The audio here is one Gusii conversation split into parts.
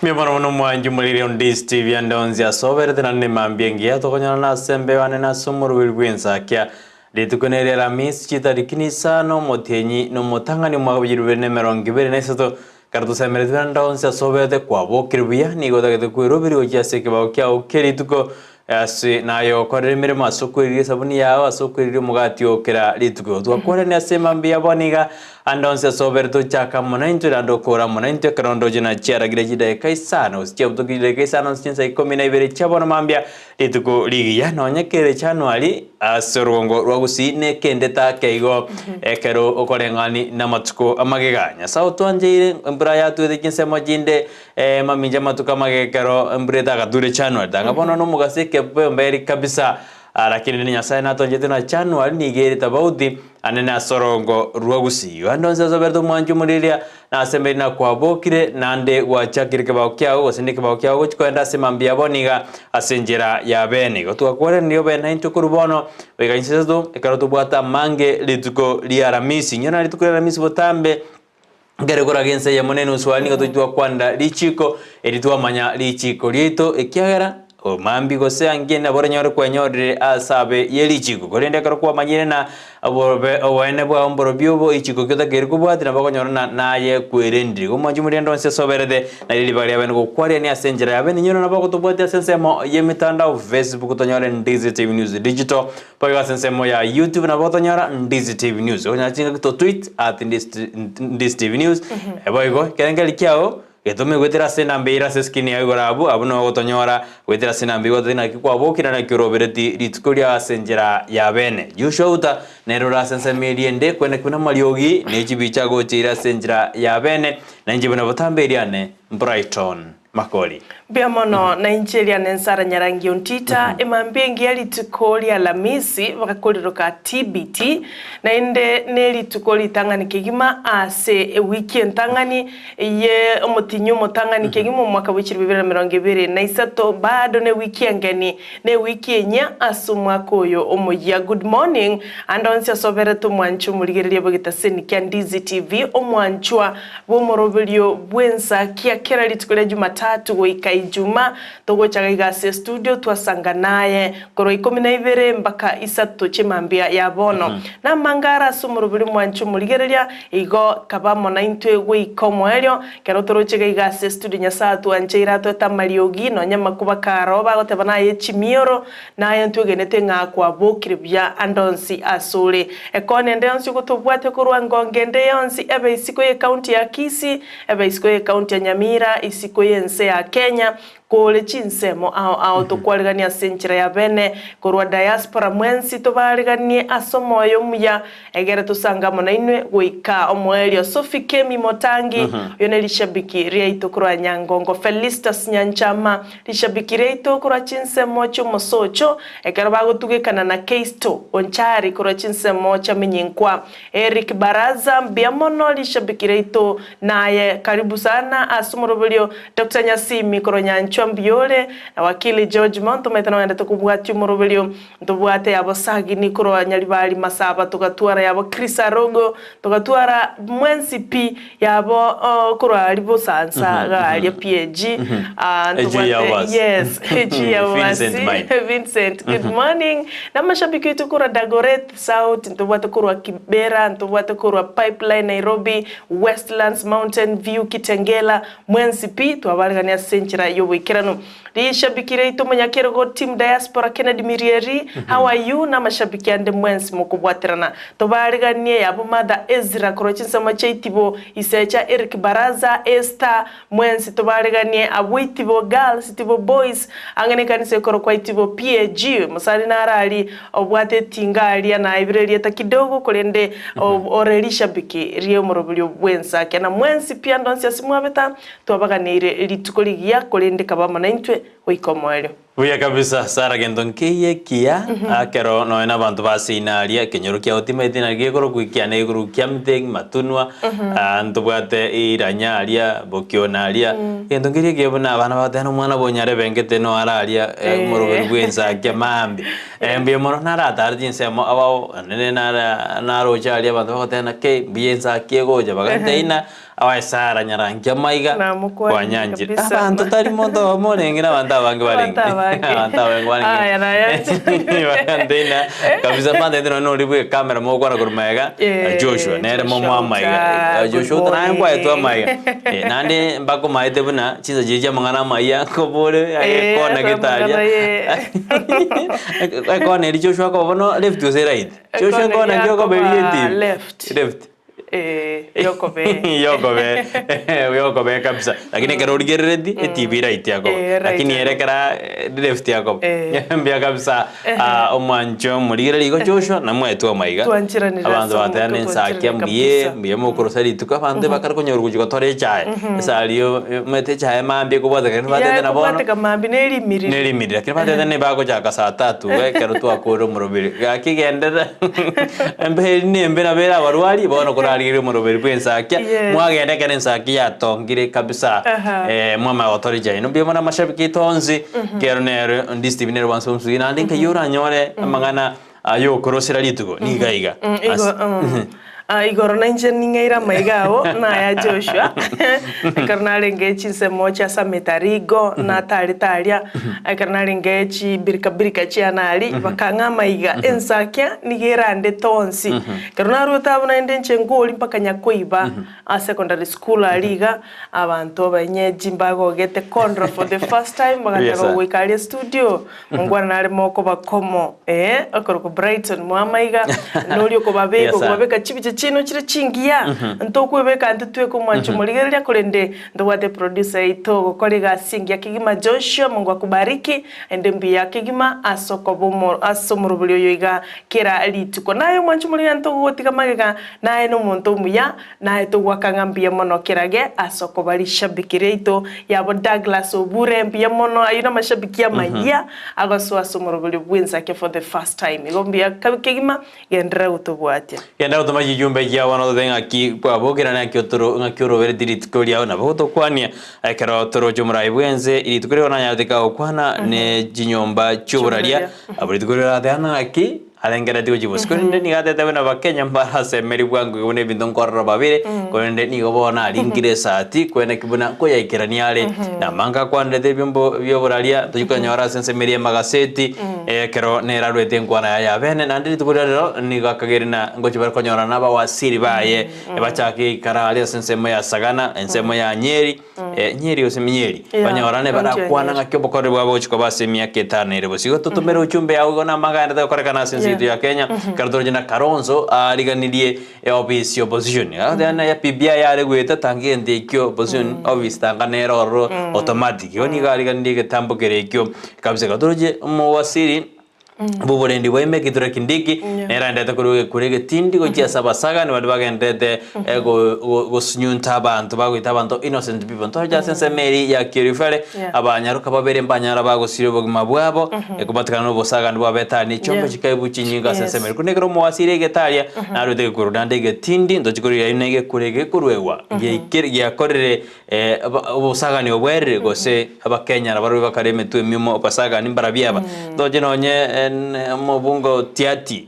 Mbuya mono mono mwanchi omoriri on this TV ande onsi ase oberete naende mambia engiya tokonyorana ase embeo ane na ase omoroberi bw'ensakia. Rituko neri Alamisi chitariki nisano omotienyi na omotang'ani omwaka bwa 2023 Ekero tosemeretie naende onsi ase oberete kwabokire buya nigo otagete kweroberia gochia ase ekebao kiao kia rituko ase naye okorere emeremo ase okweriria esabuni yao ase okweriria omogati oo kera rituko. Twakwarania ase mambia ya bono iga ande onsi ase oberete ochaka amo naintwe naende okore amo naintwe ekero ndoche na chiaragire chidakika isano gose chiabutoki chidakika isano gose chinsa ikomi na ibere chia bono mambia rituko rigiya nonye kere January ase orogongo rwa Gusii nekende take igo ekero okoreng'ani namatuko amagega. Nyasae otwancheire embura yatwete chinsemo chinde mamincha amatuko amagega ekero embura etagature January tanga bono nomogaso ekebemberi kabisa lakini rende Nyasae natwanchete na January nigo ere tofauti anene ase orogongo rwa Gusii. Ande onsi ase oberete omwancho omoriria Nase emeremo nakwabokire, naende gwachakire ekebao kiao, gose nekebao kiao gochia kogenda ase mambia abo niga ase enchera ya bene. Igo twakwaranire obe naintwe korwa bono goika inse isato, ekero tobwate amange rituko ria Aramisi. Inyora rituko ria Aramisi botambe, nkere koraga ense eyemo na enusu aria nigo tochia twakwanera richiko, eri twamanya richiko riaito, ekiagera Mambia gose ange nabo oranyore kwenyorire ase abe ye richiko. Korende ekero kwamanyire na obobe oboene bwao mborobio obo richiko ki otakeire kobwatia nabo okonyora na naye kwerendire. Igo mwanche omorende onsi ase oberete, nario ribaga riabe nogokwarania ase enchera yabe ninyore nabo ogotobwatia ase ensemo y'emetandao Facebook tonyore Ndizi TV News Digital, boigo ase ensemo ya YouTube nabo otonyora Ndizi TV News. Okonyora chingaki to tweet at Ndizi TV News, boigo ekerengerio kiao Getome goetera ase enamba eira ase eskrini yao igoro abwo, abwo nao ogotonyora goetera ase enamba igo tari naki kwabokire naki orobereti rituko riao ase enchera ya bene. Joshua Uta nere ore ase ensemo eria ende, kwenekwa buna amariogi ne chibicha agocha ase enchera ya bene, na inche buna botambe eriane Brighton Makori. Mbuya mono, na inche eriane Nsara Nyarangi Ontita, emambia engiya rituko ria Alamisi bakoriroka TBT, naende nerituko ritang'ani kegima ase ewiki entang'ani Eye omotinyi omotang'ani kegima omwaka bwe chilifu bibere na emerongo ebere na isato, bado newiki engeni, na ewiki enyia ase omwaka oyo omoyia. Good morning ande onsi ase oberete omwancha omorigereria bw'egetaseni kia Ndizi TV, omwanchwa bw'omoroberio bw'ensa kia kera rituko ria Jumatatu goika Ijumaa, togocha iga ase estudio twasanga naye korwa ikomi na ibere mpaka isato chimambia ya bono. Namangare ase omoroberio omwancha omorigereria Igo kaba amo naintwe goika omoerio, ekero toroche gaiga ase estudio Nyasae atwancheire atoete amariogi, nonya amakuba kare oo bagoteba naye chimioro, naye ntwegenete ng'a kwabokire buya ande onsi asore. Ekona ende yonsi ogotobwatia korwa ngongo ende yonsi, ebe isiko y'ecounty ya Kisii, ebe isiko y'ecounty ya Nyamira, isiko y'ense ya Kenya, Kore chinsemo ao ao tokwariganie ase enchera ya bene, korwa diaspora mwensi tobaariganie ase omoyo omuya, egere tosange amo nainwe goika omoerio. Sophie Kemi Motangi, oyo ne rishabiki riaito korwa Nyangongo. Felistus Nyanchama, rishabiki riaito korwa chinsemo chi'omosocho, ekero bagotugekana na Keisto Onchari korwa chinsemo chia Minyinkwa. Eric Baraza, mbuya mono rishabiki riaito naye karibu sana ase omoroberio Doctor Nyasimi korwa Nyanchwa mbuya ore na Wakili George Mo ntomaete nogendete kobwatia omoroberio ntobwate yabo Sagini korwa Nyaribari Masaba togatwara yabo Chris Arogo togatwara mwensi pi yabo korwa aria Bosansa garia PAG ntobwate yes AG Yabasi Vincent good morning na amashabiki oito korwa Dagoretti South, ntobwate korwa Kibera, ntobwate korwa Pipeline Nairobi, Westlands, Mountain View, Kitengela, mwensi pi twabaregania ase enchera y'oboikeranu. Rishabiki riaito omonyakerogo Team Diaspora Kennedy Mirieri, how are you na amashabiki ande mwensi mokobwaterana. Tobareganie yabo Mother Ezra korwa chinsemo chia Itibo, Isecha Eric Baraza, Esther, Mwensi tobareganie abwo Itibo Girls, Itibo Boys, ang'e nekanisa ekorokwa Itibo PAG. Mosani naro aria obwate etinga aria naebire erieta kidogo korende ore rishabiki ri'omoroberio bw'ensake. Na mwensi pi ande onsi ase mwabeta, twabaganeire rituko rigiya korende kaba amo naintwe goika omoerio. Buya kabisa Sarah gento nkeiyo ekiya ekero nonya na abanto baseine aria ekenyoro kiao timaeti nari gekorokwa ekiane gekorokwa kiamite matunwa ntobwate iranya aria bokiona aria egento nkeria ekiya buna abana bagoteba na omwana bwonyarebengete no are aria omoroberi bwa ensakia maambia mbuya mono naratare chinsemo abao naende nara naroche aria abanto bagoteba naki mbuya ensakia egocha bagantebia ng'a. Abae Sara nyarangi amaiga Namokwanire kwanyanchire. kabisa. Abanto tari monto omo orenge na abanto abange barenge. Abanto abange. Abanto abange barenge. Aya, naye. Bagantena kabisa mbantaete nonye nori bwe camera mogokwana korwa magega Eh, Joshua nere Joshua momoe amaiga. Uta, Eh, Joshua good Uta naye morning. nkwaetwe amaiga. Eh, naende mbakomaete buna chinsa chiria chia amang'ana amaya nkobore Eh, ekona ase gete aria. amang'ana ye. Ekona eria Joshua akoba bono left gose right? Joshua Ekona ekona eria ki okoba eria akoba etibi? left. Left. Eh, yokobee. Yokobee yokobee kabisa lakini ekero origerereti etibi right yakoba Eh, right lakini ere yakoba. ekera left yakoba Eh. mbuya kabisa ah, omwancho omorigereri igo Joshua namwaetwe amaiga Twancheranire abanto ase bateba omonto, nensakia twancheranire mbuye kabisa. mbuya mokorosa rituko abanto bakare konyora gochia gotora echae esari omanyete echae mambia ekobwateka lakini batete na bono Yakobwateka mambia nerimiriri. Nerimiriri, lakini batete nigo bagochaka saa tatu iga ekero twakorire omoroberi. Gaki genderera embe eri nembe nabo ere abarwari, bono korarigereria omoroberi bwa ensakia, Yes. mwagenda ekero ensakia yatongire kabisa Aha. eh, mwamanya gotora echae. Ino mbuya mono amashabiki aito onsi, kero nere Ndisi TV nere bwansa omosugi, naende nkai oranyore amang'ana Aye okorosera rituko niga iga. Igo, Ase- Ah, igoro nainche ning'eire amaiga ao naya Joshua ekero narenge chinsemo chia Samitarigo natarete aria ekero narenge chibirika birika chiane aria bakang'a amaiga ensakia nigo erandete onsi ekero naruete abwo naende inche nkori mpaka nyakoiba a secondary school aria iga abanto abaenyeji mbagogete kondora for the first time bagateba Yes, sir. goika aria studio Mongwana nare mokoba komo, ee, okorokwa Brighton mwamaiga, noria okobabeka, Yes, sir. okobabeka chibicha chiaino chire chingiya, ntokwebeka intwe tweka omwancho omorigereria, korende ntobwate producer yaito ogokora egasi engiya kegima Joshua, Mungu akubariki, naende mbuya kegima ase okoba omo ase omorobori oyo iga kera rituko. Naye omwancho omorigereria ntogogotiga magega, naye nomonto omuya, Naye togoaka ng'a mbuya mono kerage ase okoba rishabiki riaito yabo Douglas Obure mbuya mono ayio namashabiki amayia agosoa ase omoroberio bw'ensake for the first time igo mbuya kegima genderera gotobwatia. Genda gotoma chijumbe chiao bono ototebie ng'aki kwabokire na ng'aki otoro ng'aki orobereti rituko riao nabo gotokwania ekero toroche omorai bw'ense rituko riao nanyarete kagokwana ne chinyomba chi'oboraria abwo rituko riria oratebe ng'aki Arengereretie gochia bosio, korende nigo atete buna Abakenya mbarasemeri bwango iga buna ebinto nkorora babere, korende nigo bono aringire esati kweneki buna nkoyaikerania are. Na amanga akwanerete ebiombo bi'oboraria tochia konyora ase ensemo eria y'amagaseti, ekero nere arwete enkwana yaye abene. Naende rituko riria rero nigo akagere na ngochia bare konyorana na abawasiri baye, bachake goikara aria ase ensemo ya Sagana, ensemo ya Nyeri, Nyeri gose Minyeri, Yeah, banyorane county ya barakwana Nyeri. ng'aki obokoreri bwabo gochia koba ase emiaka etano ere bosio. Igo totomere ujumbe yao igo namagaenderete gokorekana ase ense Yeah. yaito ya Kenya, ekero toroche na Kalonzo ariganirie eofisi ya opposition. Agoteba ng'a ya BBI yare goeta tanga egento ekio opposition office tanga nere ororo automatic. Igo nigo ariganirie egetambo kere ekio kabisa. Ekero toroche omowaziri Oborendi bwa ime Kithure Kindiki Yeah. nere aendete korwa egekura egetindi gochia ase abasaga nibaria bagenderete eh, go- go- gosunyunta abanto bagoita abanto innocent people ntoroche ase ensemo eria ya Kiorifere Yeah. abanyaroka babere mbanyara bagosiria obogima bwabo ekobatikana na obosagani bwabete aria ne chiombe Yeah. chikaibu chinyinga ase Yes. ensemo eria. Korende ekero omowasiri aigete aria narwete egekuro naende egetindi ntochi korwa aria na egekuro eke gekoruegwa giaikire giakorire Obosagani obwerire, gose Abakenya nabarobwo bakare emetwe emiomo obasagani mbarabio aba. Ntoche nonye omobunge o Tiaty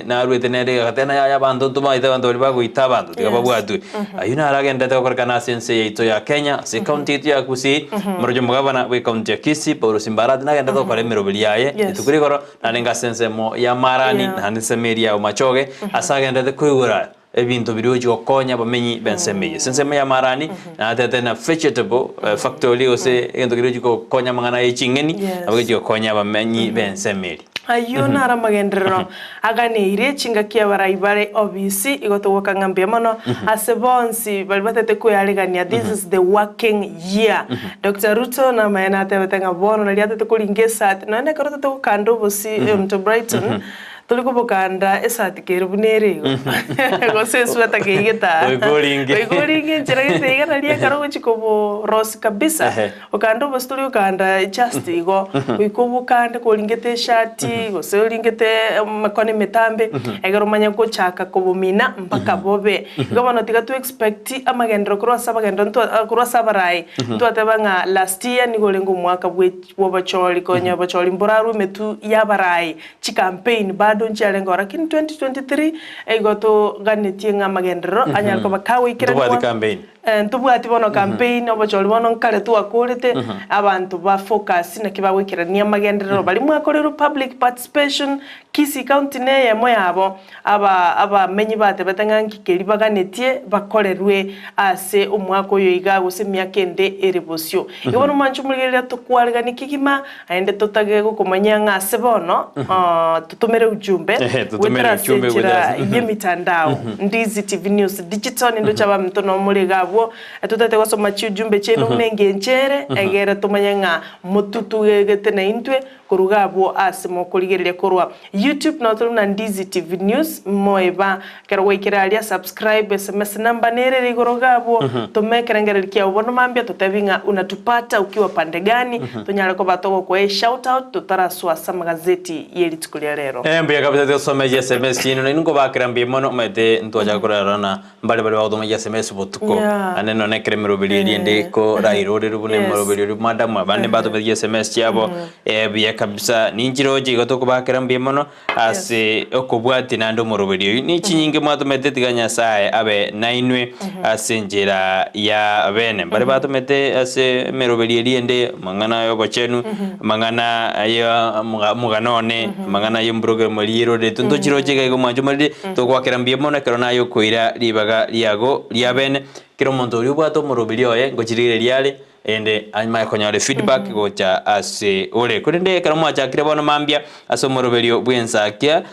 narwete nere agateba ng'a yaya abanto ntomaete abanto baria bagoita abanto tiga babwatwe. Ayio naro agenderete gokorekana ase ense yaito ya Kenya, ase ecounty yaito ya Kisii, omoroche omogabana bwe ecounty ya Kisii Paul Simbarati nagenderete gokora emeroberi yaye rituko rigoro narenge ase ensemo ya Marani naende ensemo eria ya Bomachoge ase agenderete koigora Ebinto biria ogochia gokonya abamenyi b'ensemo eye. Ase ensemo y'amarani, natete na vegetable factory gose egento keria ogochia gokonya amang'ana ye ching'eni, Yes. nabo gegochia gokonya abamenyi b'ensemo eria. Ayio naro amagenderero aganeirie chingaki abarai bare obisi igo togoka ng'a mbuya mono ase bonsi baria batete kwearegania this is the working year. Doctor Ruto namaene atebete ng'a bono naria atete koringa esati nonya nekero otete gokanda obosi Mto Brighton Tori kobokanda esati kere buna ere igo, gose esweta keigete aa. Goika oringe. Goika oringe enchera gete iga naria ekero ogochia koborosia kabisa, Ehe. okande obosie tori gokanda just igo, goika obokande koringete eshati, gose oringete emikono emetambe, ekero omanye gochaka kobomina mpaka bobe. Igo bono tiga to expect amagenderero korwa ase abagenderero ntwa korwa ase abarai, ntwateba ng'a last year nigo orenge omwaka bwe bwobochori konya obochori mborarwe emetwe y'abarai, Chicampaign bado nchiarengeo lakini 2023 igo toganetie ng'a amagenderero anyare koba Ntobwati kagoikeranigwa. campaign. Ntobwati bono campaign, obochori bono nkare twakorete, abanto ba focus naki bagoikerania amagenderero baria mwakorerwe public participation, Kisii County na eyemo yabo, aba abamenyi batebete ng'a nki keria baganetie bakorerwe ase omwaka oyo iga gose emiaka ende ere bosio. Igo bono mwanche omorigereria tokwareganie kegima, naende totage gokomanyia ng'a ase bono totomere ujumbe Ehe, totomere goetera ase ujumbe enchera goetera ase- y'emitandao. Ndizi TV News Digital nindoche abaminto nabo more iga abwo, totagete gosoma chiujumbe chiaino buna engencho ere, egere tomanye ng'a motutugegete naintwe Koruga abwo ase mokorigereria korwa YouTube nao tore buna Ndizi TV News moeba ekero gwaikire aria subscribe sms number nere ere igoro iga abwo toma ekerengererio kiao bono mambia totebi ng'a unatupata ukiwa pande gani tonyare koba togokoa eshout out totarasoa ase amagazeti ye rituko ria rero. Mbuya kabisa tosome chiSMS chiaino nainwe nkobakera mbuya mono omanyete ntwachaka korarana mbare baria bagotoma chiSMS botuko Yeah. naende nonye ekero emeroberi eria ende korairorerwe buna Yes. emeroberi oria madam abande mbatomete chiSMS chiabo buya kabisa ninchiroche igo tokobakera mbuya mono ase okobwatia naende omoroberi oyio ne chinyinge mwatomete tiga Nyasaye abe nainwe ase enchera ya bene. Baria batomete ase emeroberi eria ende amang'ana ya obochenu, amang'ana ya omogano one, amang'ana ya ombroke riroretwe ntochiroche iga igo mwanche omoriri, togoakera mbuya mono ekero naye okoira ribaga riago ria bene, kera omonto oria obwate omoroberi oye ngochirigereria are, erinde amanye konyora efeedback gocha ase ore. Korende ekero mwachakire bono mambia ase omoroberio bw'ensakia,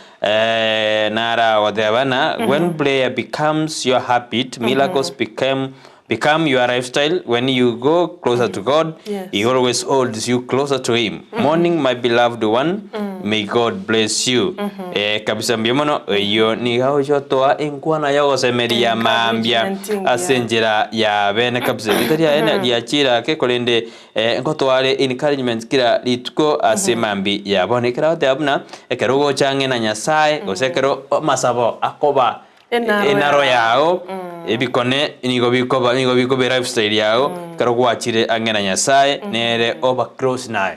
naragoteba ng'a when prayer becomes your habit, miracles became become your lifestyle, when you go closer to God, Yes. he always holds you closer to him. Morning my beloved one, may God bless you. Eh, kabisa mbuya mono eyio niga ochotoa enkwana yogosemeria mambia Encouragement engiya. ase enchera ya bene kabisa rita riaye na riachire ake korende eh, nkotware encouragement kera rituko ase mambi ya bono ekero agoteba buna ekero ogocha ang'e na Nyasaye gose ekero amasabo akoba Enaro enaro yao. yao ebikone nigo bikoba nigo bikoba elifestyle yao ekero gwachire ang'e na Nyasaye nere oba close naye.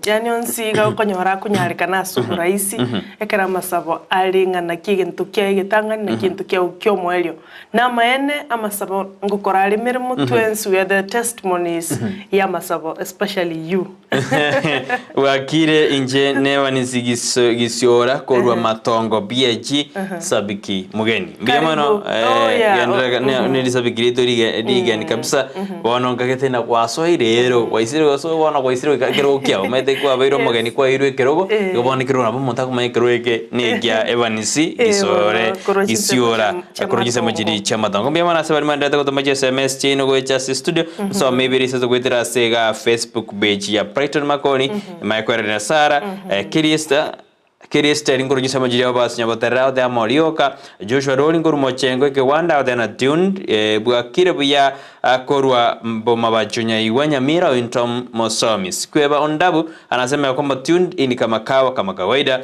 Yaani onsi iga okonyora akonyarekana ase oboraisi, ekero amasabo are ng'a naki egento kiaye egetang'ani naki egento kiago kia omoerio. Namaene amasabo ngokora are emeremo twensi we are the testimonies ya amasabo especially you. Bwakire inche nebanisi gisiora korwa matongo BAG sabiki mugeni. Mbuya mono Karibu. Oh, yeah. genderera ne risabiki riaito rigeni kabisa bono nkagete na gwasoire ero gwaisire gosoa bono gwaisire goika ekerogo kiao omanyete kwabeire omogeni kwairwe ekerogo igo bono ekerogo nabo omonto akomanya ekerogo eke nekia ebanisi Eh, gisore bono, korwa chinsemo gisiora chia korwa chinsemo matongo. chiria chi'amatongo. Mbuya mono ase baria maendererete gotoma chi sms chiaino gocha ase studio nsome ibere isato goetera ase igaa Facebook page ya Brighton Makoni Michael Sara Kirista Kirista ringoro chinsemo chiria obasi nyaboterera ote amorioka Joshua Rori ngoro mochengo ekewanda ote na tuned bwakire buya korwa Bomabacho Nyaigwa Nyamira Ointom Mosomi Sikweba Ondabu anasema ya kwamba tuned in kama kawa kama kawaida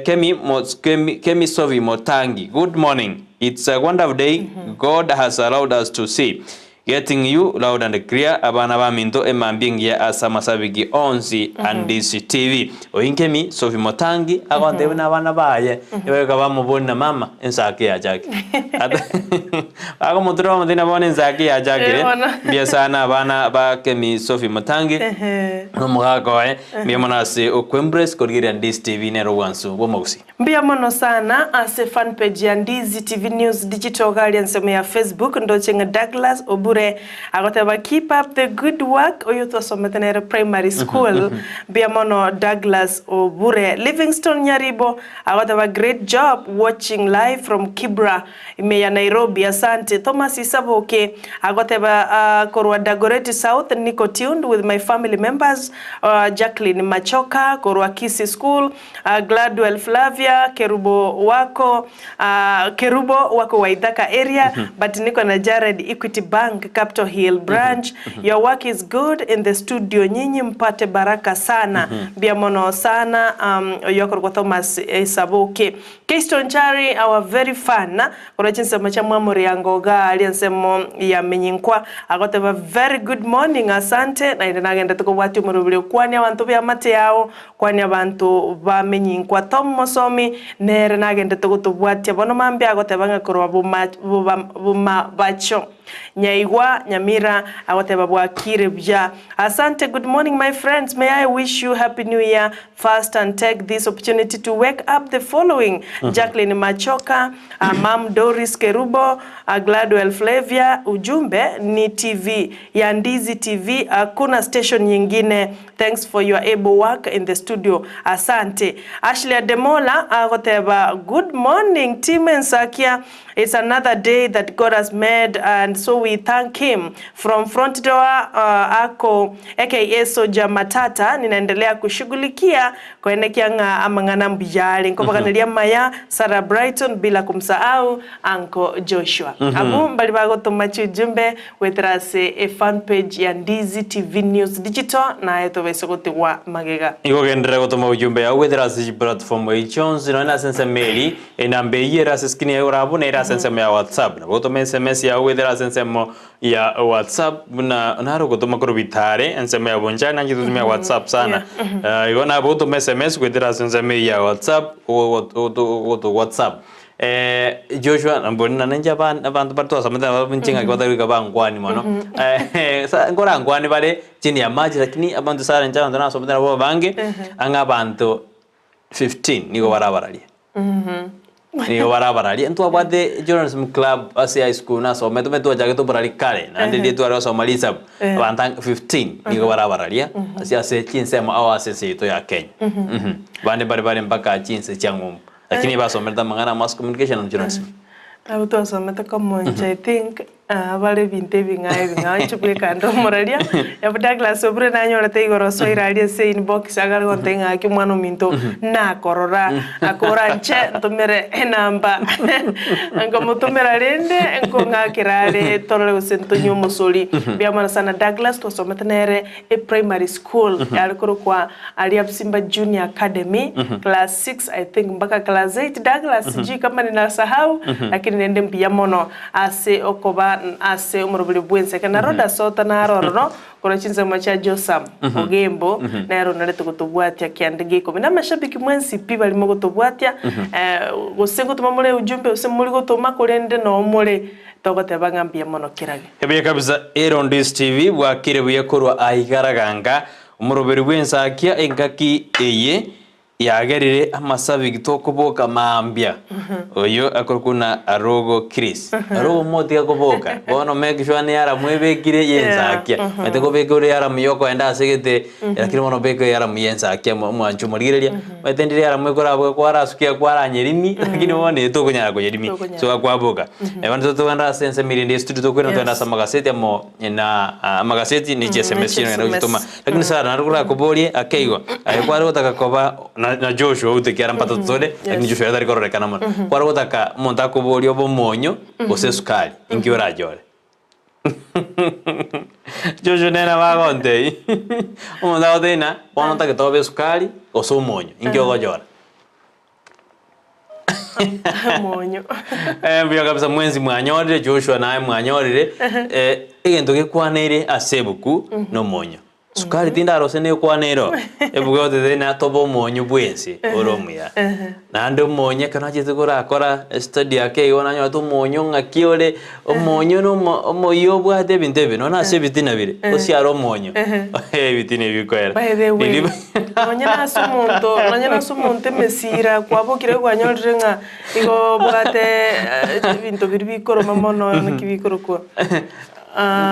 Kemi, Kemi, Kemi Sovi Motangi good morning it's a wonderful day God has allowed us to see Getting you loud and clear abana baminto emambia engiya ase amasabiki onsi a Ndizi TV. Oyio Nkemi Sophie Motangi agontebia buna abana baye ebaika bamobori na mama ensake yachakire. Bakomotura bamotebia na bono ensake yachakire. Eh, bono. Mbuya sana abana ba Kemi Sophie Motangi Ehe. na omogaka oye mbuya mono ase okoembrace korigereria Ndizi TV nere obwansu bw'omogusii. Mbuya mono sana ase fan page ya Ndizi TV News Digital garia ensemo ya Facebook ndoche ng'a Douglas Obure agoteba keep up the good work oyo twasomete nere primary school mbuya mono Douglas Obure Livingstone Nyaribo agoteba great job watching live from Kibra ime ya Nairobi asante Thomas Isaboke agoteba korwa Dagoretti South niko tuned with my family members Jacqueline Machoka korwa Kisii School Gladwell Flavia, Kerubo wako Kerubo wako Waithaka area but niko na Jared Equity Bank Capital Hill branch your work is good in the studio nyinyi mpate baraka sana mbuya mono sana oyio akorokwa Thomas Isaboke Keyston Chari our very fan korwa chinsemo chia Mwamoriango iga aria ensemo ya Menyinkwa agoteba very good morning asante naende nagendete kobwatia omoroberi okwania abanto beamate yao Kwania abanto bamenyinkwa Tom Mosomi nere nagendete gotobwatia bono mambia agoteba ng'a korwa bomabacho. Nyaigwa Nyamira agoteba bwakire buya. Asante good morning my friends may I wish you happy new year first and take this opportunity to wake up the following Jacqueline Machoka, Mum Doris Kerubo, Gladwell Flavia ujumbe ni TV ya Ndizi TV hakuna station nyingine thanks for your able work in the studio asante. Ashley Ademola agoteba good morning team Ensakia It's another day that God has made and so we thank him. From front door uh, ako aka Soja Matata ninaendelea kushughulikia koenekia ng'a amang'ana mbuya are nkobaganeria amaya Sarah Brighton bila kumsahau Uncle Joshua. Abwo mbari bagotoma chiujumbe goetera ase e fan page ya Ndizi TV News Digital naye tobaise gotigwa magega. Igo genderera gotoma ujumbe yao goetera ase chiplatform echi chionsi nonya nase ensemo eri Enamba eyio ere ase screen yaye orabwo nere ase ensemo ya WhatsApp. Nabo ogotoma SMS yago goetera ase ensemo ya WhatsApp buna naro ogotoma korwa Bitare ensemo ya Bonchari nanche totumia WhatsApp sana. Eh, igo nabo ogotoma SMS goetera ase ensemo eyio ya WhatsApp ogoto WhatsApp. Eh, Joshua nambori nane inche aban abanto baria twasomete nabo inche ng'aki batari goika bankwani mono. Eh, sa nkorankwane bare chini ya maji lakini abanto sana inche abanto nasomete nabo abange, ang'e abanto 15 nigo barabararie. Nigo barabararie. Ntwabwate journalism club ase high school nasomete omanyete twachagete oborari kare naende riria tware gosoma risabu abanto ang'e 15 nigo barabararia ase ase chinsemo ao ase ense yaito ya Kenya. Bande mbare bare mpaka chinse chia ng'umbu lakini basomerete amang'ana a mass communication and journalism. Abwo twasomete komoncha I think Abare ebinto ebing'ao ebing'ao inche bweka nde omoraria, Yabu Douglas Obure nanyorete igoro osoire aria ase inbox agare gontebia ng'a gaki omwana ominto nakorora, akora nche ntomere enamba nkamotomera rende nkong'akera are torore gose ntonywe omosori. Mbuya mono sana Douglas twasomete nere eprimary school yare korokwa aria Simba Junior Academy class 6 I think mpaka class 8 Douglas sijui kama ninasahau lakini rende mbuya mono ase okoba ase omoroberi bw'ense. Ekero na Roda Sota naro ororo korwa chinsemo chia Josam Ogembo nere onarete gotobwatia kianda gia ikomi. Na amashabiki mwensi pi baria mogotobwatia gose ngotoma more ujumbe gose mori gotoma korende noo more togoteba ng'a mbuya mono kerage. Ebuya kabisa Erondis TV bwakire buya korwa aigaraganga omoroberi bw'ensakia engaki eye Yagerire amasabi tokoboka mambia. Oyo akorokwa buna Arogo Chris. Arogo motiga koboka. Bono make sure ne alarm ebekire yensakia. Omanyete kobeka ore alarm yokoenda ase egete lakini bono obeke alarm yensakia omwancho omorigereria. Omanyete ndire alarm ekoraboke kwarasukia kwaranyerimi lakini bono eye tokonyara koyerimi. So kwaboka. Bono togenda ase ensemo erinde estudio tokoirana togende ase amagaseti amo na amagaseti ne chi sms chire nogenda gochitoma. Lakini Sara naro korakoborie ake igo, aye kware gotaka koba na na Joshua oute ekiagera mpatatu tore, lakini Joshua ere tari kororekana mono. Kware gotaka omonto akoborie obe omonyo gose esukari, inki orachore? Joshua nere nabo agontebia, omonto agotebia ng'a bono ntagete obe esukari gose omonyo, inki ogochora? Omonyo. Eh, mbuya kabisa mwensi mwanyorire Joshua naye mwanyorire eh, egento gekwaneire ase ebuku nomonyo sukari tindarose nekwaneire oo ebuku egotebia ng'a tobe omonyo bwensi ore omuya naende omonyo ekero nachete korakora estudy ake igo nanyorete omonyo ng'aki ore omonyo na omo omoyio obwate ebinto ebi nonya ase ebitina bire osiare omonyo ebitina ebi bikoera By the way, Riria Nonya nase omonto, nonya nase omonto emesira kwabokire kwanyorire ng'a igo obwate ebinto biria bikoroma mono naki bikorokwa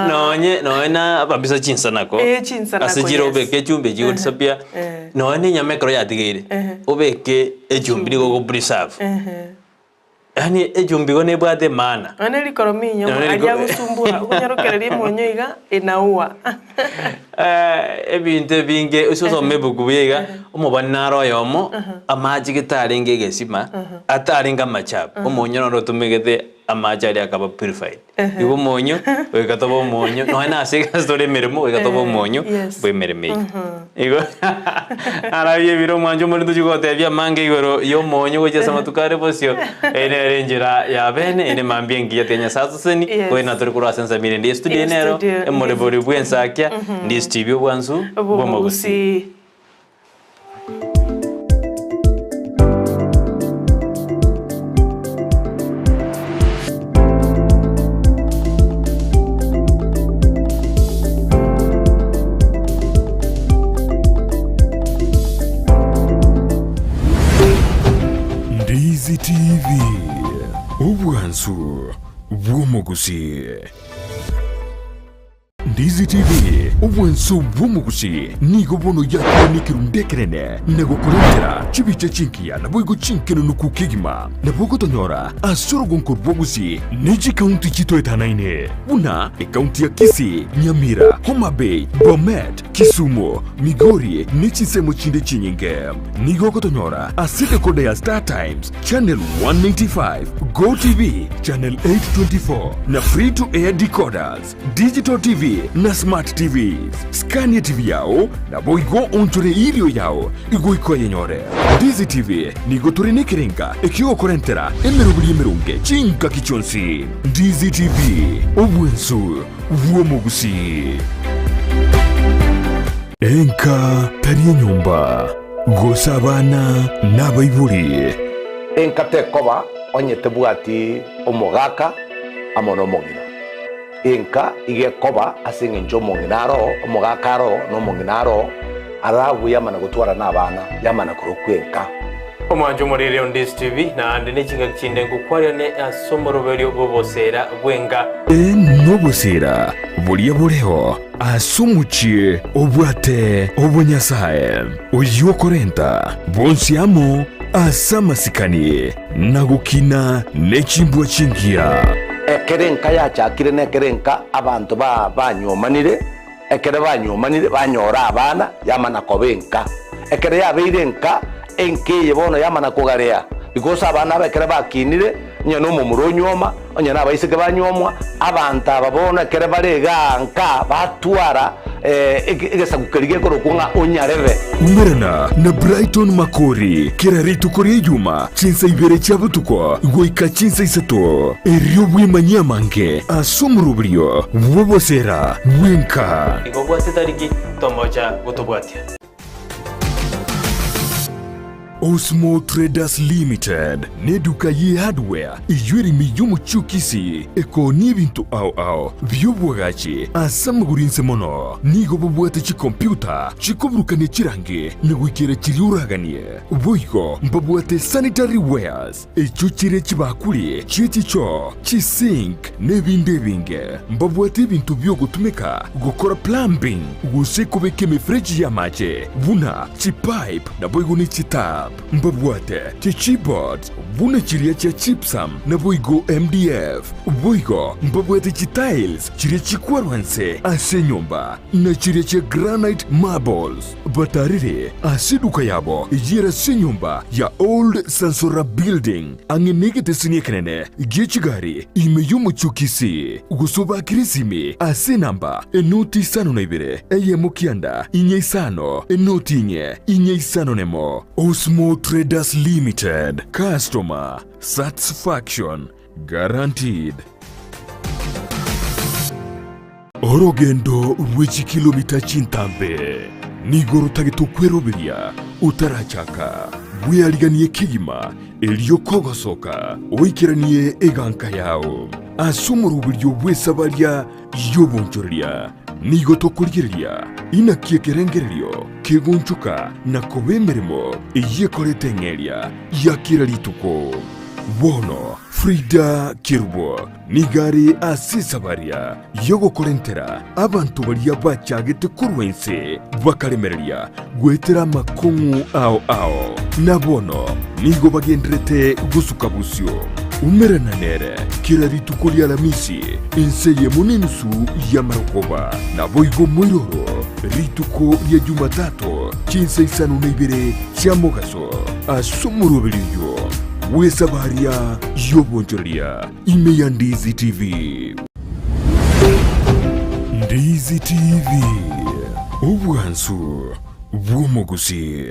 Nonye nonye na ababisa chinsanako, Eh, chinsanako, ase chire yes. obeke echumbi echi egodisappear, Eh. nonye na enyama ekero yatigeire, obeke echumbi nigo ogopreserve. Yaani echumbi igo nebwate emaana. Nonya ne rikorominyo Nonya aria riko- agosumbua, okonyarokereria emonyo iga enaua. Eh, ebinto ebinge ase osome ebuku buya iga, omobani naro oyomo, amache gete arenge egesima, atarenge amachafu, omonyo noro otomegete amache aria akaba purified. Igo omonyo, goika tobe omonyo, nonya na ase egasi tore emeremo, goika tobe omonyo Yes. bwa emeremo eyio. Igo arabie ebiro omwancho omorito tochia gotebia amange igoro ya omonyo gochia ase amatuko are bosio, eye nere enchera ya bene, ere mambia engiya tiga Nyasaye atoseseni, Yes. korende natore korwa ase ensemo ere ndi estudio Ye nero, studio, emorobori bwa ensakia, ndi estibia obwansu bwa omogusii. Bw'omogusii. TV, obwansu bw'omogusii. Ndizi TV, obwansu bw'omogusii, nigo bono yakire nekerundu ekenene na gokorentera chibicha chingiya naboigo chinkenenuku kegima. Nabo ogotonyora ase orogonko rwa Gusii ne chikaunti chitoetanaine buna ekaunti ya Kisii, Nyamira, Homa Bay, Bomet, Kisumu, Migori ne chinsemo chinde chinyinge. Nigo ogotonyora ase decoder ya Star Times, Channel 195, Go TV, Channel 824 na Free to Air decoders, Digital TV na Smart TVs. Skania TV yao naboigo onchore erio yao igoika oyenyore. Ndizi TV nigo tore nekerenga ekiogokorentera emeroberi emeronge chingaki chionsi. Ndizi TV, obwensu bw'omogusii. Enka tari enyomba, gose abana nabaibori. Enka tekoba onye tebwati omogaka amo nomong'ina. Enka iga ekoba ase engencho omong'ina aroo, omogaka aroo, na omong'ina aroo, arabue yamana gotwara nabana, yamana korokwa enka. Omwancho omoriri on Ndizi TV, naende ne chingaki chinde ngokwarerane ase omoroberio bw'oboseera bw'enka. Ee, noboseera boria boreo ase omochie obwate obonyasae, oyio okorenta bonsi amo ase amasikani na gokina ne chimbwa chingiya. Ekero enka yachakire nekero enka abanto banywomanire, Ekero banywomanire banyora abana, yamana koba enka. Ekero yabeire enka, enka eye bono yamana kogarea, because abana aba ekero bakinire, onye na omomura onywoma, onye na abaiseke banywomwa, abanto aba bono ekero bare igaa nka, batwara egesaku keria gekorokwa ng'a onyarebe. Umerana na Brighton Makori kera rituko ria Ijuma chinsa ibere chia botuko goika chinsa isato, erio bwemanyie amange ase omoroberio bw'oboseera bw'enka. Igo obwate tariki tomocha gotobwatia. Osmo Traders Limited neduka ye hardware eyio ere ime y'omochie o Kisii ekoonia ebinto ao ao bi'obwagachi ase amagoro inse mono. Nigo babwate chikompyuta chikoburukania chirangi na goikera chiria oraganie. Boigo mbabwate sanitary wares, Echio chire chibakuri chie chichoo, chisink, na ebinde ebinge. Mbabwate ebinto bi'ogotumeka gokora plumbing gose kobeka emefereji y'amache buna chipipe naboigo ne chitap. Mbabwate chichipboards buna chiria chia gypsum naboigo MDF. Boigo mbabwate chitiles chiria chikwarwa nse ase enyomba na chiria chia granite marbles. Batarire ase eduka yabo eyere ase enyomba ya Old Sansora Building, ang'e negeteseni ekenene gie chigari ime y'omochie o Kisii, gose obakire esimi ase enamba enoti isano na ibere, eyemo kianda, inye isano, enoti inye, inye isano nemo. Osmo Traders Limited, Customer Satisfaction Guaranteed. Orogendo rwe chikilomita chintambe nigo rotagete okweroberia otarachaka. Bweariganie kegima erio kogosoka oikeranie eganka yao. Ase omoroberio bw'esabaria y'obonchoreria nigo tokorigereria inaki ekerengererio kegonchoka na koba emeremo eyio ekorete eng'eria ya kera rituko. Bono Frida Kerubo Nigo are ase esabaria y'ogokorentera abanto baria bachagete korwa inse bakaremereria goetera amakong'u ao ao, na bono nigo bagenderete gosuka bosio. Umerana nere kera rituko ri'Alamisi ense eyemo nenusu y'amarogoba, naboigo moiroro rituko ria Jumatato chinsa isano na ibere chia mogaso ase omoroberi oyio bw'esabaria y'obonchoreria. Ime ya Ndizi TV. Ndizi TV, obwansu bw'omogusii.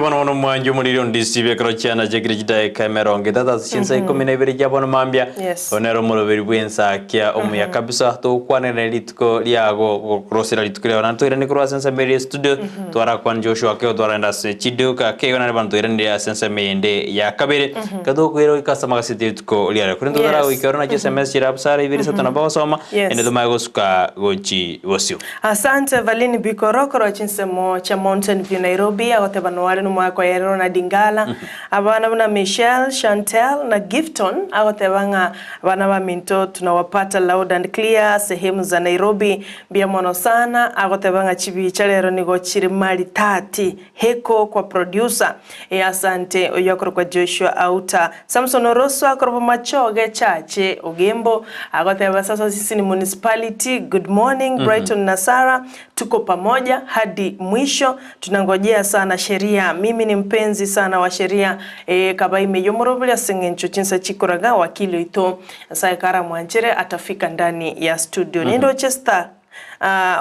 Mbuya mono mono mwanche omoriri ondisi bekero chiana chiakire chidaeka emerongo etato ase chinsa ikomi na ibere chia bono mambia. Yes. Oyo nere omoroberi bw'ensakia omuya kabisa togokwanera rituko riago gokorosera rituko riago naende toirane korwa ase ensemo eria estudio twarakwana Joshua akeigo twarenda ase chiduka akeigo naende bono toiranire ase ensemo eyende ya kabere. Ekero tokoira goika ase amagaseti rituko riarero. Korende Yes. totaragoika oro nachi SMS chire abwo sara ibere isato nabo ogosoma Yes. ende tomanye gosuka gochi bosio. Asante Evaline Bikoro korwa chinsemo chia Mountain View Nairobi agoteba noare nomwaka oye Ronald Ngala, abana buna Michelle, Chantel na Gifton agoteba ng'a abana baminto tunawapata loud and clear sehemu za Nairobi mbuya mono sana agoteba ng'a chibicha rero nigo chire maritati heko kwa producer ee asante oyio akorokwa Joshua Auta Samson Oroso akorokwa Machoge Chache Ogembo agoteba sasa sisi ni municipality good morning Brighton na Sarah tuko pamoja hadi mwisho tunangojea sana sheria mimi ni mpenzi sana wa sheria ee kaba ime yomorobori ase eng'encho chinsa chikoraga wakili oito Nyasaye karamwanchere atafika ndani ya studio nindoche star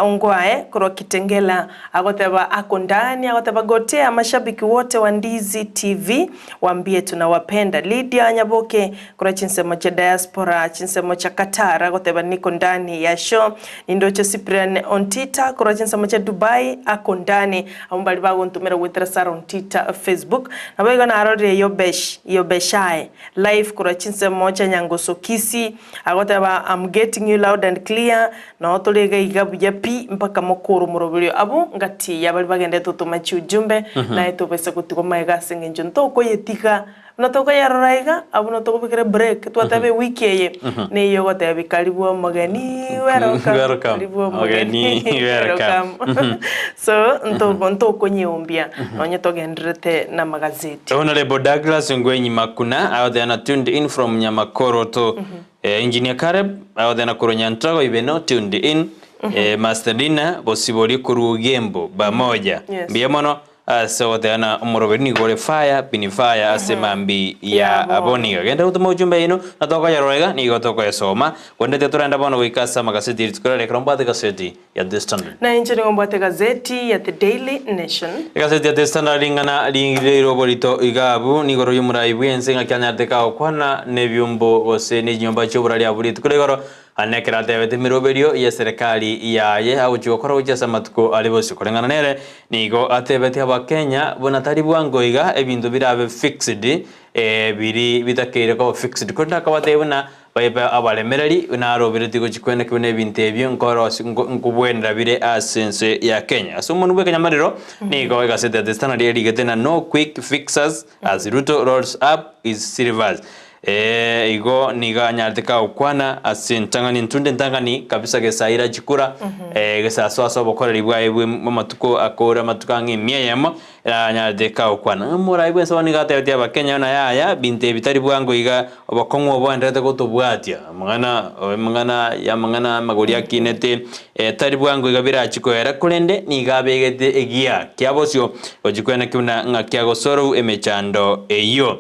Ongwae korwa Kitengela agoteba ako ndani agoteba gotea mashabiki wote wa Ndizi TV waambie tunawapenda. Lydia Nyaboke korwa chinsemo cha diaspora chinsemo cha Qatar agoteba niko ndani ya show. Nindoche Cyprian Ontita korwa chinsemo cha Dubai ako ndani abwo mbari bagontomera goetera Sarah Ontita Facebook. Naboigo narorire Yobesh Yobeshae live korwa chinsemo cha Nyangoso Kisii agoteba I'm getting you loud and clear Nao tore iga iga buya pi mpaka mokore omoroberio abwo ngati ya baria bagendete gotoma chiujumbe, naye tobaisa gotigwa magega ase eng'encho ntokoyetiga buna tokoyerora iga abwo no tokobekera ebreak twateba ewiki eye neye ogotebia karibu omogeni welcome, Welcome. karibu omogeni Omogeni, welcome. welcome. So ntogo ntokonyeumbia nonye togendererete na amagazeti. Honorable Douglas Ngwenyi Makuna out there na tuned in from Nyamakoroto. Engineer Caleb agoteena korwa Nyantrago ibe no tuned in. Master Dina bosibori korwa Ogembo bamoja. Yes. Mbuya mono ase ogoteana omoroberi nigo ore fire bini fire ase mambi ya Ya bono. aboniga. Genda gotoma ujumbe yaino na tokoyarora iga nigo tokoyesoma. Kondete torende bono goika ase amagaseti rituko riaria ekero mbwate egaseti ya The Standard. Na inche nigo mbwate egazeti ya The Daily Nation. Egaseti ya The Standard ring'ana riire oborito iga abwo nigoro y'omorai bw'ense ng'aki anyarete kagokwana nebiombo gose nechinyomba chi'oborari abwo rituko ria igoro Ane ekero atebete emeroberio y'eserekari yaye agochia gokora gochia ase amatuko are bosio. Koreng'ana nere nigo atebetie abakenya buna tari bwango iga ebinto birabe fixed biri bitakeire koba fixed korende akabatebia buna Baibe abaremereri naroberetie gochia kweneka buna ebinto ebio nkorosi nkobwenera bire ase ense ya Kenya. Ase omonwa bw'ekenyamarero nigo egaseti ya The Standard erigete na no quick fixers as Ruto rolls up his sleeves. Ee, igo nigo anyarete kagokwana ase entang'ani entunde entang'ani kabisa gesaira chikura gesasoa ase obokoreri bwaye bw'amatuko akore amatuko ang'e emia eyemo Anyarete kagokwana, ng'a omorai bw'ense bono nigo atebetie Abakenya buna yaya, binto ebi tari bwango iga, obokong'u obo boendererete gotobwatia, amang'ana amang'ana y'amang'ana amagori akinete, tari bwango iga birachie koera, korende nigo abegete egiaa kia bosio gochia kweneki buna ng'aki agosolve emechando eyio.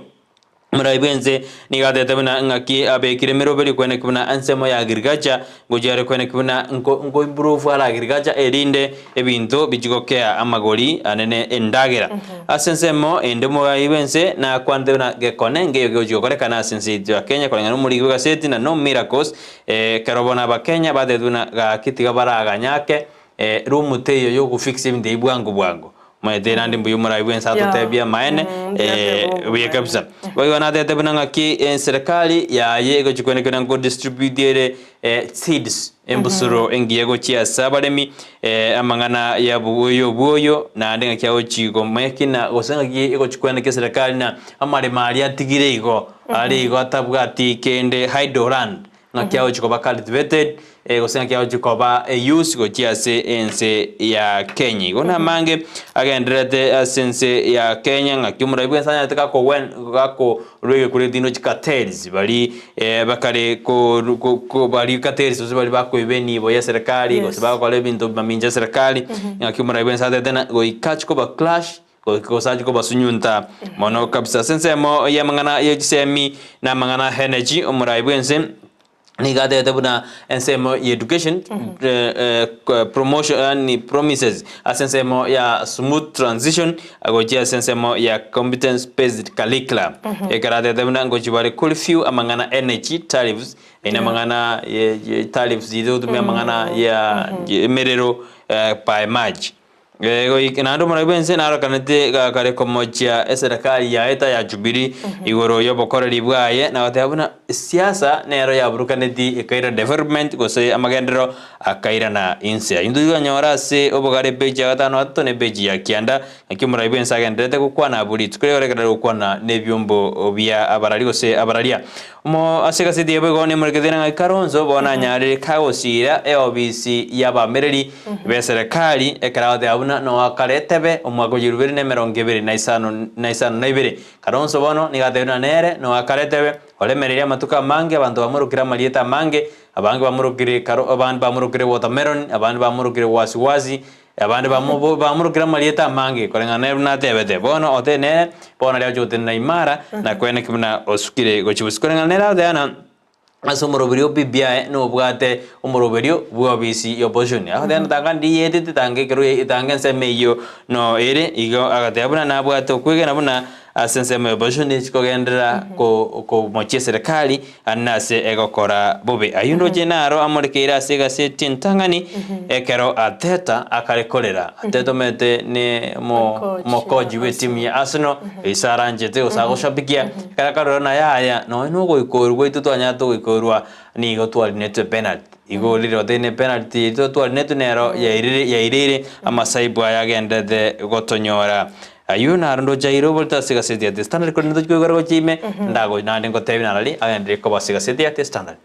Omorai bw'ense nigo atete buna ng'aki abekire emeroberio kweneki buna ensemo ya agriculture, ngochia are kweneki buna nko nko improve are agriculture erinde ebinto bichie gokea amagori anene endagera. Ase ensemo ende omorai bw'ense nakwanete buna gekone nkeiyo kegochia gokorekana ase ense yaito ya Kenya koreng'ana nomoriki bw'egaseti na no miracles, ekero bono abakenya batebete buna gaki tiga baraganyake room teiyo yogofix ebinto ebi bwango bwango. Omanyete naende mbuya omorai bwensi atotebie amaene, buya kabisa. Boigo natete buna ng'aki eserikari yaye egochia kwenekera nko distribute ere seeds, embusuro engiya gochia ase abaremi, amang'ana ya obwoyo naende ng'aki agochi komekina gose ng'aki egochi kweneka eserikari na amaremo aria atigire igo, are igo atabwati kende idle land. Ng'aki agochia koba cultivated, gose ng'aki agochia koba used gochia ase ense ya Kenya. Igo namange agendererete ase ense ya Kenya ng'aki omorai bwensi anyarete gakogwen gakorwa egekuro etino chicartels bari bakare koru ko ko bari cartels gose bari bakoiba enibo ya eserekari gose bagokora ebinto mamincha ya eserekari, ng'aki omorai bwensi atete na goika achie koba clash. Gose achie kobasunyunta mono kabisa. Ase ensemo y'amang'ana ye chisemi na amang'ana a energy, omorai bw'ense Nigo atebete buna ensemo ya education promotion yaani promises ase ensemo ya smooth transition gochia ase ensemo ya competence based curriculum. Ekero atebete buna ngochia bare koreview amang'ana energy tariffs aye na amang'ana ye tariffs chiria togotumia amang'ana ya emerero by March. Goika naende omoraia bw'ense narokanete gakare komochia eserekari yaye ta ya Jubilee igoro y'obokoreri bwaye na goteba buna siasa nero yaburukaneti ekaira development gose amagenderero akairana inse. Ayio ntonyore ase obogare epeji ya gatano gatato na epeji ya kianda naki omoraia bw'ense agendererete gokwana abwo rituko riria agendererete gokwana nebiombo bia abarari gose abararia. Omo ase egaseti eye boigo nemorekete ng'a Kalonzo bono anyarire kagosiira eobisi y'abamereri b'eserekari ekero agoteba buna noakare etebe omwaka o chirubere na emerongo ebere na isano na isano na ibere. Kalonzo bono nigo atebire buna nere noakare etebe oremereire amatuko amange abanto bamorokire amarieta amange, abange bamorokire Karo abande bamorokire watermelon, abande bamorokire wasi wasi, Abande bamorokire amarieta amange, koreng'ana nere buna atebete. Bono ote nere, bono aria agochia gotenena imara, na kweneki buna osukire gochia bosio. Koreng'ana nere agoteana ase omoroberio o BBI nobwate omoroberio bw'obisi ya opposition. Agoteana tanga ndiyetete tanga ekero tanga ensemo eyio no ere, igo agateba buna nabwate okwegena buna ase ensemo ya opposition nechikogenderera komochia eserekari Ande ase egokora bobe. Ayio ndoche naro amorekeire ase egaseti entang'ani, ekero Arteta akare korera. Arteta omanyete ne omokochi bw'etimu ya Arsenal, ase aranchete gose agoshabikia, ekero akarora na yaya, nonya na ogoikorwa gwaito twanyarete ogoikorwa nigo twarinetwe penalty. Igo riria otebire penalty eria twarinetwe nero yairire yaireire amasaibu aya agenderete gotonyora. Ayio naro ndoche aire oborito ase egaseti ya The Standard korende tochia koigora gochia ime, ndago naende ngotebie narari agenderere koba ase egaseti ya The Standard.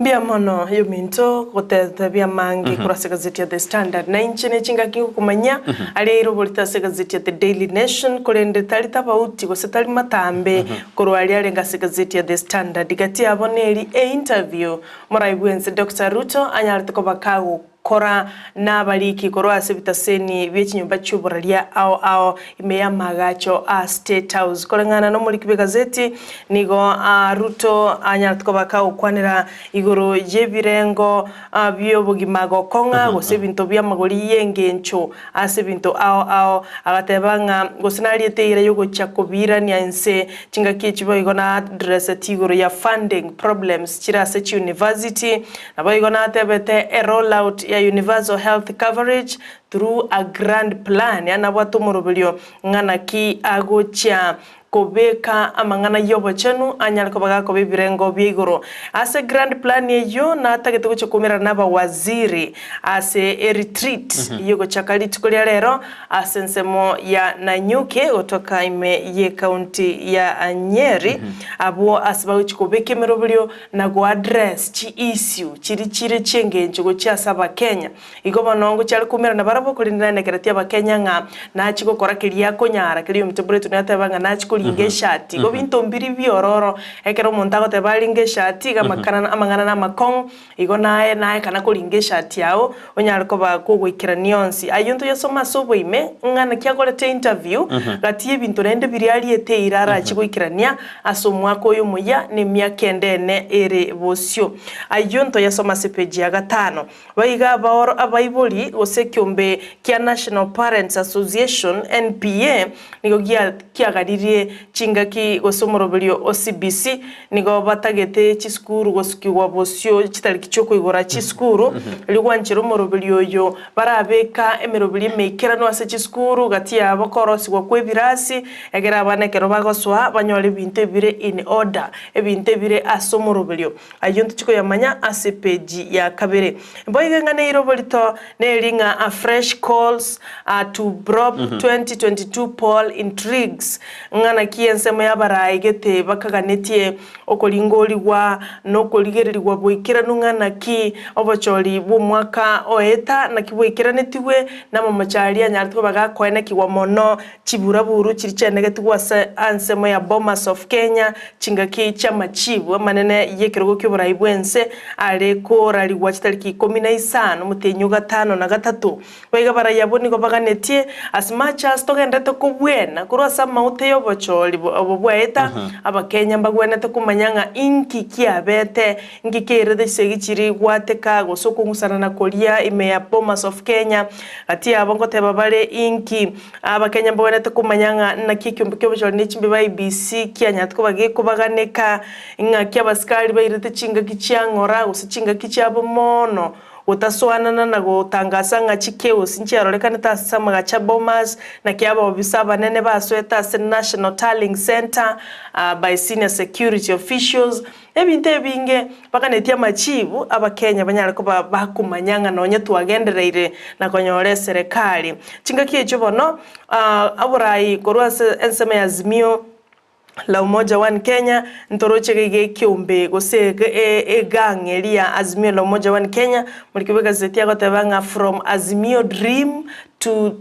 Mbuya mono yominto gotetebia amange korwa ase egazeti ya The Standard. Na inche ne chingaki ngokomanyia aria aire oborito ase egazeti ya The Daily Nation korende tari tabauti gose tari matambe korwa aria arenge ase egazeti ya The Standard. Gati yabo neri einterview morai bwense Doctor Ruto anyarete koba kago Kora nabariki korwa ase ebitaseni bie chinyomba chi'oboraria ao ao ime y'amaagacho a State House. Koreng'ana nomoriki bw'egazeti, nigo Ruto anyarete koba kagokwanera igoro y'ebirengo bi'obogima gokong'a gose ebinto bi'amagori y'engencho ase ebinto ao ao. Agateba ng'a gose nariete eira y'ogochia kobiirania inse chingaki echi boigo naaddresseti igoro ya funding problems chire ase chiuniversity Naboigo natebete e roll out ya universal health coverage through a grand plan, yaani nabwate omoroberio ng'a naki agochia kobeka amang'ana y'obochenu anyare koba gakoba ebirengo bia igoro. Ase grand plan eyio natagete gochia koumerana na abawaziri ase e retreat yogochaka rituko ria rero ase ensemo ya Nanyuki gotoka ime y'ecounty ya Nyeri, abwo ase bagochia kobeka emeroberio na goaddress chi issue chiria chire chi'engencho gochia ase abakenya. Igo bono ngochia are koumerana barabwo korende naenekeretie abakenya ng'a nachie gokora keria akonyara keria omonto oboretwe nateba ng'a nachie koringa eshati. Igo binto mbiri biororo ekero omonto agoteba aringe eshati iga amakana amang'ana na amakong'u igo naye naye kana koringa eshati yao onyare koba kogoikerania onsi. Ayio ntoyasome ase oboime ng'a naki akorete interview gati y'ebinto naende biria ariete eira arachie goikerania Ase omwaka oyo omoyia nemiaka ende ene ere bosio. Ayio ntoyasome ase epeji ya gatano. Baiga abaoro abaibori gose ekiombe kia National Parents Association, NPA, nigo kiagaririe chingaki gose omoroberio o CBC nigo batagete chisukuru gosukigwa bosio chitariki chiokoigora chisukuru erio gwanchera omoroberio oyo Barabeka emeroberi emeikeranu ase chisukuru gati yabo korosigwa kw'ebirasi, egere abana ekero bagosoa banyore ebinto ebire in order, ebinto ebire ase omoroberio. Ayio ntochia koyamanya ase epeji ya kabere. Boigo eng'ana eire oborito neri ng'a a fresh calls to brop 2022 poll intrigues, ng'a naki ensemo y'abarai gete bakaganetie Okoringorigwa na okorigererigwa boikeranu ng'a naki obochori bw'omwaka oeta naki boikeranetigwe, na amamocho aria anyarete koba gakoenekigwa mono, chiburaburu chiria chianegetigwe ase ansemo ya Bomas of Kenya, chingaki chi'amachibu amanene y'ekerogo ki'oborai bw'ense are korarigwa chitariki ikomi na isano omotienyi o gatano na gatato. Boigo abarai abwo nigo baganetie, as much as togenderete kobwena korwa ase amaote y'obochori. obochori obo bwaeta, Abakenya mbagwenerete komanya ng'a inki kiabete, inki keirete chisegi chiria gwateka gose okong'usanana koria ime ya Bomas of Kenya. Gati yabo ngoteba bare inki, Abakenya mbagwenerete komanya ng'a naki ekiombe kia obochori ne chimbe ba IEBC kianyarete koba gekobaganeka, ing'aki abasikari bairete chingaki chia ng'ora gose chingaki chiabo mono. Gotasoanana na gotangasa ng'a chikeosi nchiarorekanete ase amagacho a Bomas, naki abaobisa abanene basoete ase National Tallying Centre by senior security officials, ebinto ebinge baganetie amachibu Abakenya banyare koba bakomanya ng'a nonye twagendereire na konyora eserekari. Chingaki echio bono oborai korwa ase ensemo ya Azimio La Umoja One Kenya, ntoroche iga iga ekeombe gose egang eria ya Azimio La Umoja One Kenya, morikio bw'egazeti agoteba ng'a from Azimio dream to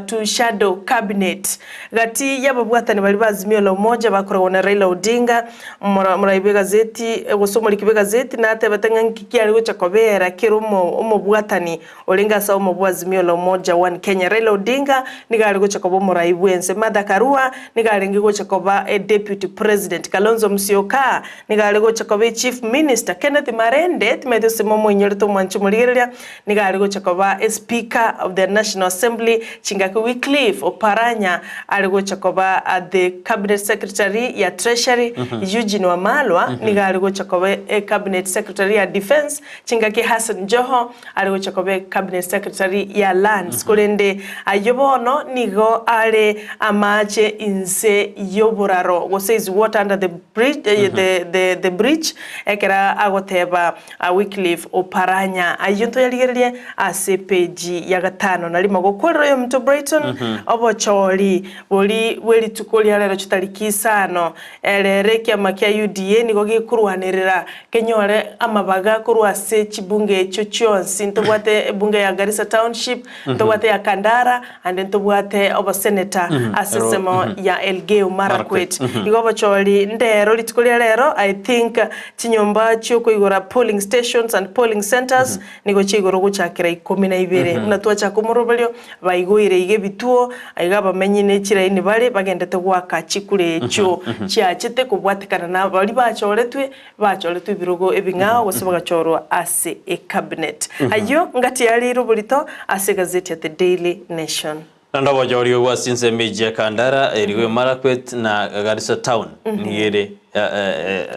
to shadow cabinet. Gati y'ababwatani baria ba Azimio La Umoja bakoragwa na Raila Odinga, morai bw'egazeti gose omoriki bw'egazeti natebete ng'a nki kiare gocha kobera kera omobwatani Orenge ase omo bwa Azimio la Umoja One Kenya, Raila Odinga nigo are gocha koba omorai bw'ense, Martha Karua nigo arenge gocha koba e Deputy President, Kalonzo Musyoka nigo are gocha koba e Chief Minister, Kenneth Marende timaeti ase momoinyorete omwanchi omorigereria nigo are gocha koba e Speaker of the National Assembly, chingaki Wycliffe Oparanya are gocha koba the Cabinet Secretary ya Treasury, Eugene Wamalwa nigo are gocha koba e Cabinet Secretary ya Defence, chingaki Hassan Joho Are gocha koba Cabinet Secretary ya Lands, korende ayio bono nigo are amache inse y'oboraro gose is water under the bridge, the, the, the bridge ekero agoteba Wycliffe Oparanya. Ayio ntoyarigererie ase epeji ya gatano na rimo. Gokwerera oyominto Brighton, obochori bori bwe rituko ria rero chitariki isano, Ere ekiama kia UDA nigo gekorwanerera kenyore amabaga korwa ase chibunge echio chionsi. Ntobwate ebunge ya Garissa Township, ntobwate ya Kandara, ande ntobwate oboseneta ase ensemo ya Elgeyo Marakwet. Igo obochori ndero rituko ria rero I think chinyomba chiokoigora polling stations and polling centers nigo chiaigorwa gochakera ikomi na ibere. Buna twachaka omoroberio Baigoire iga ebituo, aiga abamenyi ne chiraini bare bagendete goaka chikura echio chiachete kobwatekana na baria bachoretwe, bachoretwe ebirogo ebing'ao gose bagachorwa ase ecabinet. Ayio ngati yareire oborito ase egazeti ya The Daily Nation. Naende obochori obwo ase chinsemo echi chia Kandara, Elgeyo Marakwet na Garissa Town nigo ere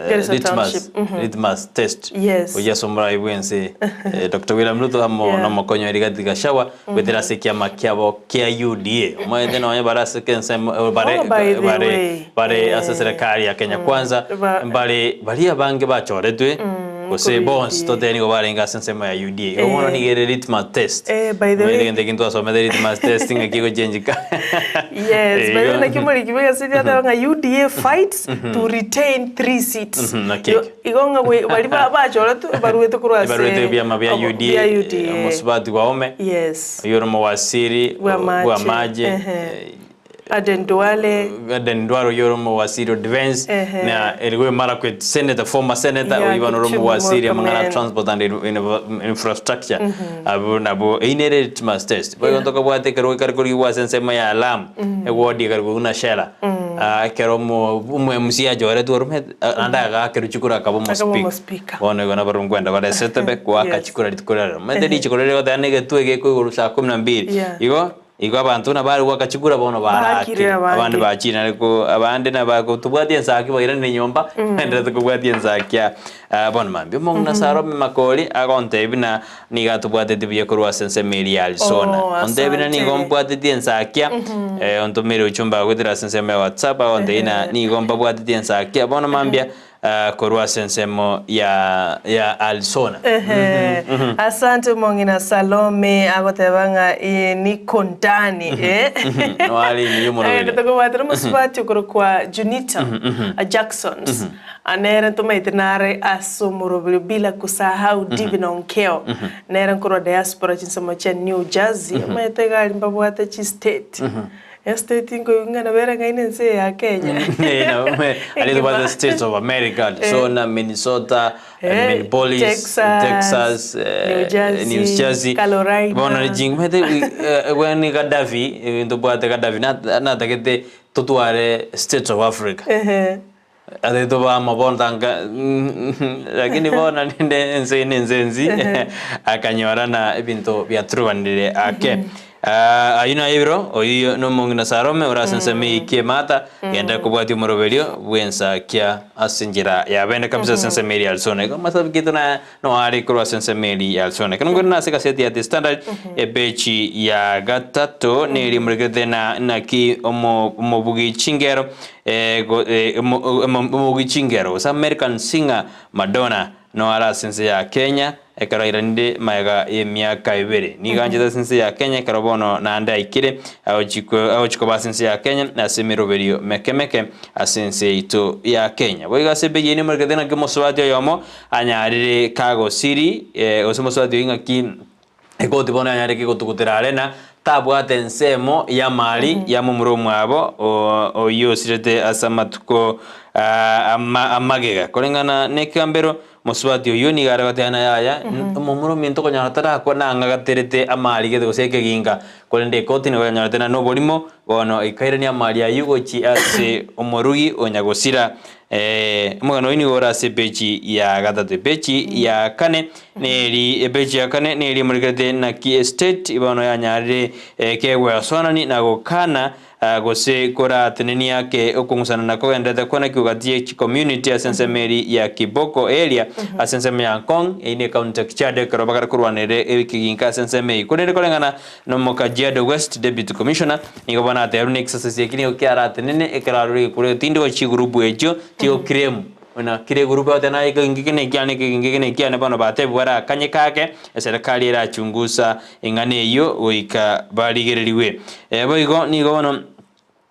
Garissa Litmus, Township, litmus test Yes. gochia ase omorai bw'ense Doctor William Ruto amo Yeah. nomokonyi oye Rigathi Gachagua goetera ase ekiama kiabo kia UDA. Omanyete nonye bare ase ensemo bare Oh, by the bare way. bare ase Eh. serikali ya Kenya Kwanza Ba- mbare baria abange bachoretwe gose korwa bonsi UDA. totebe nigo barenge ase ensemo ya UDA. Igo bono Eh. nigo ere litmus test. Eh, by the Omanyete way. egento eki ntwasomete litmus test ng'aki egochenjika. Yes, by the way, Igo. naki omoriki bw'egaseti ateba ng'a UDA fights to retain 3 seats. Naki Igo ekio. igo ng'a gwe baria ba bachoretwe baruete korwa ase Baruete ebiama bia obo- UDA, bia UDA. omosubati Wahome, Yes. oyio ore omowasiri Bw'amache, bw'amache, ehe. Aden Duale. Aden Duale oyio ore omowasiri o defence, Ehe. na Elgeyo Marakwet senator, former senator, Yeah, oyio bono ore Kipchumba omowasiri amang'ana a Murkomen. transport and infrastructure, abwo nabwo eyio nere litmus test. Boigo ntokabwate ekero ekare korigigwa ase ensemo ya Lamu, eward ekare korigwa buna Shela, ekero omo omo MC achoretwe orome naende agakerwa chikura akaba Akaba omospeaker. omospeaker. Bono igo nabarabwo nkwenda bare esetebe goaka Yes. chikura rituko riarero. Omanyete richiko riria rigoteba na egetwe gekoigorwa saa kumi na mbili. Yeah. Igo, igo abanto buna bare goaka chikura bono Baakire barakire. abange. Abande bachire nare ko abande nabagotobwatia ensaki bairanire nyomba, baenderete kobwatia ensaki aa bono mambia. Omong'ina Salome Makori agontebia buna nigo atobwatetie buya korwa ase ensemo eria ya Arizona. Oh, Ontebia buna asante. nigo mbwatetie ensakia, ontomere ujumbe agoetera ase ensemo ya WhatsApp agontebia buna nigo mbabwatetie ensakia bono mambia korwa ase ensemo ya ya Arizona. Ehe. Asante omong'ina Salome agoteba ng'a eh, niko ndani eh. Noare ime y'omoroberi. Eh, tokobwatera omosubati okorokwa Junita Jacksons. Nere ntomaete nare ase omoroberi bila kusahau Divine Onkeo. Nere nkorwa diaspora chinsemo chia New Jersey. Omanyete iga aria mbabwate chi state. Estate nkoigwa ng'a nabo ere ng'ai na ense eye ya Kenya. Aria tobwate States of America, Arizona, Minnesota, Minneapolis, Texas, Texas, New Jersey, New Jersey. Carolina. Bono ching'umete bweni Gaddafi, ebinto bwate Gaddafi natagete totware States of Africa. Ehe. Ase tobama bono tanga lakini bono rende ense eye nense ensi akanyora na ebinto biaturubanire ake. Ayio naye ebiro, oyio nomong'ina Salome ore ase ensemo eye ki'Emata, genda kobwatia omoroberio bw'ensakia ase enchera ya bene kabisa ase ensemo eria ya Arizona. Igo amasabi aito na no are korwa ase ensemo eria ya Arizona. Ekero nkorenda ase egaseti ya The Standard, epeji ya gatato neria emorekete na naki omo omobugi chingero Omobugi chingero gose American singer Madonna no are ase ense ya Kenya ekero airanire magega y'emiaka ebere. Nigo anchete ase ense ya Kenya ekero bono naende aikire agochi koba ase ense ya Kenya ase emeroberio meke meke ase ense yaito ya Kenya. Boigo ase epeji eye nemorekete ng'aki omosubati oyomo anyarire kagosiri gose omosubati oyio ng'aki Ekoti bono yanyare kegotugutera are na tabwate ensemo y'amari ya momura omwabo oyio osirete ase amatuko amagega. Koreng'ana nekegambero, mosubati oyio nigo are goteba ng'a yaya, momura ominto konyora tarakwa nang'agaterete amari gete gose ekeginka. Korende ekoti nigo yanyorete ng'a noborimo, bono ekairania amari ayio gochia ase omorugi o nyagosira. Omogano oyio nigo ore ase epeji ya gatato. Epeji ya kane neri epeji ya kane neri emorekerete naki estate bono yanyarire kegwesoanani na gokana gose koratenenia ake okong'usana na kogenderete kwana gati ye chicommunity ase ensemo eri ya Kiboko area ase ensemo ya Ngong eyio ne county ya Kajiado ekero bagare korwanera ekeginka ase ensemo eyio. Korende koreng'ana Nomo Kajiado West Deputy Commissioner nigo bono atebirie buna egesasi eki nigo kiaratenene ekero arure egekuro getindi gochia chigurupu echio chigoclaim buna kera egurupu egoteba naye ekegingi eke nekiane ekegingi eke nekiane bono batebiwa barakanye kake eserekari erachungusa eng'ana eyio goika barigereriwe. Boigo nigo bono.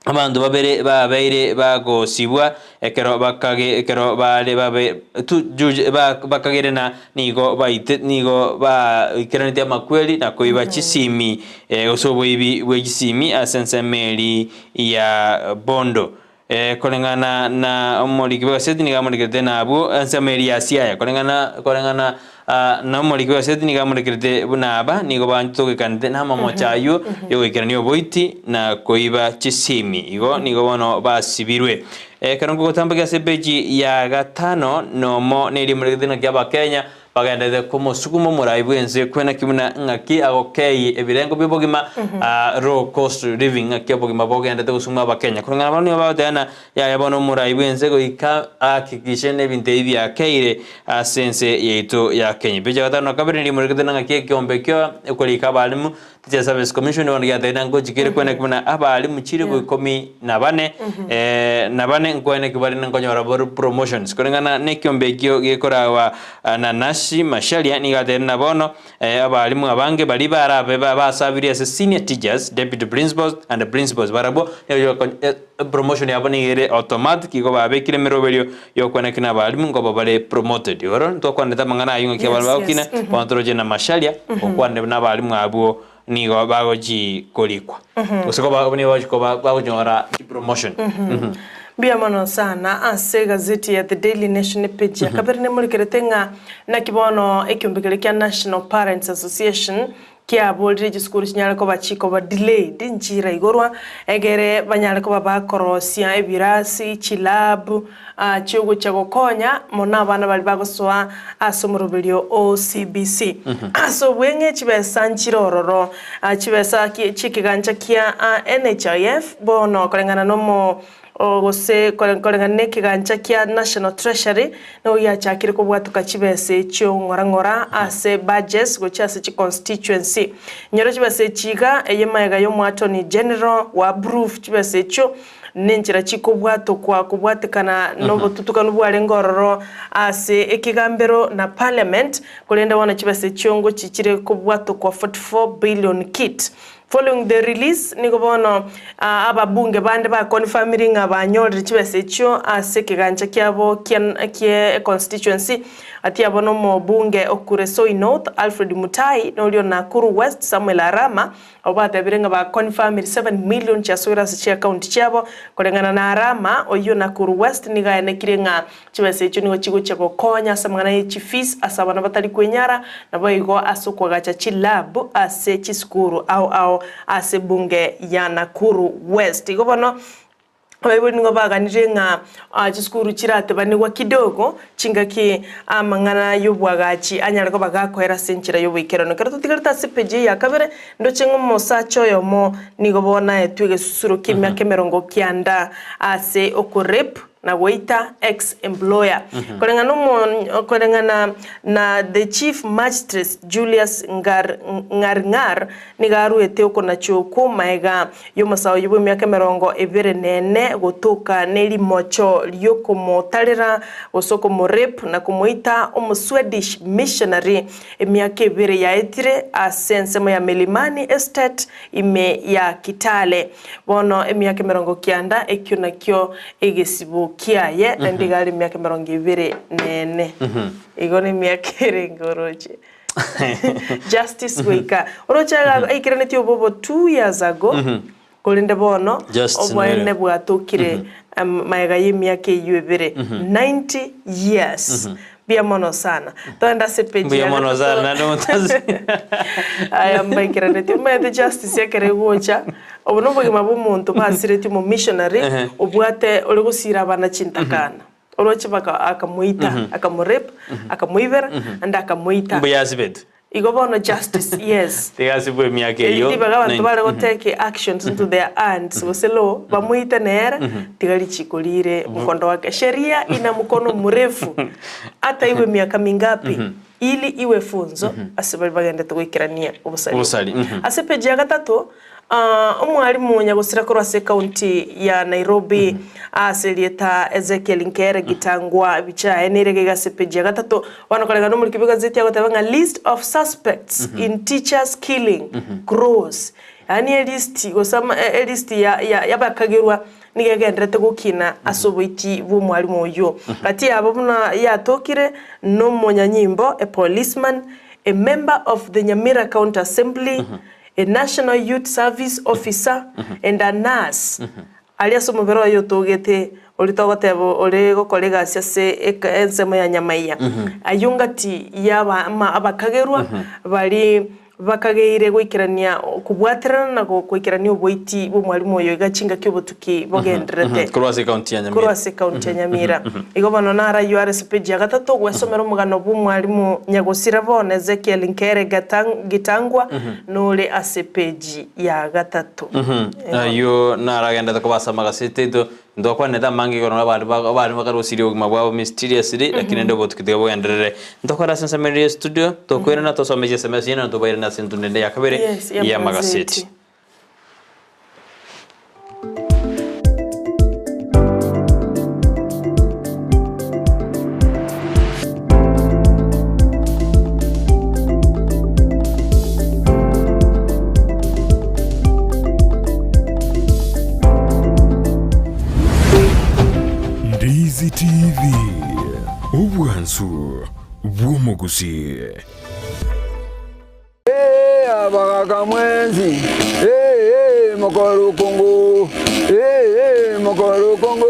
Abanto babere babeire bagosibwa ekero bakage ekero bare babe tu juj ba bakagere na nigo baite nigo baikeranetie amakweri na koiba chisimi gose oboibi bwe chisimi ase ensemo eria ya Bondo. Koreng'ana na omoriki bw'egaseti nigo amorekerete nabwo ensemo eria ya Siaya koreng'ana koreng'ana Na omoriki bw'egaseti nigo amorekerete buna aba nigo bantogekanete namamocho ayio y'ogoikerania oboiti na koiba chisimi. Igo nigo bono basibirwe. Ekero nkogotambokia ase epeji ya gatano nomo neria emorekerete ng'aki Abakenya bagenderete komosuguma omorai bw'ense kwenaki buna ng'aki agokeyie ebirengo bi'obogima low cost living ng'aki obogima bogenderete gosuguma Abakenya. Koreng'ana bono nigo bagoteba ng'a Yaya bono omorai bw'ense goika ahakikishe nebinto ebi biakeire ase ense yaito ya Kenya. Epicha ya gatano na kabere nigo imorekete ng'aki ekeombe ekio ekorika abalimu Teacher Service Commission bono giatebire ng'a ngochi kere kweneki buna abalimu chilifu ikomi na bane na bane nkweneki bare nkonyora bore promotions. Koreng'ana na ekeombe ekio gekoragwa na Nancy Macharia nigo atebire ng'a bono Abalimu abange baria barabe basabirie ase senior teachers, deputy principals and principals barabwo nigo promotion yabo nigo ere automatic igo babekire emeroberio yokweneki na abalimu nkoba bare promoted. Igoro ntwakwanete amang'ana ayio ng'aki abana bagokina, bono toroche na Macharia okwanire buna abalimu abwo nigo bagochi korikwa gose koba nigo bagochi koba bagonyora chipromotion. Mbuya mono sana ase egazeti ya The Daily Nation epage ya kabere nemorekerete ng'a naki bono ekiombe keria kia National Parents Association kiaborire chisukuru chinyare koba chikoba delayed nchira igorwa egere banyare koba bakorosia ebirasi, chilab chiogochia gokonya mono abana baria bagosoa ase omoroberio o CBC. Ase obweng'e chibesa nchire ororo, chibesa chi'ekegancha kia NHIF bono koreng'ana nomo gose koreng'ana nekegancha kia National Treasury nigo giachakire kobwatoka chibesa echio ng'ora ng'ora ase budgets gochia ase chiconstituency. Nyora chibesa echi iga eye magega y'omoattorney general wa approve chibesa echio Nenchera chikobwatokwa kobwatekana nobotutukanu bwarenge ororo ase ekegambero na parliament, korende bono chibesa echio ngochi chire kobwatokwa 44 billion kit. Following the release, nigo bono ababunge bande bakonfirmire ng'a banyorire chibesa echio ase ekegancha kiabo kia econstituency. Gati yabo nomobunge o Kuresoi North, Alfred Mutai, na oria o Nakuru West, Samuel Arama, abwo batebire ng'a bakonfirmire 7 million chiasoire ase chiaccount chiabo. Koreng'ana na Arama, oyio o Nakuru West nigo aenekirie ng'a Chibesa echio nigo chigochia gokonya ase amang'ana ye chifees ase abana batari kwenyara, naboigo ase okoagacha chilab ase chisukuru ao ao ase ebunge ya Nakuru West. Igo bono abaibori nigo baganirie ng'a chisukuru chiratebanigwa kidogo chingaki amang'ana y'oboagachi anyare koba gakoera ase enchera y'oboikeranu. Ekero totigarete ase epeji eye ya kabere, ndoche ng'a omosacha oyomo nigo bono aetwe egesusuro ki'emiaka emerongo kianda ase okorape na goita ex employer. Koreng'ana omo koreng'ana na the chief magistrate Julius Ngar Ng'arng'ar nigo aruete okonacha okwo maega y'omosae oyio bw'emiaka emerongo ebere na ene gotoka ne rimocho riokomotarera gose okomorape na komoita omo Swedish missionary emiaka ebere yaetire ase ensemo ya Milimani Estate ime ya Kitale. Bono emiaka emerongo kianda, ekio nakio egesibo kiaye, naende iga are emiaka emerongo ebere nene. Igo nemiaka erenge oroche. Justice goika. Oroche iga aikeranetie obobo 2 years ago, korende bono Justice oboene nere. bwatokire magega y'emiaka eyio ebere. 90 years. Mbuya mono sana. Toende ase page Mbuya ya mono gatato. sana naende omotazi. Aya mbaikeranetie. Omanyete justice ekero egocha, obo nobogima bwa omonto basiretie omomissionary, obwate ore gosira abana chintakana. Oroche baka akamoita, akamorape, akamoibera, naende akamoita. Mbuya asibetwe. Igo bono justice, yes. Tiga asibwe emiaka eyio. Ribaga abanto bare gotake actions into their hands gose law, bamoite nere, tiga richiko rire mkondo wake. Sheria ina mkono mrefu hata iwe miaka mingapi ili iwe funzo ase baria bagendete goikerania obosari. Obosari, mhm. Ase page ya gatato, Omwalimu nyagosira korwa ase ekaunti ya Nairobi ase erieta Ezekiel Nkere Gitangwa ebicha aye nere iga ase page ya gatato. Bono koreng'ana nomoriki bw'egazeti agoteba ng'a list of suspects in teachers killing grows. Yaani elist gose ama elist ya ya yabakagerwa nigo egendererete gokina ase oboiti bw'omwalimu oyio. Gati yabo buna yatokire nomonyanyimbo, a policeman, a member of the Nyamira County Assembly, a National Youth Service officer, and a nurse, aria ase omobere oye otogete, oria togoteba ore gokora egasi ase eka ensemo ya nyamaiya. Ayio ngati ya ama abakagerwa baria bakageire goikerania kobwaterana na goikerania oboiti bw'omwalimu oyo iga chingaki obotuki bogendererete. Korwa ase ekaunti ya Nyamira. Korwa ase ekaunti ya Nyamira. Igo bono naro ayio are ase page ya gatato, gwesomera omogano bw'omwalimu nyagosira bono Ezekiel Nkere Gitangwa nore ase page ya gatato. Ayio naro agenderete koba ase amagaseti aito, ntokwanete amange igoro abande abande bakarosirie obogima bwabo mysteriously, lakini rende obotuki tiga bogenderere. Ntokore ase ensemo ere ya estudio, tokoirana tosome chiSMS chiaino na tobairane ase entunda ende ya kabere Yes, ya ya amagaseti. amagaseti. Ndizi TV, obwansu bw'omogusii. Ee abagaka mwensi, ee mokore okongo, ee mokore okongo,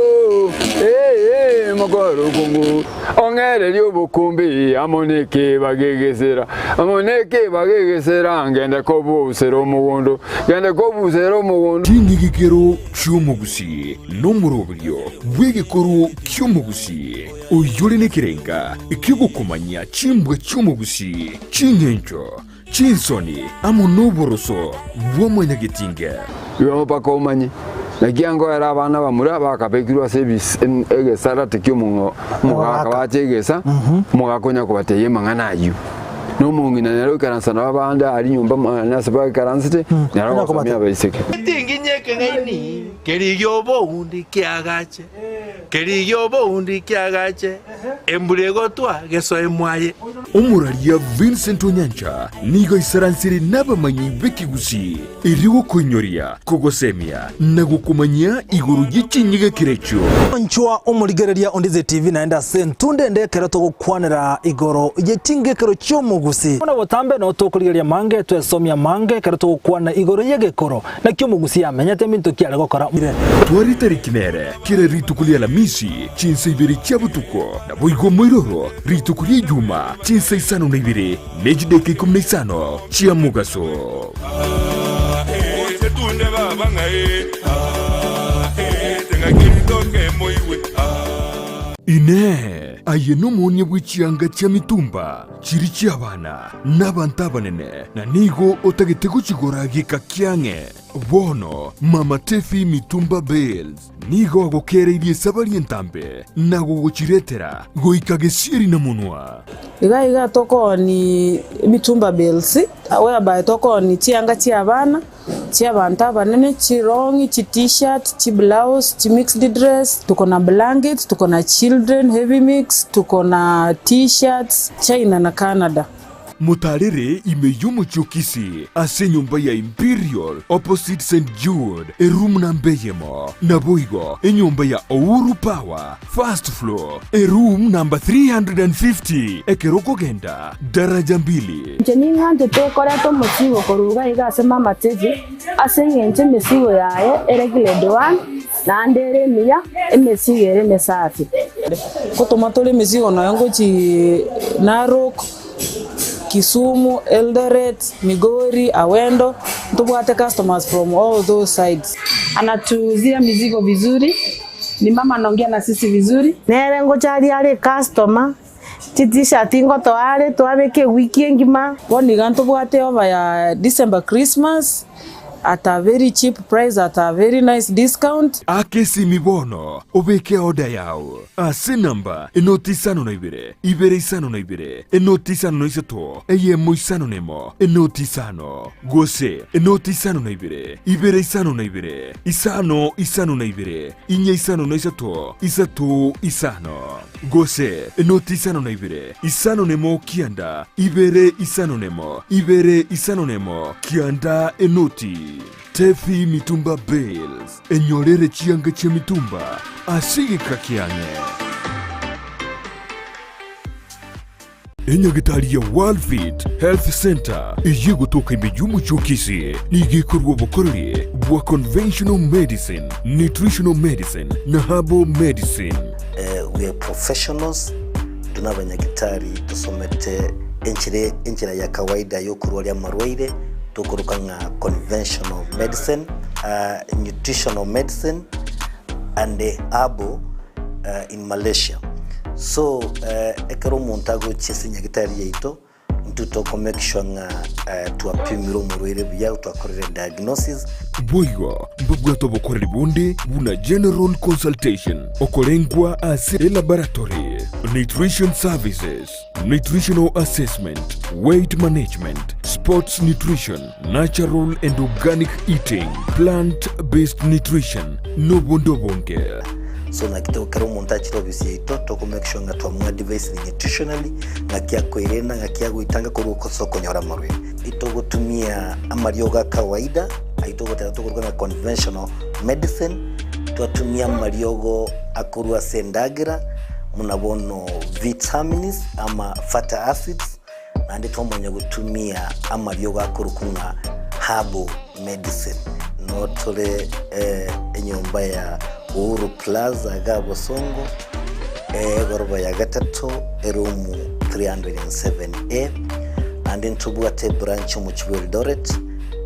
ee mokore okongo. Ong'ererie obokumbi amo nekeba gegesera, amo nekeba gegesera, ngende kobusera omogondo, ngende kobusera omogondo. Ching'igikero chi'omogusii nomoroberio bw'egekoro ki'omogusii, oyore nekerenga ki'ogokomanyia chimbwa chi'omogusii. Ching'encho, chinsoni, amo noboroso bwa mwanyagetinge. Igo mpaka omanye, naki angoera abana bamura bakabekirwe ase ebis egesarate ki'omong'o omogaka bache egesa, omogaka onya kobatebia amang'ana ayio. Na omong'ina nere oikaransa nabo abande aria nyomba mwane ase baikaransete, nere ogosomia abaiseke. Etinginya ekeng'aini kerigia oboundi kiagache, kerigia oboundi kiagache, embura egotwa gesoe mwaye. Omoraria Vincent Onyancha nigo aisaransire nabamanyi b'ekegusii erio gokoinyoria, kogosemia na gokomanyia igoro ye chinyegekero echio. Inchwa omorigereria o Ndizi TV naende ase entunde ende ekero togokwanera igoro ye chingekero chi'omogusi. Buna botambe noo tokorigereria mange twesomia mange ekero togokwana igoro y'egekoro. Naki omogusi amenyete minto ki are gokora. Tware tariki nere kera rituko ri'Alamisi chinsa ibere chia botuko, naboigo moiroro rituko ri'Ejuma chinsa isano na ibere ne chidaeka ikomi na isano chia mogaso. Inee! Aye nomoonia bwe chianga chia mitumba chiri chi'abana na abanto abanene, na nigo otagete gochigora geka kiang'e? Bono Mama Tefi Mitumba Bales nigo agokereirie esabari entambe na gogochiretera goika gesieri na monwa. Iga iga tokooni emitumba bales, whereby tokooni chianga chi'abana, chi'abanto abanene, chirong'i, chi-tshirt, chiblouse, chimixed dress, tuko na blankets, tuko na children heavy mix, tuko na t-shirts, China na Canada. Motaarere ime y'omochie o Kisii ase enyomba ya Imperial opposite St Jude eroom namba eyemo, naboigo enyomba ya Ouru Power first floor eroom namba 350 ekero okogenda daraja mbili. Inche ning'anchete koreta omosigo korwa iga iga ase mama Teddy, ase eng'encho emesigo yaye ere grade one, naende ere emiya, emesigo ere emesafi. Ngotoma tore emesigo nonya ngochii Narok, Kisumu, Eldoret, Migori, Awendo, ntobwate customers from all those sides. Anatuuzia mizigo vizuri, ni mama anaongea na sisi vizuri. Nere ngocharia are ecustomer, Chi-t-shirt ngotoa are twabeka ewiki engima. Bono iga ntobwate ofa ya December Christmas at a very cheap price at a very nice discount. Aka esimi bono obeke eoda yao ase enamba enoti isano na ibere, ibere isano na ibere, enoti isano na isato, eyemo isano na emo, enoti isano, gose enoti isano na ibere, ibere isano na ibere, isano isano na ibere, inye isano na isato, isato isano. Gose enoti isano na ibere, isano nemo kianda, ibere isano nemo, ibere isano nemo, kianda enoti. Tefi Mitumba Bales, enyorere chianga chi'emitumba ase egeka kiang'e. Enyagetari ya Worldfit Health Centre eyio egotoka ime y'omochie o Kisii nigo ekorua obokoreri bwa conventional medicine, nutritional medicine na herbal medicine. We are professionals, intwe nabanyagitari tosomete enchera enchera ya kawaida yokorwaria amarwaire tokoroka ng'a conventional medicine, nutritional medicine and herbal in Malaysia. So ekero omonto agochia ase nyagitari yaito, intwe toko make sure ng'a twapimire omorwaire buya, twakorire diagnosis. Boigo mbabwate obokoreri bonde buna general consultation, okorengwa ase elaboratory, nutrition services, nutritional assessment, weight management, sports nutrition, natural and organic eating, plant based nutrition, nobonde obonge. So naki to ekero omonto achire ofisi yaito toko make sure ng'a twamoadvisire nutritionally, ng'aki akoirena, ng'aki agoitanga korwa ase okonyora amarwaire. Itogotumia amariogo a kawaida, ayio togoteba tokoruga ng'a conventional medicine, twatumia amariogo akorwa ase endagera, buna bono vitamins ama fatty acids, naende twamanya gotumia amariogo akorokwa ng'a herbal medicine. Noo tore enyomba ya Uhuru Plaza igaa Bosongo, egoroba ya gatato, eroom 307A, naende ntobwate ebranch omochie bwa Eldoret,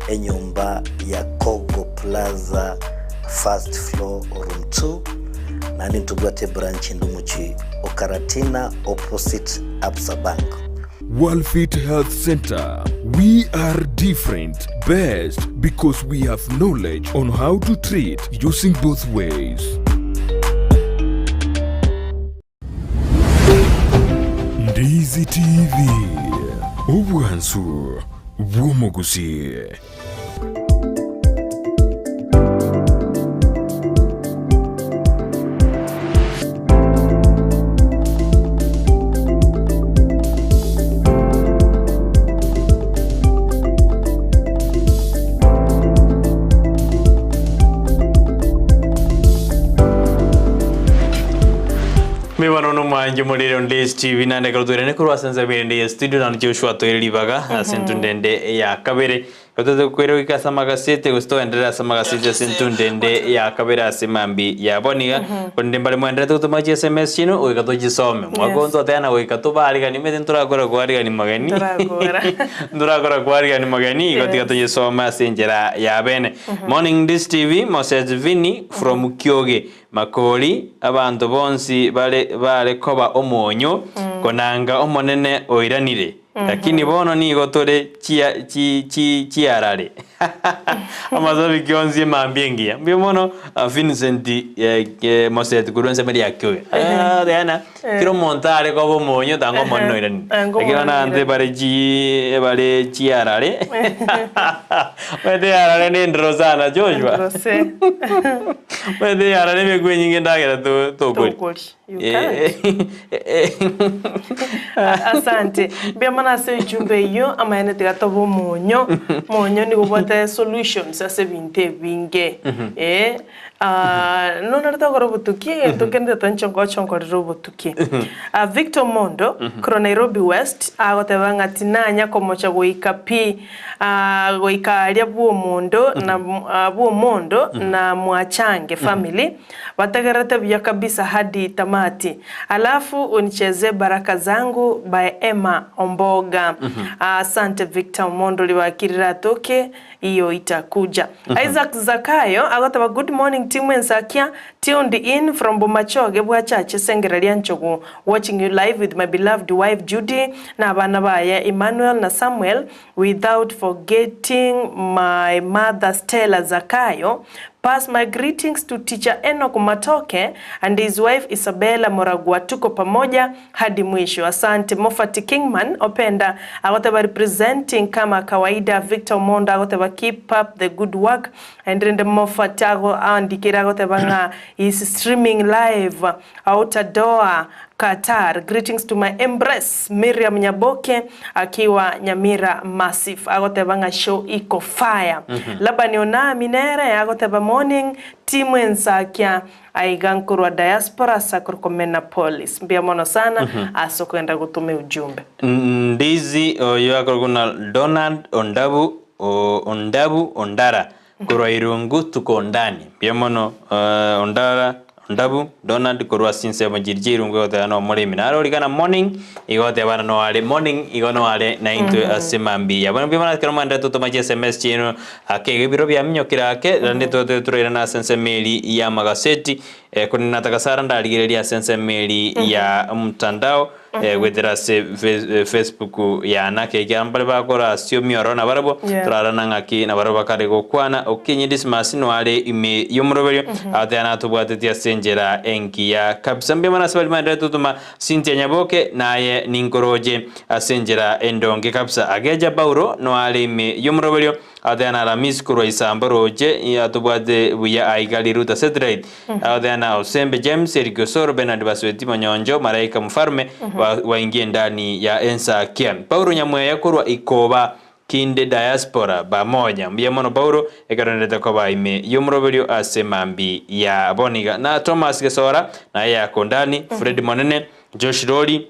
enyomba ya Kogo Plaza first floor room 2, naende ntobwate ebranch ende omochie o Karatina opposite Absa Bank. Worldfit Health Center, we are different, best because we have knowledge on how to treat using both ways. Ndizi TV. Obwansu bw'omogusii. Mibano nomwanchi morire onde STV nande ekero twerene korwa ase ense ende ya studio naende Joshua toire ribaga ase entunde ende ya kabere. Gotete kwere goika ase amagaseti gose togenderere ase amagaseti ase entunde ende ya kabere ase mambi ya bono iga. Korende mbare mwenderete gotoma chi SMS chiaino goika tochisome. Mwaka oyo ntotebana goika tobaariganie omanyete ntorakora koarigania mageni Ntorakora. ntorakora koarigania mageni igo tiga toyesome ase enchera ya bene. Morning Ndisi TV, Moses Vinny from Kioge. Makori, abanto bonsi bare bare koba omonyo, konanga Omonene oiranire. Lakini bono nigo tore chia chi chi chiarare. Amasabiki onsi emambia engiya. Mbuya mono Vincent Moseti korwa ensemo eria ya Kioge. Diana, kera omonto are koba omonyo tanga Omonene oiranire. Lakini bono abanto bare chi bare chiarare. Omanyete earare ne endoro sana Joshua. Omanyete earare emekwe enyinge endagera to tokoria. Tokori. You can't. Asante. Mbuya mono ase ejumbe eyio, amaene tiga tobe omonyo. Omonyo nigo obwate solutions ase ebinto ebinge. Eh, ah, nonarete gokora obotuki, egento kende tata inche ngocha nkorere obotuki. Ah, Victor Omondo, korwa Nairobi West, agoteba ng'a tinanya komocha goika pi, ah, goika aria bw'omondo na bw'omondo na Mwachange family, Bategerete buya kabisa hadi tamati. Alafu unichezee baraka zangu by Emma Omboga. Asante Victor Omondo ribaki riratoke iyo itakuja. Isaac Zakayo agoteba good morning team Ensakia tuned in from Bomachoge bwachache Sengera ria Nchogu watching you live with my beloved wife Judy na abana baye Emmanuel na Samuel without forgetting my mother Stella Zakayo Pass my greetings to teacher Enock Matoke and his wife Isabella Moragwa tuko pamoja hadi mwisho. Asante Moffat Kingman Openda agoteba representing kama kawaida Victor Omondo agoteba keep up the good work and rende Moffat ago andikire agoteba ng'a is streaming live outer Doha Qatar. Greetings to my embrace Miriam Nyaboke akiwa Nyamira Massive agoteba ng'a show iko fire. Laban Onami nere agoteba morning team ensakia aiga nkorwa diaspora Sakurkomena Police. Mbuya mono sana ase okogenda gotoma ujumbe. Ndizi oyo akorokwa buna Donald Ondabu Ondabu Ondara Korwa irungu tuko ndani. Mbuya mono Ondara Ondabu Donald korwa ase chinsemo chiria chia irungu egoteba na omoremi. Naro rigana morning igo goteba no are morning igo no are naintwe ase mambia. Bono mbuya mono ekero mwaenderete gotoma chi sms chiaino ake iga ebiro biaminyokire ake naende tote torairane ase ensemo eria ya amagaseti korende nataka Sarah ndarigererie ase ensemo eria ya mtandao Goetera ase Facebook yane ake ekiagera mbare bakora ase omioro nabarabwo torarana ng'aki nabarabwo bakare gokwana. Okinyi Dismas noare ime y'omoroberio agoteba natobwatetie ase enchera engiya kabisa. Mbuya mono ase baria baenderete gotoma Cynthia Nyaboke naye ninkoroche ase enchera endonge kabisa. Agecha Paulo noare ime y'omoroberio Agoteba na Aramisi korwa isambo roche atobwate buya aiga Riruta Satellite. Agoteba na Osembe James, Eric Osoro, Bernard Basweti Monyoncho, Malaika Mfalme waingie ndani ya ensakia. Paulo Nyamweya korwa Ikoba Kinde Diaspora bamonya. Mbuya mono Paulo ekero nderete koba ime y'omoroberio ase mambi ya boniga. Na Thomas Gesora naye yako ndani, Fred Monene, Josh Lori,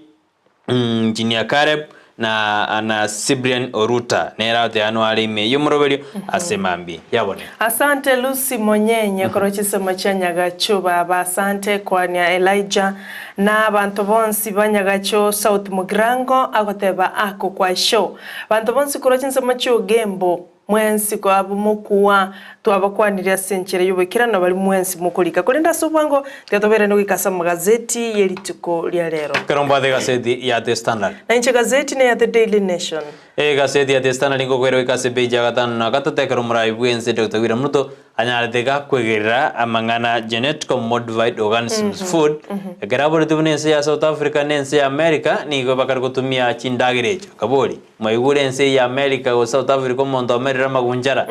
Engineer Caleb na na Cyprian Oruta nere agoteanwa are ime y'omoroberio ase mambia yabone. Asante Lucy Monyenye korwa chisemo chia Nyagacho baba asante kwania Elijah na abanto bonsi ba Nyagacho South Mugirango agoteba ako kwa show banto bonsi korwa chinsemo chia Ogembo Mwensi kwabo mokua, twabakwanirie ase enchera y'oboikeranu abare mwensi mokorika. Korende ase obwango tiga tobeerane goika ase amagazeti ye rituko ria rero. Ekero mbwate egaseti ya The Standard. Na inche gazeti neya The Daily Nation. Egaseti ya The Standard ngokwera goika ase epeji ya gatano na gatato ekero omorai bw'ense Doctor William Ruto anyarete gakwegerera amang'ana Genetically Modified Organisms Food ekero aboreti buna ense ya South Africa na ense ya America nigo bakare gotumia chindagera echo. Akabori. Mwaigure ense eye ya America gose South Africa omonto omerire amagunchara?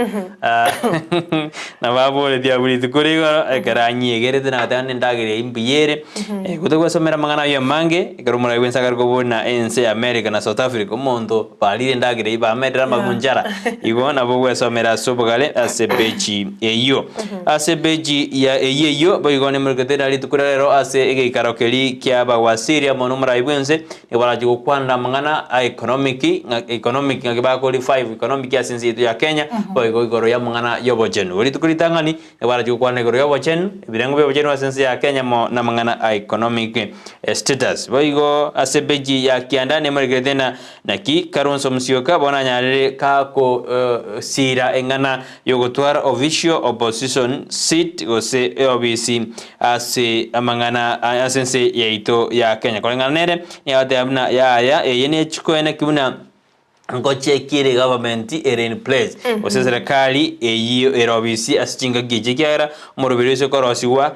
Nabo aboretie abwo rituko rigoro ekero anyiegerete na goteba nendagera eyio mbuya ere. Gotogwesomera amang'ana ayio amange ekero omorai bwense akare kobuna ense ya America na South Africa omonto barire endagera eyio bamerire amagunchara. Igo nabo ogwesomera ase obogare ase epeji eyio. Ase epeji ya eyio eyio boigo nemorikete na rituko ria rero ase egeikaro keria kia abawasiri amo nomorai bwense Nigo barache gokwana amang'ana a economic, ng'a economic ng'aki bako revive economic ase ense yaito ya Kenya, boigo igoro y'amang'ana y'obochenu. Rituko ritang'ani, nigo barache gokwana igoro y'obochenu, ebirengo bi'obochenu ase ense ya Kenya amo namang'ana a economic status. Boigo ase epeji ya kianda nemorekerete ng'a naki Kalonzo Musyoka bono anyarire kako sira eng'ana y'ogotwara official opposition seat gose eobisi ase amang'ana ase ense yaito ya Kenya. Koreng'ana nere nigo agoteba buna yaya eye nechikoeneki buna ngochekiere egovernment ere in place gose eserekari eyio ere obisi ase chingaki echi ekiagera omoroberi ase okorosigwa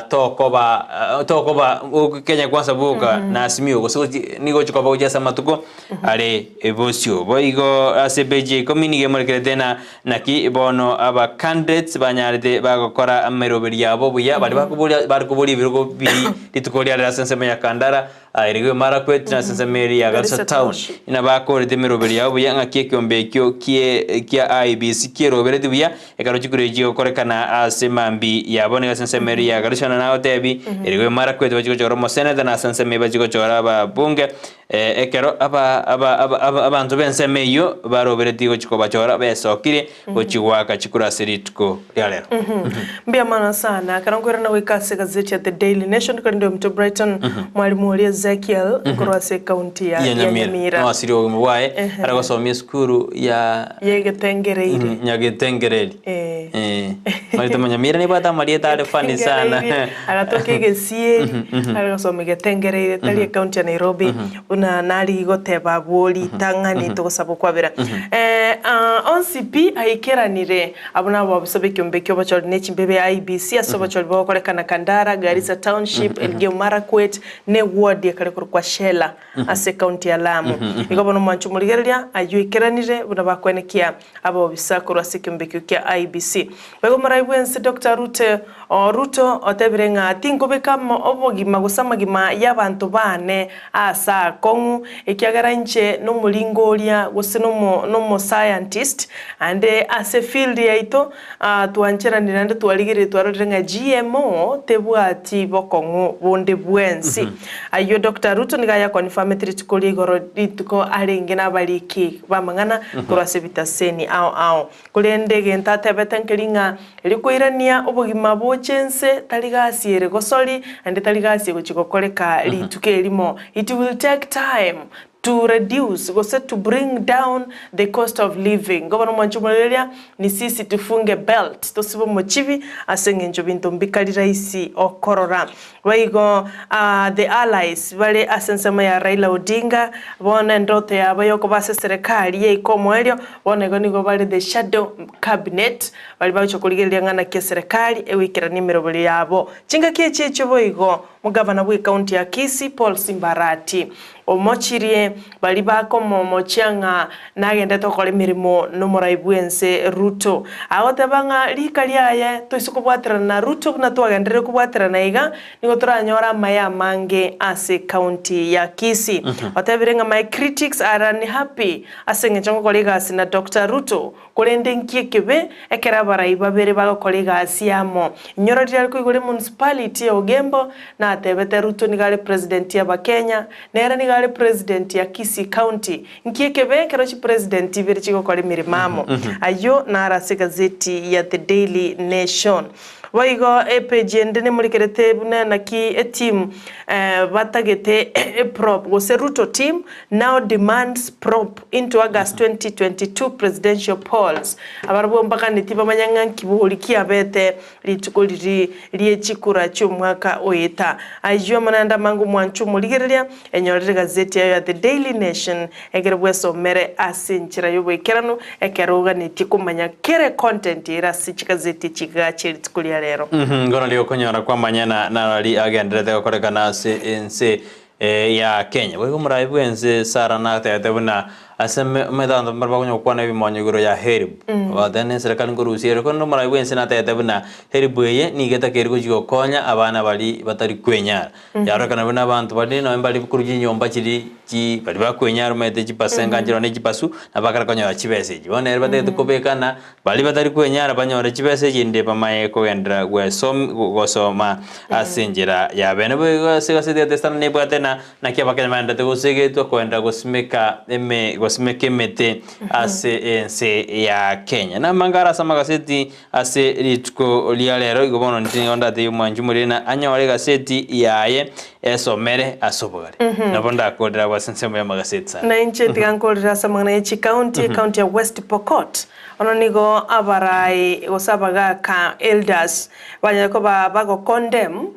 tokoba tokoba Kenya kwanza boka na Azimio gose gochi nigo ogochi koba gochia ase amatuko are bosio. Boigo ase epeji ya ikomi nigo emorekerete ng'a naki bono aba candidates banyarete bagokora ameroberi yabo buya baria bakoboria bare koboria ebirogo biri rituko riarero ase ensemo ya Kandara Elgeyo Marakwet na ase ensemo eria ya Garissa Town ng'a bakorete emeroberi yabo buya ng'aki ekeombe ekio kie kia IEBC kierobereti buya Ekero chikura echi chigokorekana ase mambia yabo nigo ase ensemo eria ya Garissa na nagotebi, Elgeyo Marakwet bachie gochora omoseneta na ase ensemo eye bachie gochora ababunge. Ekero aba aba aba aba abanto b'ensemo eyio baroberetie gochia kobachora besokire gochia goaka chikura ase rituko ria rero. Mbuya mono sana. Ekero nkoirana goika ase egazeti ya The Daily Nation korende ominto Brighton mwalimu oria Ezekiel nkorwa ase ekaunti ya Ya ya Nyamira. Nyamira. Noasirie obogima bwaye Ehe. are gosomia esukuru ya Yegetengereire. Nyagetengereri. Eh. Eh. Marito Manyamira nibwate amarieta are funny sana. Getengereire, agatoka egesieri, are gosoma egetengereire, tari ekaunti ya Nairobi, buna nari goteba abwo ritang'ani togosaba okwabera. Eh, ah, onsi pi aikeranire, abwo nabo ababusa b'ekiombe ki'obochori ne chimbebe ya IEBC ase obochori bogokorekana Kandara, Garissa Township, Elgeyo Marakwet, ne eward ekare korokwa Shela ase ekaunti ya Lamu. Igo bono omwancho omorigereria ayio aikeranire buna bakwenekia Abobisa korwa ase ekeombe ekio kia IEBC. Boigo omorai bw'ense Doctor Rute o Ruto otebire ng'a tinkobeka obogima gose amagima y'abanto baane aase aakong'u ekiagera inche nomoringoria gose nomo nomo scientist ande ase efield yaito twancheranire naende twarigereire twarorire ng'a GMO tebwati bokong'u bonde bwensi. Ayio Doctor Ruto nigo ayakonfameti rituko ria igoro rituko arenge nabariki b'amang'ana korwa ase ebitaseni ao ao. Korende egento atebete nkeri ng'a rikoirania obogima boche ense tari gasi ere gosori naende tari gasi egochia gokoreka rituko erimo. It will take time to reduce gose to bring down the cost of living. Igo bono mwanche omorereria ni sisi tufunge belt tosibe omochibi ase eng'encho binto mbikari rahisi okorora. Boigo the allies bare ase ensemo ya Raila Odinga bono endoto yabo yokoba ase eserekari yaika omoerio bono igo nigo bare the shadow cabinet baria bagochia korigereria ng'a naki eserekari egoikerania emeroberio yabo. Chingaki echi echio boigo Omogavana bw'ecounty ya Kisii Paul Simbarati omochirie baria bakomomochia ng'a nagendete gokora emeremo nomorai bw'ense Ruto. Agoteba ng'a rika riaye toise kobwaterana na Ruto buna twagenderire kobwaterana iga, nigo toranyore amaya amange ase ecounty ya Kisii. Otebire ng'a my critics are unhappy ase eng'encho ngokora egasi na Doctor Ruto Korende inki ekebe ekero abarai babere bagokora egasi amo? Inyora riria are koigora emunicipality ya Ogembo, natebete Ruto nigo are president ya abakenya, nere nigo are president ya Kisii county. Inki ekebe ekero chipresident ibere chigokora emeremo amo? Ayio naro ase egazeti ya The Daily Nation. Boigo epage ende nemorikerete buna naki eteam batagete eprop gose Ruto team now demands probe into August 2022 presidential polls. Abarabwo mbaganeti bamanye ng'a nkibori kiabete rituko riri rie chikura chi'omwaka oeta. Ayio amo naende amange omwancho omorigereria, enyorere egazeti yayo ya The Daily Nation ekero bwesomere ase enchera y'oboikeranu ekero oganetie komanya kera econtent ere ase chigazeti echi chigache rituko ria rero. Igo nario okonyora kwamanya na narari agenderete gokorekana ase ense ya Kenya. Boigo omorai bw'ense Sarah natebete buna. Ase omanyete abanto mbare bakonya gokwana ebimonyo igoro ya Helb, bagateba na eserekari nkorusia ere, korende omorai bw'ense natebete buna Helb eye nigo etakeire gochia gokonya abana baria batari kwenyara. Yarorekana buna abanto baria nonye mbare korwa chinyomba chiria chi baria bakwenyara omanyete chipasenga nchire nonye chipasu, nabo bakare konyora chibesa echi. Bono ere batagete kobeka ng'a baria batari kwenyara banyore chibesa echinde bamanye kogenderera gwesomi gosoma ase enchera ya bene. Boigo ase egaseti ya The Standard nebwate ng'a Naki Abakenya baendete gosegetwa koenda gosimeka eme gosimeka emete ase ense ya Kenya. Namanga are ase amagaseti ase rituko ria rero igo bono inche nigo ndatebie omwanchi omoriri na anyore egaseti yaye esomere ase obogare. Nabo ndakorere abwo ase ensemo y'amagaseti sana. Na inche tiga nkorere ase amang'ana ye chikaunti, ekaunti ya West Pokot. Bono nigo abarai gose abagaka, elders, banyare koba bagocondemn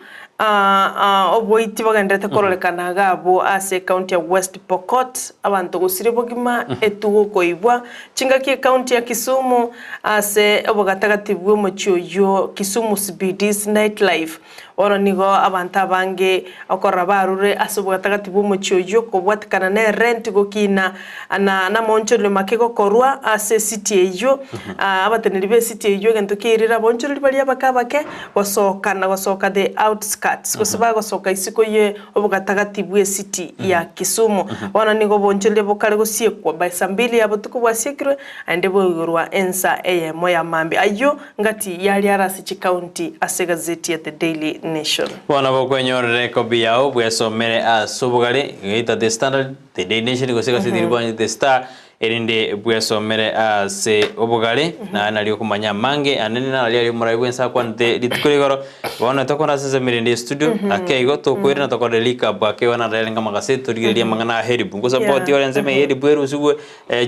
Oboiti bogendererete kororekana iga abwo ase ekaunti ya West Pokot, abanto gosiria obogima, etugo koibwa, chingaki ekaunti ya Kisumu ase obogatagati bw'omochie oyio Kisumu CBD's nightlife. Bono nigo abanto abange okorora barure ase obogatagati bw'omochie oyio kobwatekana ne rent gokina na namaonchorerio make gokorwa ase esiti eyio. Abateneneri b'esiti eyio egento kiairire abaonchoreri baria abake abake Gosoka na gosoka the outskirts, gose bagosoka isiko ye obogatagati bw'esiti ya Kisumu. Bono nigo obonchoreria bokare gosiekwa by saa mbili ya botuko bwasiekirwe aende boigorwa ensa eyemo ya mambia. Ayio ngati yaria are ase chikaunti ase egazeti ya The Daily Nation. Bono bokwenyorera ekobi yao bwesomere ase obogare, geita The Standard, The Daily Nation gose egazeti eria bwanchete The Star, Erinde bwesomere ase obogare, na nario okomanya amange anene naria aria omorai bw'ense akwanete rituko rigoro. Bono tokore ase ensemo erinde y'estudio, ake igo tokoirana tokore recap ake igo naro yarenge amagaseti torigererie amang'ana a Helb. Ngosapoti ore ensemo eye Helb erusigwe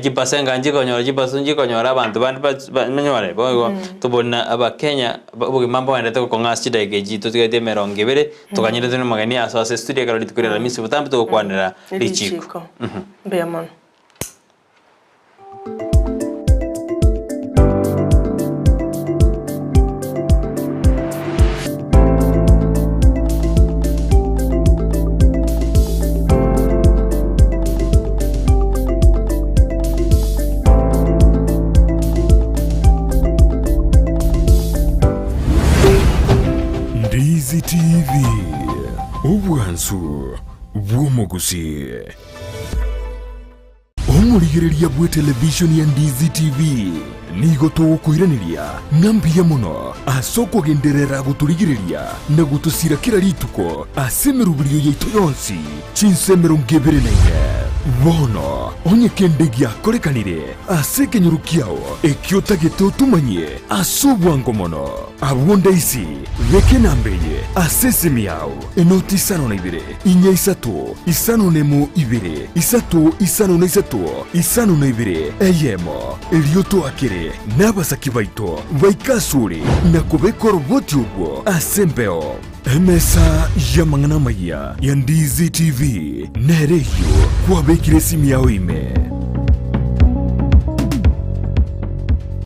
chipasenga nchikonyora chipasu nchikonyora abanto bande bas banyore. Bono igo tobori na abakenya obogima mbogenderete gokong'a ase chidakika echi totigareti emerongo ebere, toganyerete nomogeni asoe ase estudio ekero rituko ria Alhamisi botambe togokwanera richiko. Richiko. Mbuya mono. Ndizi TV, obwansu bw'omogusii. Omorigereria bw'etelevishoni ya Ndizi TV, nigo togokoiraneria ng'a mbuya mono ase okogenderera gotorigereria na gotosira kera rituko ase emeroberio yaito yonsi chinsa 24. Bono onye kende giakorekanire ase ekenyoro kiao ekio otagete otomanyie ase obwango mono, abwo ndaisi beka enamba eye ase esimi yao enoti isano na ibere inya isato, isano nemo ibere, isato isano na isato, isano na ibere, eyemo. Erio toakere nabasaki baito baike asore na kobeka oroboti orwo ase embeo. Emesa y'amang'ana amayia ya Ndizi TV nere eyio kwabekire esimi yao ime.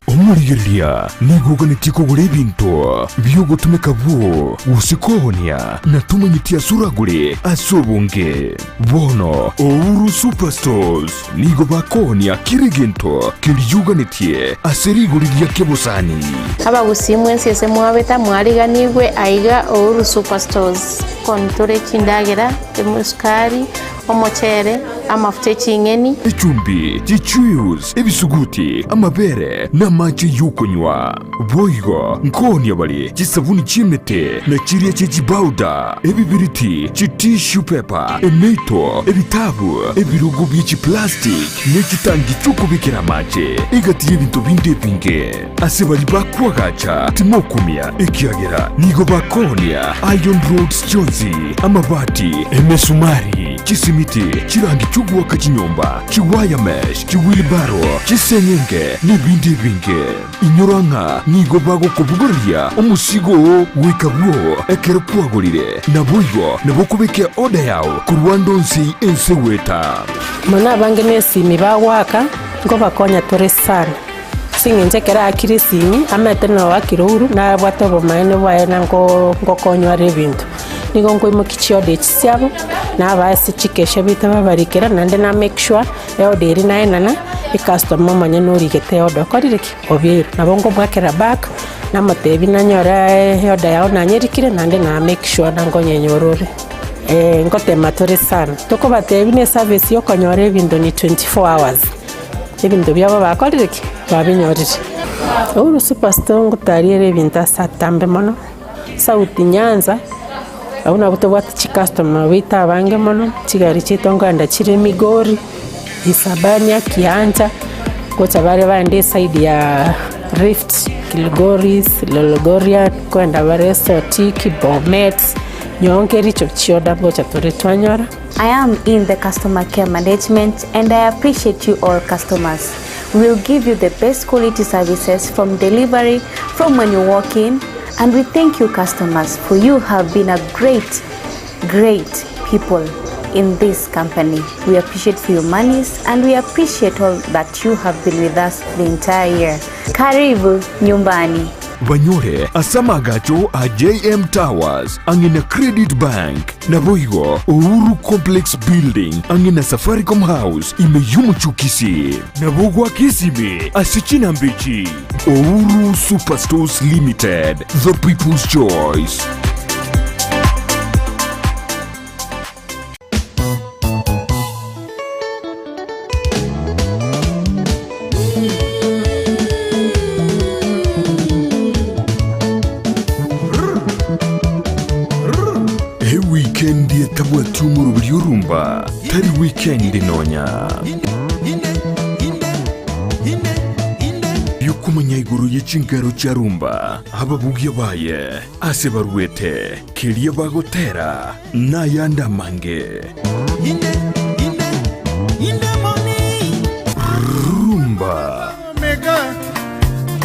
Omorigereria nigo oganetie kogora ebinto bi'ogotumeka bwoo gose koonia, na tomanyeti ase oragore ase obonge. Bono Ouru Superstores nigo bakoonia kera egento keria oganetie ase rigori ria kebosani. Abagusii mwensi ase mwabeta mwariganigwe aiga Ouru Superstores. Kontore chindagera, esukari, Omochere, amafuta e ching'eni. Echumbi, chichuius, ebisuguti, amabere, na amache y'okonywa. Boigo nkoonia bare chisabuni chi'emete, na chiria chie chibauda, ebibiriti, chitissue paper, emeito, ebitabu, ebirogo bie chiplastic, ne chitangi chi'okobekera amache, egati y'ebinto binde ebinge. Ase baria bakoagacha timokumia, ekiagera nigo bakoonia iron rods chionsi, amabati, emesumari, chisimiti, chirangi chi'ogoaka chinyomba, chiwire mesh, chiwheelbarrow, chiseng'enge, nebinde ebinge. Inyora ng'a nigo bagokobogoreria omosigo oo goika bwoo ekero kwagorire. Naboigo nabo okobeka eoda yao korwa ande onsi ense goeta. Mono abange nesimi bagoaka, nkobakonya tore sana. Ase eng'encho ekero aakire esimi, amaete na oakire ouru, nabwate obomaene bwaye na nko nkokonywa are ebinto. Nigo nkoimokia chioda echi chiabo, nabaa ase chikesha baito babarikera, naende na make sure eoda eria naenana, ecustomer omonyene origete eoda okorire ki? Obiairwe. Nabo nkomoakera back, namotebia nanyore eoda yao nanyerikire naende na make sure nankonyenyora ore. Ngotema tore sana, tokobatebia buna eservice ya okonyora ebinto ni 24 hours, ebinto biabo bakorire ki? Babinyorire. Uhuru Superstore ngotariere ebinto ase atambe mono, South Nyanza, abwo nabwo tobwate chicustomer baito abange mono, chigari chiaito nkoenda chire Migori, Isabania, Kiancha, gocha bare bande eside ya Rift, Kilgoris, Lologorian, nkoenda bare Sotik, Bomet, Nyonga ericho chioda ngocha tore twanyora. I am in the customer care management and I appreciate you all customers. We will give you the best quality services from delivery from when you walk in and we thank you customers for you have been a great great people in this company. We appreciate for your monies and we appreciate all that you have been with us the entire year. Karibu nyumbani. Banyore ase amagacho a JM Towers ang'e na Credit Bank, naboigo Uhuru Complex Building ang'e na Safaricom House ime y'omochie o Kisii. Nabo goaka esimi ase chinamba echi. Uhuru Superstores Limited, the people's choice. Ewikendi etabwati omoroberi orumba tari wikendi nonya. Yokomanya igoro ye chinkero chia rumba, ababugia baye, ase baruete, keria bagotera, Nayande amange. Rumba. Omega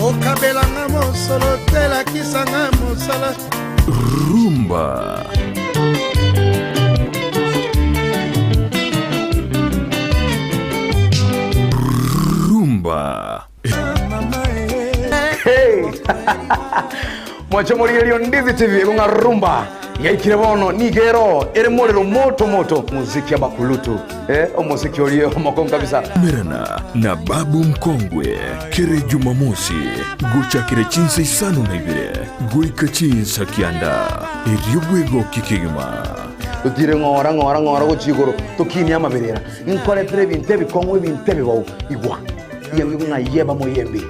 okabelanga mosolo te lakisanga mosala. Rumba. Rumba. Hey! Mwanche morigererio Ndizi TV ng'a rumba yaikire bono nigo ero ere morero moto moto muziki abakulutu eh, omosiki orie omokongu kabisa. Merana na Babu Mkongwe kere Jumamosi gochakire chinsa isano na ibere goika chinsa kianda erio bwegokie kegima. Totire ng'ora ng'ora ng'ora gochia igoro tokinie amaberera nkoretere ebinto ebikong'u ebinto ebibao igwa Yembi ng'a yeba moyembi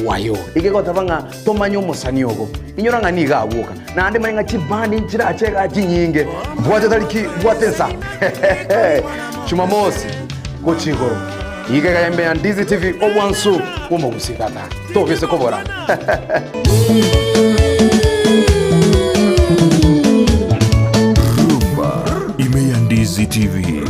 wayo. Egegoteba ng'a tomanye omosani ogo. Inyora ng'a nigo agwoka. Naende manye ng'a chibandi nchirache igaa chinyinge. Bwate tariki, bwate ensa. Jumamosi gochia igoro. Iga iga embe ya Ndizi TV obwansu bw'omogusii tata. Tobise kobora. Rumba ime ya Ndizi TV.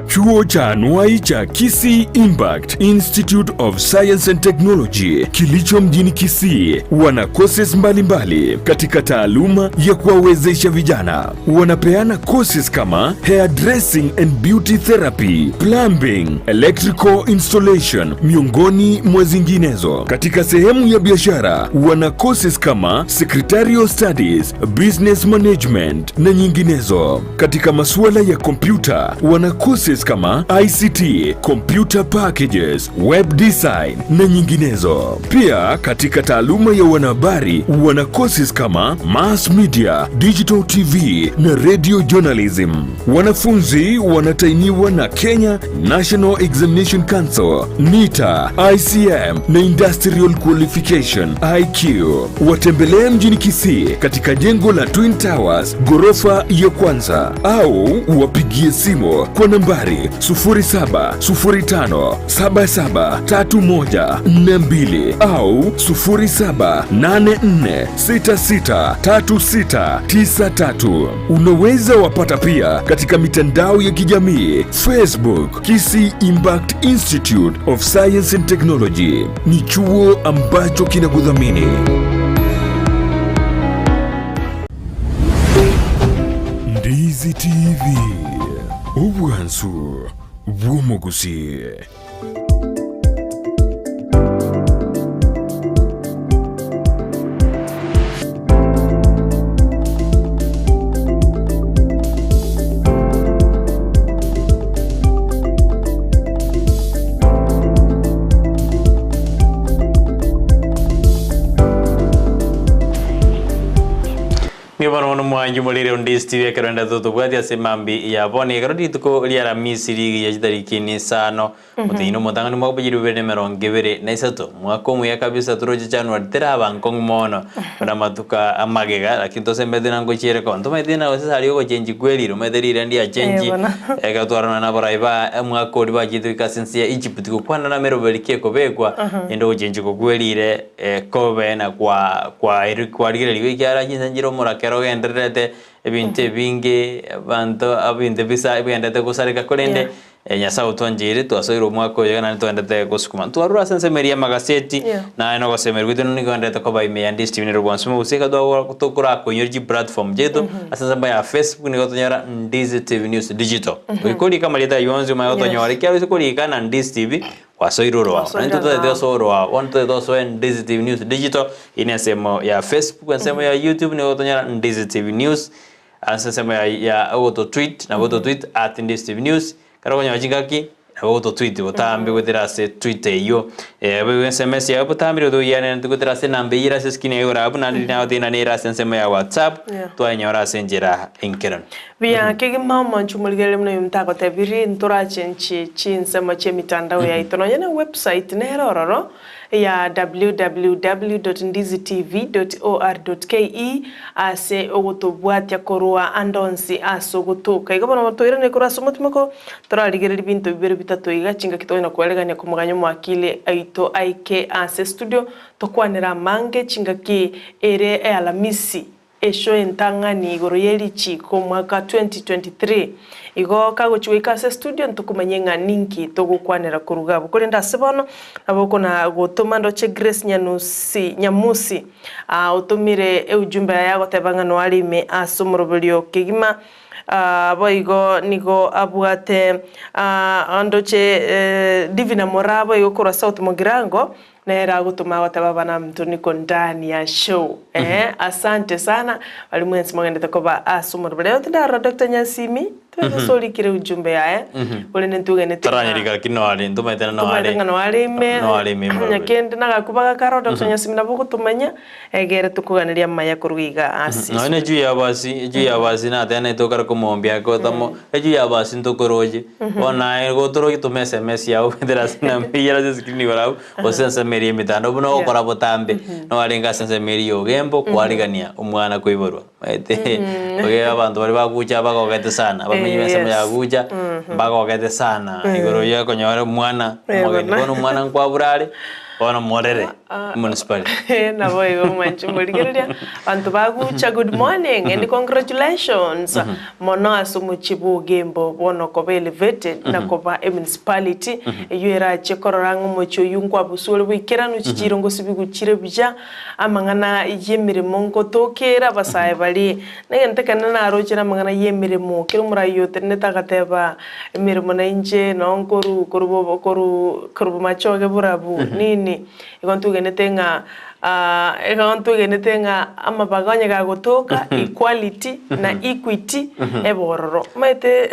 Chuo cha anuai cha Kisii Impact Institute of Science and Technology kilicho mjini Kisii wana courses mbalimbali katika taaluma ya kuwawezesha vijana. Wanapeana courses kama hair dressing and beauty therapy, plumbing, electrical installation miongoni mwa zinginezo. Katika sehemu ya biashara wana courses kama secretarial studies, business management na nyinginezo. Katika masuala ya kompyuta wana courses kama ICT, computer packages, web design na nyinginezo. Pia katika taaluma ya wanahabari wana courses kama mass media, digital TV na radio journalism. Wanafunzi wanatainiwa na Kenya National Examination Council, NITA, ICM na Industrial Qualification IQ. Watembelee mjini Kisii katika jengo la Twin Towers ghorofa ya kwanza au wapigie simu kwa nambari 0705773142 au 0784663693. Unaweza wapata pia katika mitandao ya kijamii Facebook, Kisii Impact Institute of Science and Technology. Ni chuo ambacho kinakudhamini. Ndizi TV, obwansu bw'omogusii. Mambia bono bono mwangi morire onde Steve ekero ende totobwati ase mambi ya bono ekero rituko ria Aramisi rigiya chitariki ni isano omotenyi na omotang'ani omwaka bwa 2023 mwaka omuya kabisa toroche January teraba nkong'u mono buna amatuko amagega lakini tosembete na ngochiere koba ntomaete na gose sari ogochenji kwerire omanyete rire ndiachenji Eh, bono. ekero twarora na abarai ba omwaka oria bachiete goika ase ense ya Egypt gokwana na emeroberi ki ekobekwa ende ogochenji kokwerire kobe na kwa kwaeri kwarigererigwe ekiagera chinsa nchire omorakera ogendererete ebinto ebinge abanto ebinto bisa bigendererete gosareka korende Yeah. Nyasaye otwancheire twasoire omwaka oyo iga naende togenderete gosukuma. Ntwarure ase ensemo eria y'amagaseti Yeah. naye nogosemeria gwaito nigo ogendererete koba ime ya Ndizi TV nere bwansi mogusii ekero twagora tokorakoinyora chiplatform chiaito ase ensemo ya Facebook nigo tonyora Ndizi TV News Digital. Goika orike amarieta aywo onsi omanye gotonyora Yes. ekiagera ase korika na Ndizi TV Kwasoire oroao. Kwasoire Naintwe totagete oroao. osoe oroao. Bono totagete osoe Ndizi TV News Digital, eye ne ensemo ya Facebook, ensemo ya YouTube nigo otonyora Ndizi TV News, ase ensemo ya ya ogototweet, nabo ototweet at Ndizi TV News, ekero okonyora chingaki, nabo ogototweet botambe goetera ase Twitter eywo. Boigo SMS yago botambe riria otogianete goetera ase enamba eywo ere ase escreen yago igoro abwo, naende riria nagotebi nere ase ensemo ya WhatsApp, Yeah. twayenyora ase enchera enkeranu. Buya kegima omonche omorigereria buna oyio ntagotebirie ntorachenchie chinsemo chi'emitandao yaito nonya ne website nere ororo ya www.ndizitv.or.ke ase ogotobwatia korwa ande onsi ase ogotoka. Igo bono toirane korwa ase omotimoko torarigererie binto bibere bitato iga chingaki tokonyara koeregania komoganya omwakili oito aike ase estudio tokwanere amange chingaki ere ealamisi Esho entang'ani igoro ye richiiko omwaka 2023. Igo kagochia goika ase estudio ntokomanye ng'a ninki togokwanera koruga abwo. Korende ase bono nabo okona gotoma ndoche Grace Nyanusi Nyamusi aa otomire eujumbe yaye agoteba ng'a noare ime ase omoroberio kegima aa boigo nigo abwate aa ndoche Divina Moraa boigo korwa South Mugirango Nere agotoma agoteba abana mto niko ndani ya show eeh asante sana baria mwensi mogendete koba ase omorero rero tindarora Doctor Nyasimi tobese orikire ujumbe yaye korende ntwegenete ng'a Taranyerika lakini noare ntomaete ng'a ntomaete noare ng'a noare ime noare ime onye mbarabare. kende nagakuba gakaro Doctor Nyasimi nabo ogotomanya egere tokoganeria amaya korwa iga ase Nonya na ejuu ya abasi ejuu ya abasi nateanete okare komombia ake otamo ejuu ya abasi ntokoroche bono naye gotoroche toma sms yago goetera ase enamba eywo ere ase escreen igoro abwo gose ensemo eria emetandao buna ogokora botambe noarenge ase ensemo eria ya ogembo kwarigania omwana koiborwa omanyete oge abanto baria bagucha bagogete sana abamenyi ba ensemo ya gucha mbagogete sana igoro ya okonyora omwana omogeni bono omwana nkwabura are. Bono morere municipality. Naboigo mwanche morigereria abanto bagucha good morning and congratulations mono ase omochie bwa Ogembo bono koba elevated na koba emunicipality eyio erache korora ng'a omochie oyio nkwabuswa ore boikeranu chichiro ngosibigwa chire buya amang'ana y'emeremo ngotokere abasae baria Negento ekenene naroche namang'ana y'emeremo, kera omoraia otenenete agateba, Emeremo nainche nao nkoru koru koru koru bomachoge borabu nini. Igo ntwegenete ng'a igo ntwegenete ng'a amabaga onye gagotoka equality na equity ebe ororo. Omanyete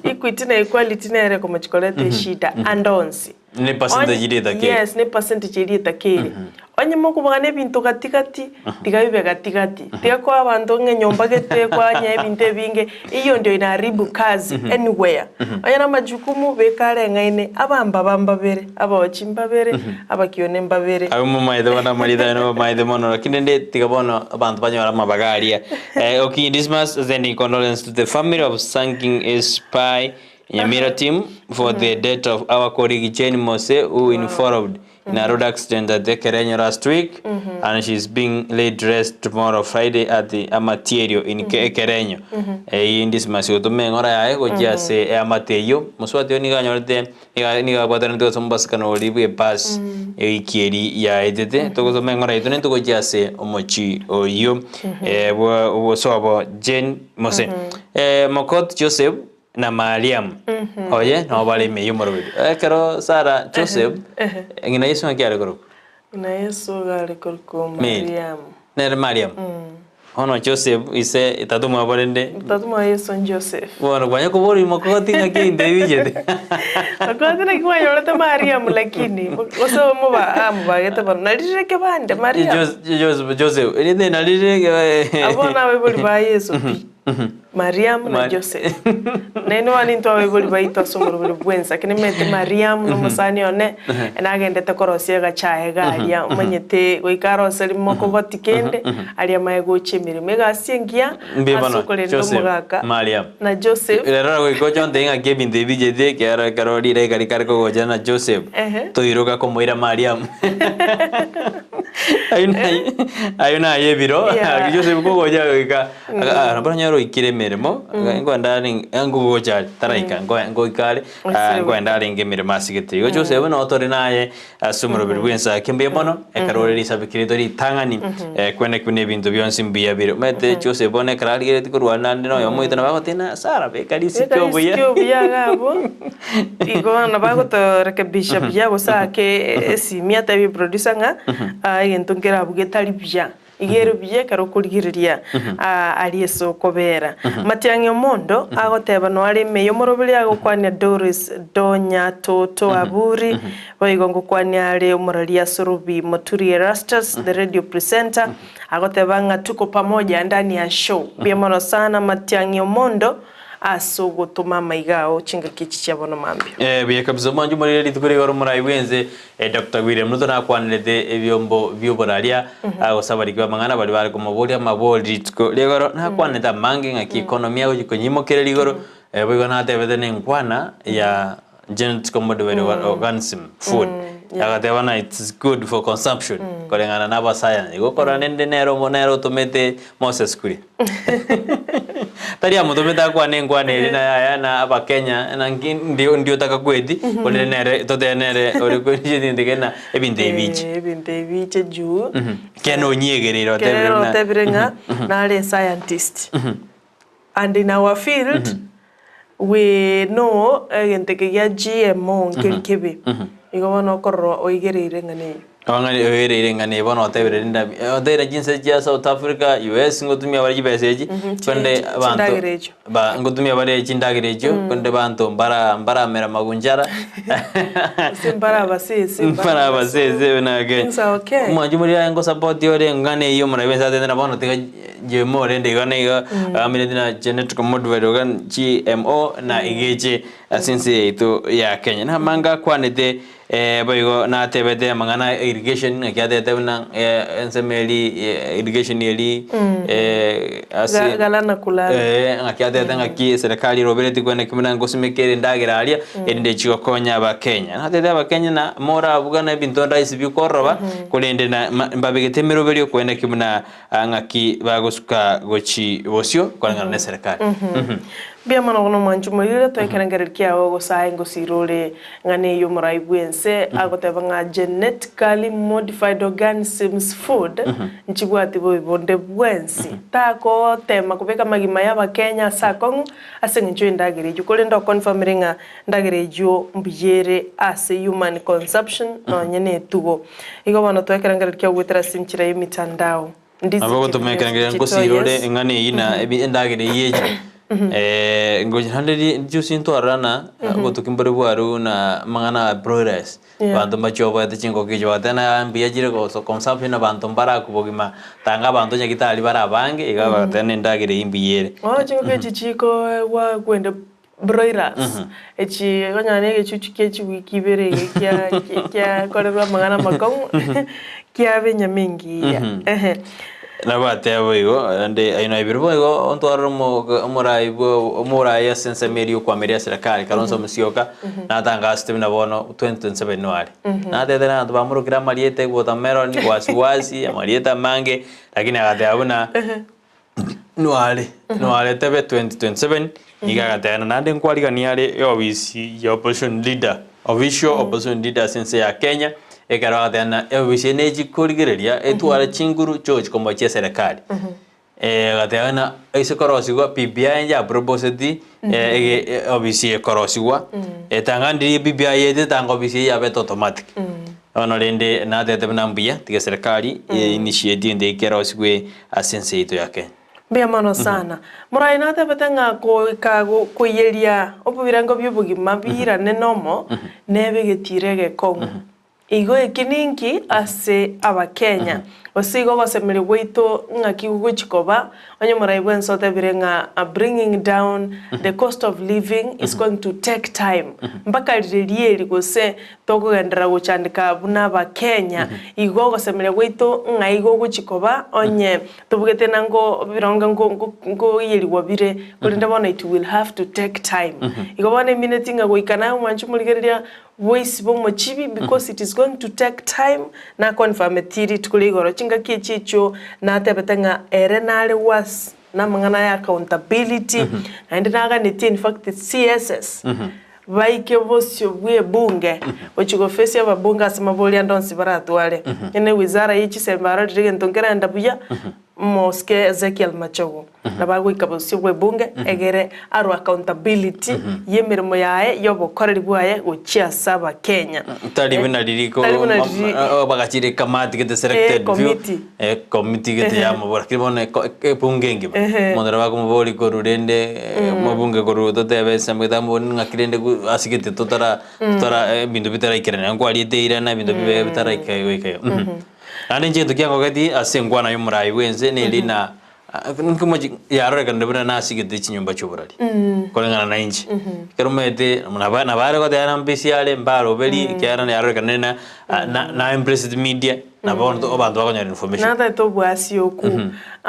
equity na equality nere ekomochi koreta eshida ande onsi. Ne percentage Onye eria etakeire. yes, ne percentage eria etakeire. Onye mokobagana ebinto gati gati, tiga bibe gati gati. Tiga koa abanto ng'a enyomba gete kwanya ebinto ebinge, eyio ndio inaharibu kazi anywhere. Onye na amajukumu beka areng'aine, abambaba mbabere, abaochi mbabere, abakione mbabere. Abwo momaete bono amarieta aye nobamaete mono lakini rende tiga bono abanto banyore amabaga aria. Okinyi Dismas sending condolence to the family of Sanking Spy Nyamira team for the death of our colleague Jane Mose who involved in a road accident at Ekerenyo last week and she is being laid to rest tomorrow Friday at the Amatierio in Ekerenyo. Eyio Dismas gotoma eng'ora yaye gochia ase eamate eyio. Mosubati oyo nigo anyorete nigo nigo abwatanete ase omobasukano oria bwe ebus ewiki eria yaetete. Togosoma eng'ora yaito naintwe gochia ase omochie oyio bwa osobo Jane Mose. Mokot Joseph na Mariamu oye nabo bare ime y'omoroberi. Ekero Sara Joseph, ng'ina Yeso ng'aki are korokwa? Ng'ina Yeso iga are korokwa Mary. Mariamu. Nere Mariamu. Bono Joseph ise tata omwabo rende. Tata omwabo Yeso Joseph. Bono kwanya kobora mokogoti ng'aki ebinto ebi bichete. Mokogoti naki kwanyorete Mariamu lakini gose omoba amobagete bono nari rire kebande Mariamu. Joseph Joseph erinde nari rire Abwo nabaibori ba Yeso pi. Mariamu na Joseph. Naende bono intwe abaibori baito ase omorobori bwensi, lakini nimanyete Mariamu na omosani one, nagendete korosia egachae iga aria, omanyete goika aroserie mokogoti kende, aria amaye gochia emeremo. Egasi engiya Mbuya ase bono, okorenda Joseph, omogaka Mariamu. na Joseph. Rero goika oche ontebie ng'aki ebinto ebi bichete ekero ekero rilaika rikare kogocha na Joseph, Ehe. toiroka komoira Mariamu. Ayio naye ayio naye ebiro, Yeah. Joseph kogocha goika Nabo nonyore oikire emeremo, nkoenda arenge, ngogocha are, taraika, ngoika are, nkoenda arenge emeremo asigete. Igo Joseph noo tore naye ase omoroberi bw'ensaki mbuya mono, ekero ore risabiki riaito ritang'ani, kwene buna ebinto bionsi mbuya bire. Omanyete Joseph bono ekero arigeretie korwa naende na oyomo oito nabo agoteba ng'a Sarah beka risiki Beka obuya. risiki obuya iga abwo, igo nabo agotorekebisha buya gose aake esimi atebie producer ng'a egento nkere abwo getari buya. Iga ere buya ekero okorigereria aria ase okobera. Matiang'i omondo agoteba noare ime y'omoroberi agokwania Doris Donya Toto Aburi, boigo ngokwania are omoraria Sorobi Moturi Erastus the radio presenter, agoteba ng'a tuko pamoja ndani ya show. Mbuya mono sana Matiang'i omondo ase ogotoma amaiga ao chingaki echi chia bono mambia. Eh, buya kabisa omwancho morire rituko rigoro omorai bwense eh, Dr. William Ruto nakwanerete ebiombo bioboraria gose abariki b'amang'ana baria bare komoboria amabori rituko rigoro nakwanete amange ng'aki economy agochi konyimokereria igoro eh, boigo natebete na enkwana ya genetic modified organism food agateba na it's good for consumption koreng'ana na abasayansi igo korora rende nere omo nere otomete Moses Kuria Tari amotomete akwane enkwana eria na yaya na abakenya na nki ndio ndio otakakweti korende nere totebe nere ore kwenchete ng'a ebinto ebi biche. Eh, ebinto ebi biche juu. Kene onyiegereire otebire Kere buna otebire ng'a nare escientist. And in our field, we know egento eke gia GMO nkeri kebe. Igo bono okorora oigereire ng'a neyio. Abang'ani oigereire ng'a neyio bono otebire rinde abi otebire chinse chia South Africa, US ngotumia bare chibesa echi, korende abanto chindagera echio. ba ngotumia bare chindagera echio, korende banto mbara mbaramera magunchara Gose mbare abasese, mbare abasese buna Kenya. Things are okay. Omwanchi moria aye ngosupport ore ng'a neyio omoraia bwensi atebete na bono tiga GMO rende iga na iga agambire na genetic modified organ GMO na igeche ase ense yaito ya Kenya. Na amange akwanete boigo natebete amang'ana ya irrigation naki atebete buna ensemo eria irrigation eria ase Galana kulala. Ng'aki atebete ng'aki eserekari eroberetie kwane ki buna ngosimeka ere endagera aria erinde echi gokonya abakenya. Natebete abakenya na morabuga na ebinto rahisi bikoroba korende na mbabegete emeroberio kwane ki buna Ng'aki bagosuka gochi bosio koreng'ana neserekari. Mbuya mono buna omwanchi omoirire toe ekerengererio kiao gose aye ngosira ore ng'a neye omorai bw'ense agoteba ng'a genetically modified organisms food nchibwati bobe bonde bwensi takotema kobeka amagima y'abakenya ase akong'u ase eng'encho y'endagera eyio korende oconfirmire ng'a endagera eyio mbuya ere ase human consumption nonye na etugo. Igo bono toe ekerengererio kiao goetera ase enchera y'emitandao. Ndizi Nabo TV ogotomera News ekerengererio Digital, ngosira ore yes. eng'ana eyio na endagera eyio eche. Ngochi naende rijusi ntwarora na obotuki mbore bwarure na amang'ana a broilers. Abanto mbachioboete chingoko echio bagateba na mbuya chire goso consumption abanto mbarakwe bogima tanga abanto onye gitari bare abange iga bagateba na endagera eyio mbuya ere. Bono chingoko echi chikoegwa kwende broilers echi okonyora na egechuchu kia chiwiki ibere iga kia kiakorerwa amang'ana amakong'u kiaba enyama engiya ehe. Nabateba boigo, naende aye naye birobo igo ontwarire omorai bwa omorai ase ensemo eria okoameria serikali Kalonzo Musyoka, natangasete buna bono 2027 nigo are. Natebete na abanto bamorokire amarieta watermelon, wasiwasi, amarieta amange, lakini agateba buna nigo are, nigo are tebe 2027, nigo agateba naende nkwarigania are eofisi ya opposition leader, official opposition leader ase ense ya Kenya, Ekero agateba ng'a eofisi eye nechi korigereria etware chinguru chiogochi komochia eserekari. Agateba ng'a ase korosigwa BBI yaproposeti ege ofisi eye korosigwa, etang'ani riria BBI yaetete tanga ofisi eye yabete automatic. Bono rende natete buna mbuya tiga serikali e initiate ende ekerosigwe ase ense yaito ya Kenya. Mbuya mono sana. Morai natebete ng'a goika koiyeria obobirengo bi'obogima biirane nomo nebe egetiro egekong'u. Igo eki ninki ase Abakenya? Gose igo ogosemeria gwaito ng'aki gogochia koba onye morai bwensi otebire ng'a bringing down the cost of living is going to take time mpaka rirerio eri gose tokogenderera gochandeka buna Abakenya. Igo ogosemeria gwaito ng'ai gogochia koba onye tobugete na ngo bironge ngo ngo ngoiyerigwa bire korende bono it will have to take time. Igo bono emineti ng'a goika naye omwanchi omorigereria Boise b'omochibi because it is going to take time na confirmeti rituko ria igoro chingaki echi echio natebete ng'a ere nare worse namang'ana ya accountability naende naganetie in fact CSs baike bosio bwe ebunge gochia goface ababunge ase mabori ande onsi baratware ene wizara ye chisemi barorire egento nkerenda buya Mosike Ezekiel Machogu nabo agoika bosio bw'ebunge egere arwe accountability y'emeremo yaye y'obokoreri bwaye gochia ase Abakenya. Tari buna riri ko Tari buna riri- bagachire ekamati gete selected Eh, few committee. eh, committee gete yamobora lakini bono ebunge engima omonto nabo akomoboria korwa rende omobunge korwa totebe ensemo gete amobori ng'aki rende ase gete totara totara ebinto bitaraikerana nkwariete eira na ebinto bibe bitaraika goika iga. Naende inche egento kiangogetie ase enkwana y'omoraai bw'ense neri na nkomochi yarorekanire buna nasigete chinyomba chi'oborari koreng'ana na inche. Ekero omanyete naba nabare goteba na mbisi are mbaroberi ekiagera yarorekanire na na na embraced media na bono abanto bakonyora information. Natagete obwasi okwo.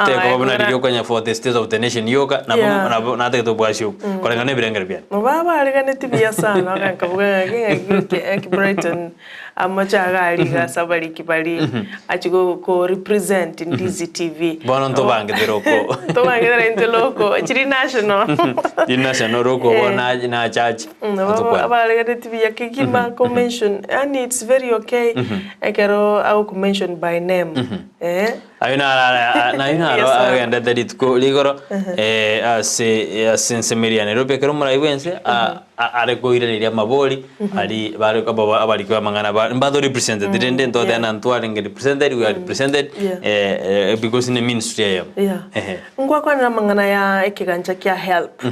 Tekoba buna riria okonya for the state of the nation yoka nabo Yeah. nabo natagete obwasi okwo koreng'ana na ebirengero biane. Babareganeti buya sana nkabuga ng'aki ng'aki ng'aki Brighton Amache iga aria iga ase abariki baria achie ko represent Ndizi TV. Bono ntobangete roko. Ntobangete intwe roko chiri national. Chiri national roko bono nachache. Abareganeti buya kegima ko mention yaani it's very okay ekero agoku mention by name eh. Ayio naro ara- ayio naro agendete rituko rigoro ase ase ensemo eria ya Nairobi ekero omorai bwense a- a- are koiraneria amabori aria bare aba- abariki b'amang'ana ba mbato represented rende ntoteba na ntwarenge represented we are represented because ne ministry eyemo. Yeah. Ehe. Ngwakwanera amang'ana ya ekegancha kia help.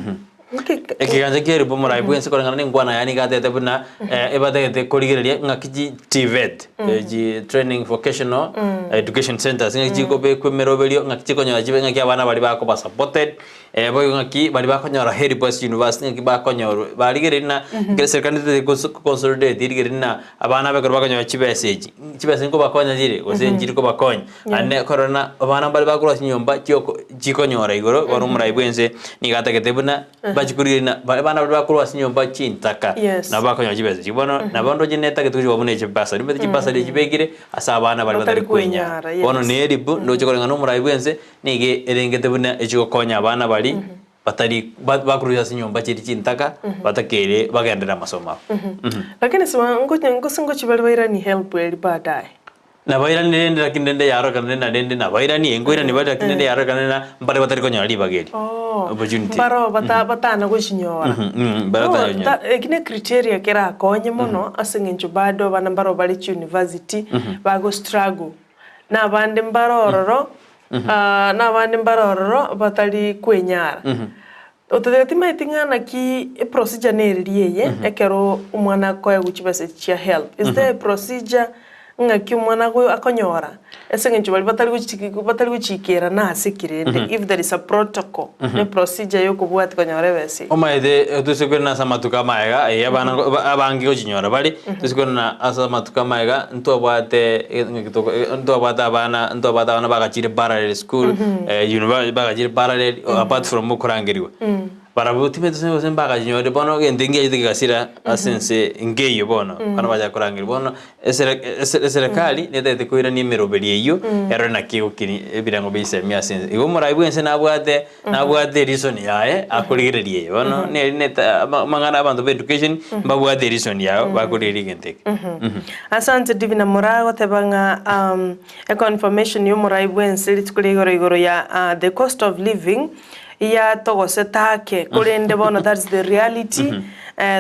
Ekegancha kia Elibu omorai bwensi koreng'ana nenkwana yaye nigo atete buna ebatagete korigereria ng'aki chi TVET, chi training vocational education centers ng'aki chikobekwa emeroberio ng'aki chikonyora chibe ng'aki abana baria bakoba supported, boigo ng'aki baria bakonyora help ase university ng'aki bakonyorwa barigereria na ekero eserikari netagete ko consolidate erigereria na abana aba ekero bakonyora chibesa echi, chibesa nkobakonya chire gose nchiri kobakonya. Naende korora na abana mbare bakorwa ase chinyomba chioko chikonyora igoro, bono omorai bw'ense nigo atagete buna bachie korigereria na baria abana baria bakorwa ase chinyomba chintaka, Yes. nabo bakonyora chibesa echi. Bono nabo ndoche netagete gochia buna echibasari, omanyete chibasari echi chibekire ase abana baria Batari batari kwenyara. kwenyara, Bono yes. na eribu ndoche koreng'ana na omorai bw'ense, nigo erengete buna echigokonya abana baria batari ba bakorwa ase chinyomba chiria chintaka, batakeire bagenderere amasomo abo. Lakini sima ngochi gose ngochi bare bairanie help eria baadaye. Nabairanie rende, lakini rende yarorekanire na rende nabairanie, nkoiranie bare, lakini rende yarorekanire na mbare batari konyora ribaga eri. Oh, Opportunity. mbaro bata batana gochinyora. Mhm, mbare No, batari konyora. ta- eki ne criteria kerakonye mono ase eng'encho bado abana mbaro bare chiuniversity bago struggle na abande mbare ororo na abande mbare ororo batari kwenyara. Ototebia timaeti ng'a naki eprocedure nereria eye ekero omwana akoegwa chibesa echi chia help. Is there a procedure ng'aki omwana ago akonyora ase eng'encho baria batari gochi batari gochiikera nase ki rende if there is a protocol ne procedure yokobwatia konyora ebesa eye. Omanyete toise korina ase amatuko amaega eye abana ngo ba abange gochinyora bare, toise korina ase amatuko amaega ntwabwate ng'aki toko ntwabwate abana ntwabwate abana bagachire parallel school univer bagachire parallel apart from okorangerigwa. Barabwo timanyeti gose gose mbagachinyorire bono egento nkiachete kegasira ase ense nkeiyo bono, abana bachaka korangerigwa. Bono esere ese eserekari netagete koirania emeroberi eywo erore naki egokini ebirengo bia chisemi ase ense. Igo omorai bwa ense nabwate nabwate ereason yaye akorigereria eye. Bono neri neta ama amang'ana abanto ba education mbabwate ereason yabo bakorigereria egento eke. Asante Divina Moraa goteba ng'a econfirmation ya omorai bwense rituko ria igoro igoro ya the cost of living yatogosete ake korende bono that's the reality.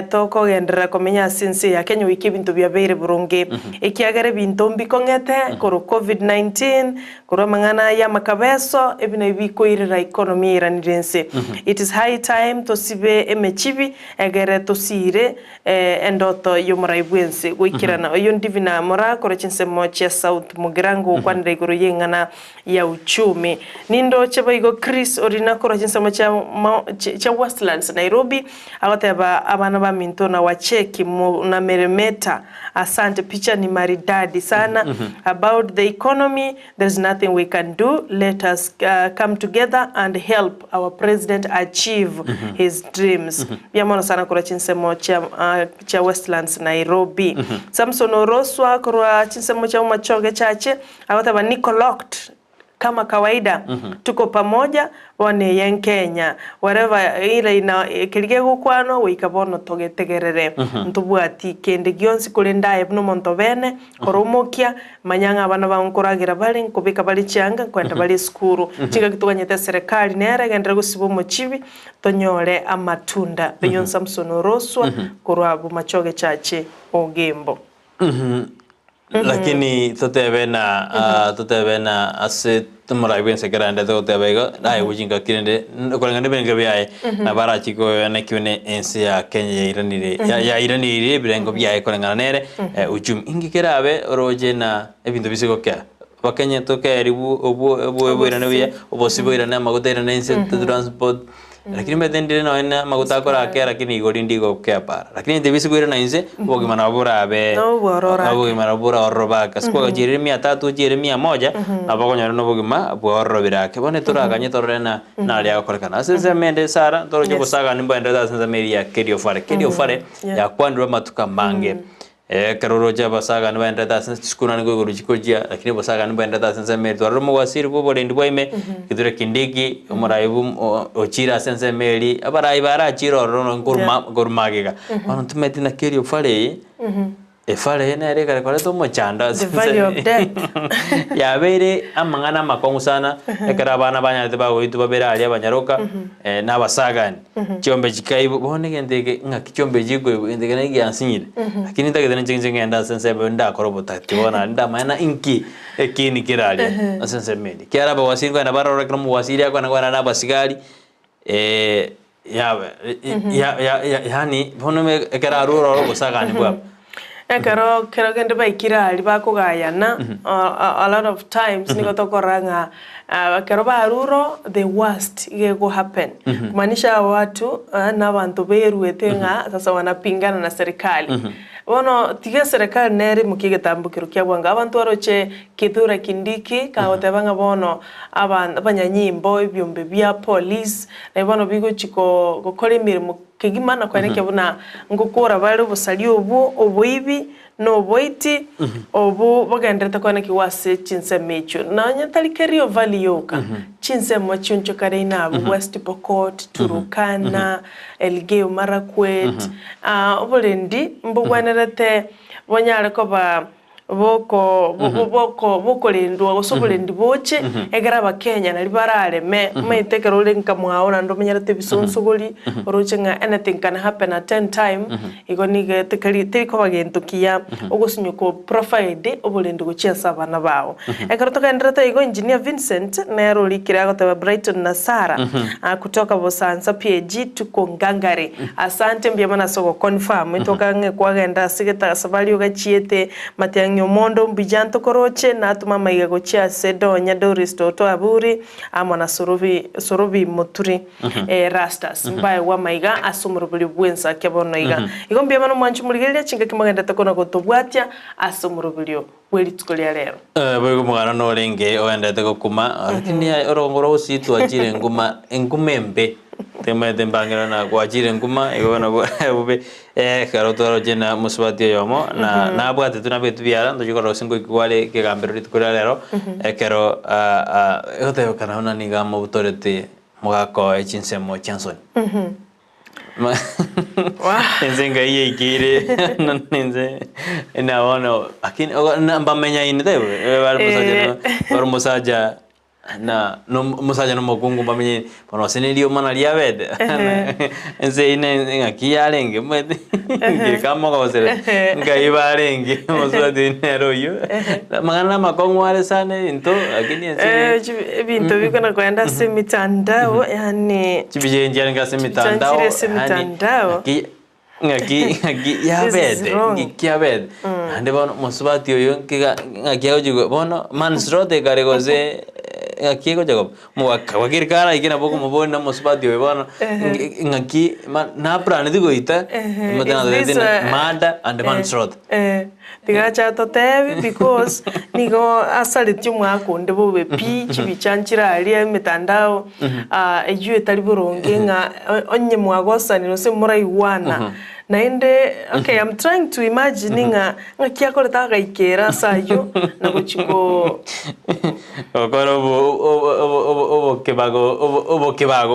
Tokogenderera komenya ase ense ya Kenya goika ebinto biabeire boronge, ekiagera ebinto mbikong'ete korwa Covid-19, korwa amang'ana aya y'amakabeso, ebi nabio bikoirera economy eiranire ense. It is high time tosibe emechibi egere tosiire endoto y'omorai bw'ense goikerana. Oyio Ndivina Moraa korwa chinsemo chia South Mugirango gokwanera igoro y'eng'ana ya uchumi. Nindoche boigo Chris Orina korwa chinsemo chia chia Westlands Nairobi agoteba abana baminto na wacheki munameremeta asante picha ni maridadi sana about the economy there's nothing we can do let us come together and help our president achieve his dreams mbuya mono sana korwa chinsemo chia chia Westlands Nairobi. Samson Oroswa korwa chinsemo chia Bomachoge Chache Agoteba niko locked kama kawaida tuko pamoja bono eye nkenya whatever ere ina keria gegokwanwa goika bono togetegerere ntobwati kende gionsi korende aye buna omonto bene kora omokia manya ng'a abana bao nkoragera bare nkobeka bare chianga nkoenda bare esukuru chingaki toganyete eserekari nere egenderere gosiba omochibi tonyore amatunda oyio Samson Oroswa korwa Bomachoge Church Ogembo. Lakini totebe na ah, totebe na ase omorai bwense ekero aendete goteba igo, naye chingaki rende koreng'ana na ebirengo biaye, nabo arachie koyona ekio ne ense ya Kenya yairanire ya- yairaneirie ebirengo biaye koreng'ana nere uchumi. Inki kerabe oroche na ebinto bise gokea? Abakenya tokerigwe obwo obwo oboirane buya, obosie boirane, amaguta airane inse, transport. Lakini omanyete ndire nonye na amaguta akorakea lakini igoro rinde igokea para. Lakini intebisi koirana inse, obogima nabo borabe Nobwororo ake. obogima nabo borororobe ake. Ase kwagachiire mia tatu ochiere mia moja, nabo okonyora na obogima bwororobire ake. Bono etoraganye torore na naria agokorekana. Ase ensemo ende Sarah, ntoroche obosagani mboenderete ase ensemo eria ya Kerio Valley. Kerio Valley yakwanirwe amatuko amange. Ekero oroche abasagani baenderete ase chisukuru naende nkoigoro chikochia, lakini obosagani mboenderete ase ensemo eye. Twarora omowasiri bwa oborendi bwa ime, Kithure Kindiki, omorai bwa omo ochire ase ensemo eria, abarai barachire ororo nonye nkoruma korwa magega. Bono ntomanyeti naki erio efare eye, efare eye nere ekare koreta omochando ase The valley of death. Yabeire amang'ana amakong'u sana, ekero abana banyarete bagoitwa babere aria abanyaroka, na abasagani. Chiombe chikaibwa, bono egento eke ng'aki chiombe echi chikoibwa, egento eke naki giansinyire. Lakini ntagete ninche inche ngende ase ensemo eywo ndakore obotafiti bono naende ndamanye na inki ekiini kere aria ase ensemo eria. Ekiagera abawasiri nkoenda barore ekero omowasiri akoenda nkoenda na abasigari yabe ya- ya- ya- yaani bono ekero arure ororo obosagani bwabo. Ekero kero kende baikire aria bakogayana, a lot of times nigo tokorora ng'a ekero barure oo the worst iga ego happen. Kumaanisha aba watu na abanto beruete ng'a sasa wanapingana na serikali. Bono tiga eserekari nere imokie egetambokero kia bwango. Abanto baroche Kithure Kindiki kagoteba ng'a bono abanyanyimbo, ebiombe bia police, nabi bono bigochi gokora emeremo Kegima na koenekia buna ngokora bare obosaria obwo, oboibi, na oboiti, obwo bogendererete koenekigwa ase chinsemo echio. Nonya tari Kerio Valley yoka, chinsemo chionchokare ime abwo, West Pokot, Turukana, Elgeyo Marakwet, oborendi mbogwenerete bonyare koba boko boko bokorendwa gose oborendi boche, ekero abakenya naria barareme, omanyete ekero ore nka mwao naende omenyerete ebisonsogori, oroche ng'a anything can happen at any time, igo nigo tekari teri koba gento kiya, ogosinywa ko provide oborendi gochia ase abana bao. Ekero togenderete igo Engineer Vincent, nere orikire agoteba Brighton na Sarah, kutoka Bosansa PAG tuko ngangari. Asante mbuya mono ase ogoconfirm etoka ng'e kwagenda ase getasabari ogachiete matiang'i omondo mbuya ntokoroche natoma amaiga gochia ase Donya Doris Toto Aburi amo na Sorobi Sorobi Moturi Erastus mbaegwe amaiga ase omoroberio bw'ensake bono iga. Igo mbuya mono mwanche morigereria chingaki mogendete kona gotobwatia ase omoroberio bwe rituko ria rero. Boigo omogano norenge oendete gokuma, lakini aye orongo rwa gusii twachire enguma, enguma embe, timanyete mbangera na gwachire enguma igo nabo bobe, ekero twaroche na mosubati oyomo, na nabwatetwe nabetwe biara, ntochia korora gose ngoikigwa are ekegambero rituko ria rero, ekero egotebekana buna nigo amobutorete mogakoe chinsemo chia nsoni. Ense engai yaikeire nense na bono lakini ogo na mbamenyaine taibo? Bare omosacha na bare omosacha. Na omosacha na omokungu mbamenye bono gose neriomana riabete ense eyio ne ng'aki yarenge omanyete ngerika mogosere nkai barenge omosubati oyio nere oyio amang'ana na amakong'u are sana ebinto lakini ense eye Ebinto bikona kogenda ase emitandao yaani chibicha nchiarenge ase emitandao Chibicha nchire ase emitandao. Ng'aki ng'aki ng'aki This is yabete wrong. ng'aki yabete naende bono mosubati oyo nkiga ng'aki agochi bono manslaughter ekare gose ng'aki egocha koba omogaka bwakire karaike nabo okomoboria na omosubati oyo bono ng'aki naplaneti goita Ehe, is this a- murder and manslaughter. Tiga ache atotebi because nigo asaretie omwaka onde bobe pi, chibicha nchire aria emetandao eywo etari boronge ng'a onye mwagosanire gose moraigwana. Naende okay I'm trying to imagine ng'a ng'aki akorete agaikera ase aywo na gochia ko. Gokora obokebago obokebago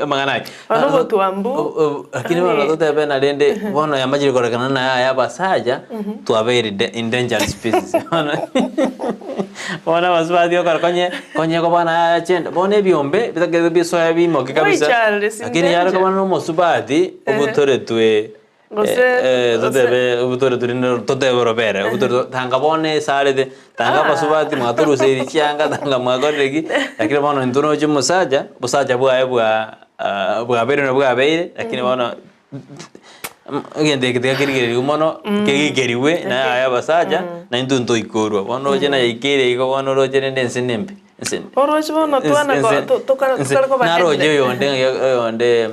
amang'ana aya. Bono obotwambu. Lakini bono totebe na rende bono yamachire korekana na yaya abasacha twabeire endangered species. Bono bono abasubati okora konye konye koba na yaya chende bono ebiombe bitagete bisoe bimoke kabisa. Why child is in Lakini yare danger? koba na omosubati obotoretwe Totebe obotore tore totebe orobere obotore tanga bono esarete tanga abasubati mwatoruseiri chianga tanga mwakorire ki lakini bono intwe noche omosacha obosacha bwaye bwa bwabeire buna bwabeire lakini bono egento eke tiga kerigereriwe mono kegikeriwe na yaya abasacha na intwe ntoikorwa bono roche nayaikeire igo bono roche rende ense nembe. Oroche bono twana tokare koba Naroche oyonde oyonde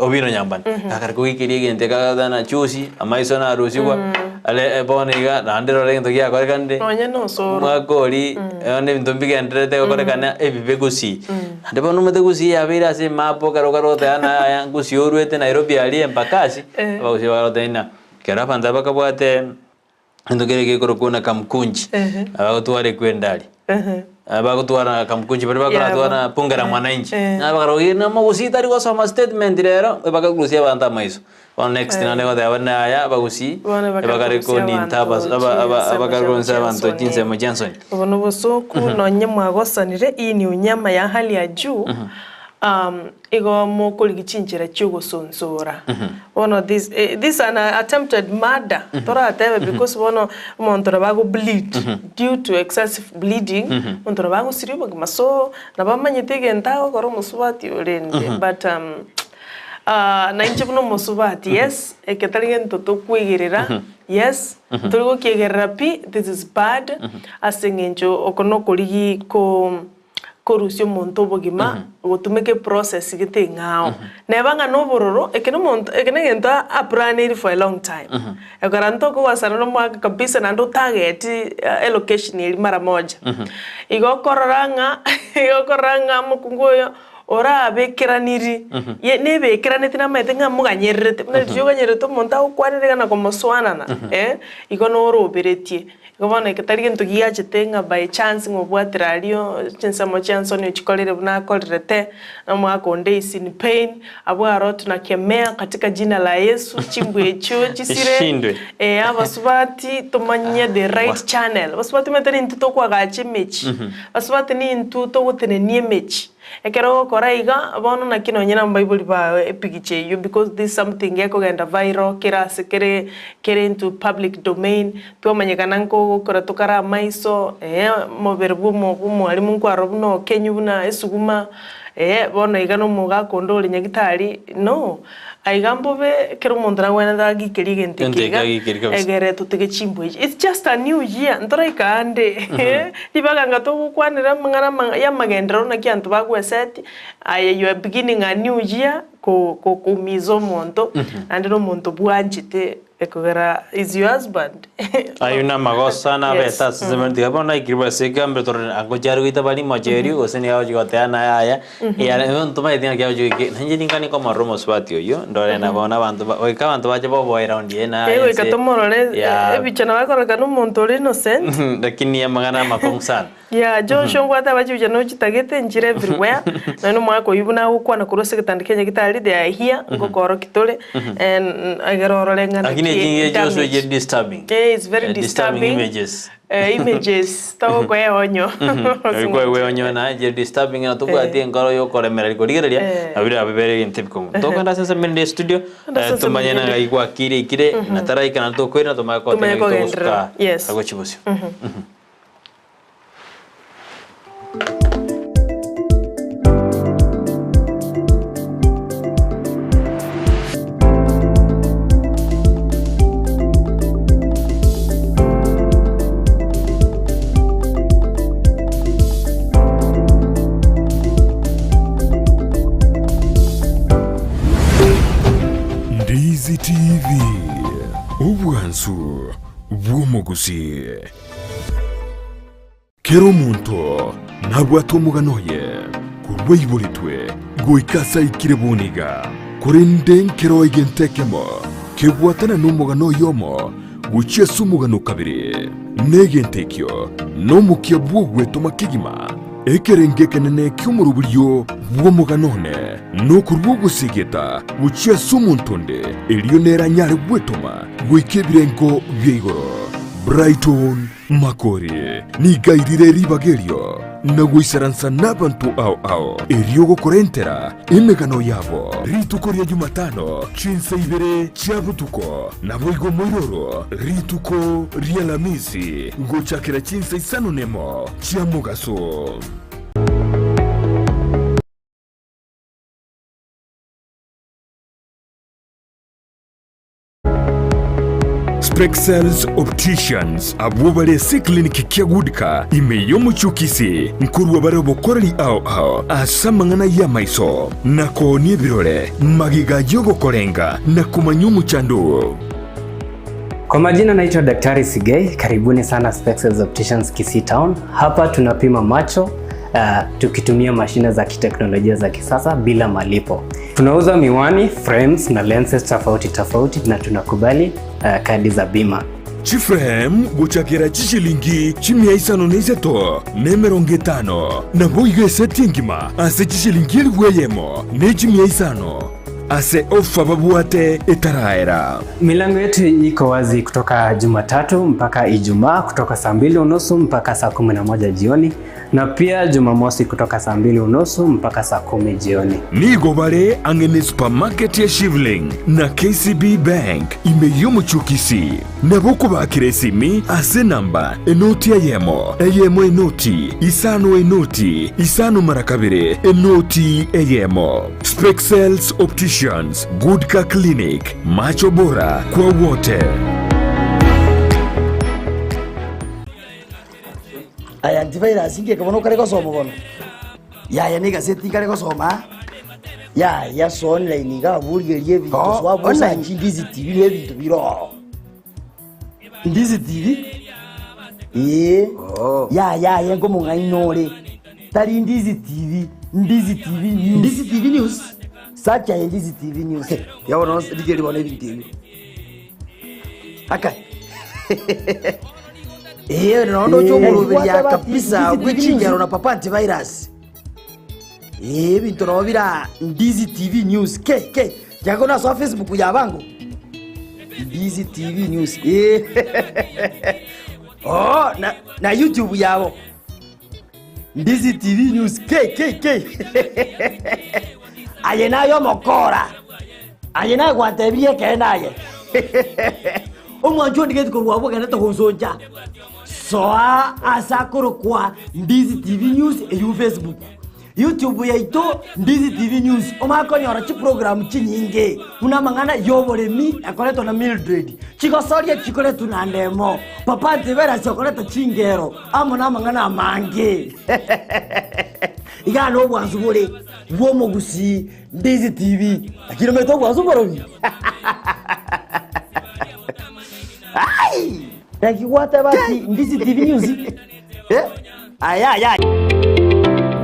Obino Nyambane akare koikeria egento ekagotana chusi amaiso narusigwa are bono iga naende rora egento giakorekanire Nonya nosoro. omwaka oria bono ebinto mbigendererete gokorekana ebibe gusii. Naende bono omanyete gusii yabeire ase emap ekero okare goteba ng'a yaya gusii orwete Nairobi aria embakasi abagusii bagoteba ng'a ekero abanto aba bakabwate. Egento keria gekorokwa buna kamkunji, abagotwara ekwenda aria. Abagotwara kamkunji baria bakoratwara bunge la mwananchi. Na bakarora oyo nomogusii tari gosoma statement rero, bakagusia abanto amaiso. Bono next naende goteba buna yaya abagusii, Bono ebakare bakarusia koninta abanto abas- aba- chinsemo abakare chiabo korusia abanto chiansoni. chinsemo chiansoni. Obo nobosoku nonye mwagosanire, hii ni unyama ya hali ya juu. Igo mokorigia chinchera chi'ogosonsora. Bono this this an attempted murder toratebe because bono omonto nabo ago bleed due to excessive bleeding omonto nabo agosiria obogima so nabo amanyete egento agokora omosubati orende but na inche buna omosubati yes eke tari gento tokwegerera yes ntori gokiegerera pi this is bad ase eng'encho oko nokorigia ko. korusia omonto obogima gotumeka eprocess gete eng'ao. Neba ng'a nobororo, eke nomonto eke negento aplaneiri for a long time. Ekero ntokogosana nomoaka kabisa naende otageti elocation eria mara moja. Igo okorora ng'a igo okorora ng'a omokungu oyo orabekeraniri, ye nebekeraneti namaete ng'a moganyererete, buna riria oganyererete omonto agokwanere iga na komosoanana eh, igo noroberetie. Igo bono eke tari gento giachete ng'a by chance ng'a obwatire aria chinsemo chia nsoni ochikorire buna akorerete, na omwaka onde is in pain, abwo aro tunakemea katika jina la Yesu, chimbwa echio chisire, Chishindwe. eh, abasubati tomanye the right channel. Abasubati omanyete nintwe tokoagacha emechie, abasubati nintwe togotenenia emechie. Ekero ogokora iga, bono naki nonye nabaibori bao epigicha eyio because this something gekogenda viral kera ase kere kere into public domain, twamanyekana nkogokora tokare amaiso, eh, omobere bwa omo bwa omwalimu nkwarora buna okenywa buna esuguma, eh, bono iga na omogaka onde ore nyagitari, no. Aiga mbobe kera omonto nagwenerete agikerie egento eke Egento eke iga, agikerie kabisa. egere totige chimbwa echi. It's just a new year, ntoraika ande ribaga anga togokwanera amang'ana ama ya amagenderero naki abanto bagwesetie, aye you are beginning a new year ko ko koumiza omonto, naende na omonto bwanchete ekogera is your husband. Ayio namagoso nabete Yes. ase ensemo tiga bono naikire ase ekambero torore angochia are goita bari mocheri gose nigo agochia goteba naye aya eyare ntomaeti ng'aki agochia goika nainche ninka nikomorora omosubati oyio ndore na bono abanto ba goika abanto bache boboe round eye naye Eh, goika inse tomorore ya ebicha nabo akororekana omonto ore innocent. lakini amang'ana amakong'u sana. Yeah, Joshua ngwate abachibicha nochitagete nchire everywhere nonya na omwaka oyio buna agokwana korwa ase egetanda kia nyagitari they are here ngokorokia tore and egere orore ng'a Lakini naki echingi Joshua damage. echire disturbing. Eh, it's very Eh, disturbing disturbing. images. Eh, images togokoa onyo. Oikoegwa onyo na je disturbing na tobwati enkoro yokoremereria korigereria Eh. na bire bibere ebinto ebikong'u. Tokogenda ase ensemo studio Enda ase ensemo tumanye ende. ng'ai gwakire ikire na taraika na tokoirana tomanye Tumanye koteba ng'ai kogenderera. togosuka Yes. agochia bosio. Ndizi TV, obwansu bw'omogusi. Kera omonto nabwate omogano oye korwa aiboretwe goika ase aikire boniga, korende nkero egento ekemo kebwatana nomogano oyomo gochia ase omogano o kabere, na egento ekio nomokia bw'ogwetoma kegima. Ekerengo ekenene ki'omoroberio bw'omogano one nokorua ogosegeta gochia ase omonto onde, erio nere anyare gwetoma goika ebirengo bia igoro. Brighton Makori nigo airire ribaga erio na goisaransa nabanto ao ao, erio gokorentera emegano yabo. Rituko ria Jumatano chinsa ibere chia botuko, naboigo moiroro rituko ri'Alamisi gochakera chinsa isano nemo chia mogaso. Spexels Opticians abwo bare ase eclinic kia Goodcar ime y'omochie o Kisii nkorwa bare obokoreri ao ao ase amang'ana y'amaiso na koonia ebirore magega y'ogokorenga na komanya omochando oo. Kwa majina naitwa Daktari Sigei, karibuni sana Spexels Opticians Kisii Town. Hapa tunapima macho tukitumia mashine za kiteknolojia za kisasa bila malipo. Tunauza miwani, frames na lenses tofauti tofauti na tunakubali kadi za bima. Chiframe gochakera chishilingi chimia isano na isato na emerongo etano, naboigo eseti engima ase chishilingi elifu eyemo ne chimia isano ase ofa babwate etaraera. Milango yetu iko wazi kutoka Jumatatu mpaka Ijumaa kutoka saa 2:30 mpaka saa 11 jioni na pia Jumamosi kutoka saa 2:30 mpaka saa 10 jioni. Nigo bare ang'e ne supermarket ya Shivling na KCB Bank ime y'omochie o Kisii. Nabo okobakera esimi ase enamba enoti eyemo, eyemo enoti, isano enoti, isano mara kabere, enoti eyemo. Spexels Opticians, Goodcar Clinic, macho bora kwa wote. Aya antivirus inki bono okare gosoma bono? Yaya na egaseti nkare gosoma aa. Yaya so online iga abwo origererie ebinto Oh, so abwo online. osachi Ndizi TV na ebinto bire ororo. Ndizi TV? Ee. Yaya aye nkomong'aini ore. Tari Ndizi TV, Ndizi TV News. Ndizi TV News? Search aye Ndizi TV News. Ya bono rigereria bono ebinto ebio. Aka. Ee, nondo oche omoroberia kabisa bw'echingero na papa antivirus. Ee, ebinto nabo bira Ndizi TV News. Ke, ke, tiago nasoa Facebook ya bango. Ndizi TV News. Ee. Oh, na, na YouTube yabo. Ndizi TV News. Ke, ke, ke. Aye naye omokora. Aye naye gwantebirie ekeene aye. Omwancho ondigeti korwa abwo ogendete gonsoncha. Soa ase akorokwa Ndizi TV News eywo Facebook. YouTube yaito Ndizi TV News omanye konyora chiprogram chinyinge buna amang'ana y'oboremi akoretwa na Mildred, chigosoria chikoretwa na Ndemo, Papa Antivirus okoreta chingero amo namang'ana amange. Igaa nobwansu bore bw'omogusii Ndizi TV. Lakini omanyete obwansu mborobi? Ai! Naki gwateba ati Ndizi TV News? Eh? Aya aya.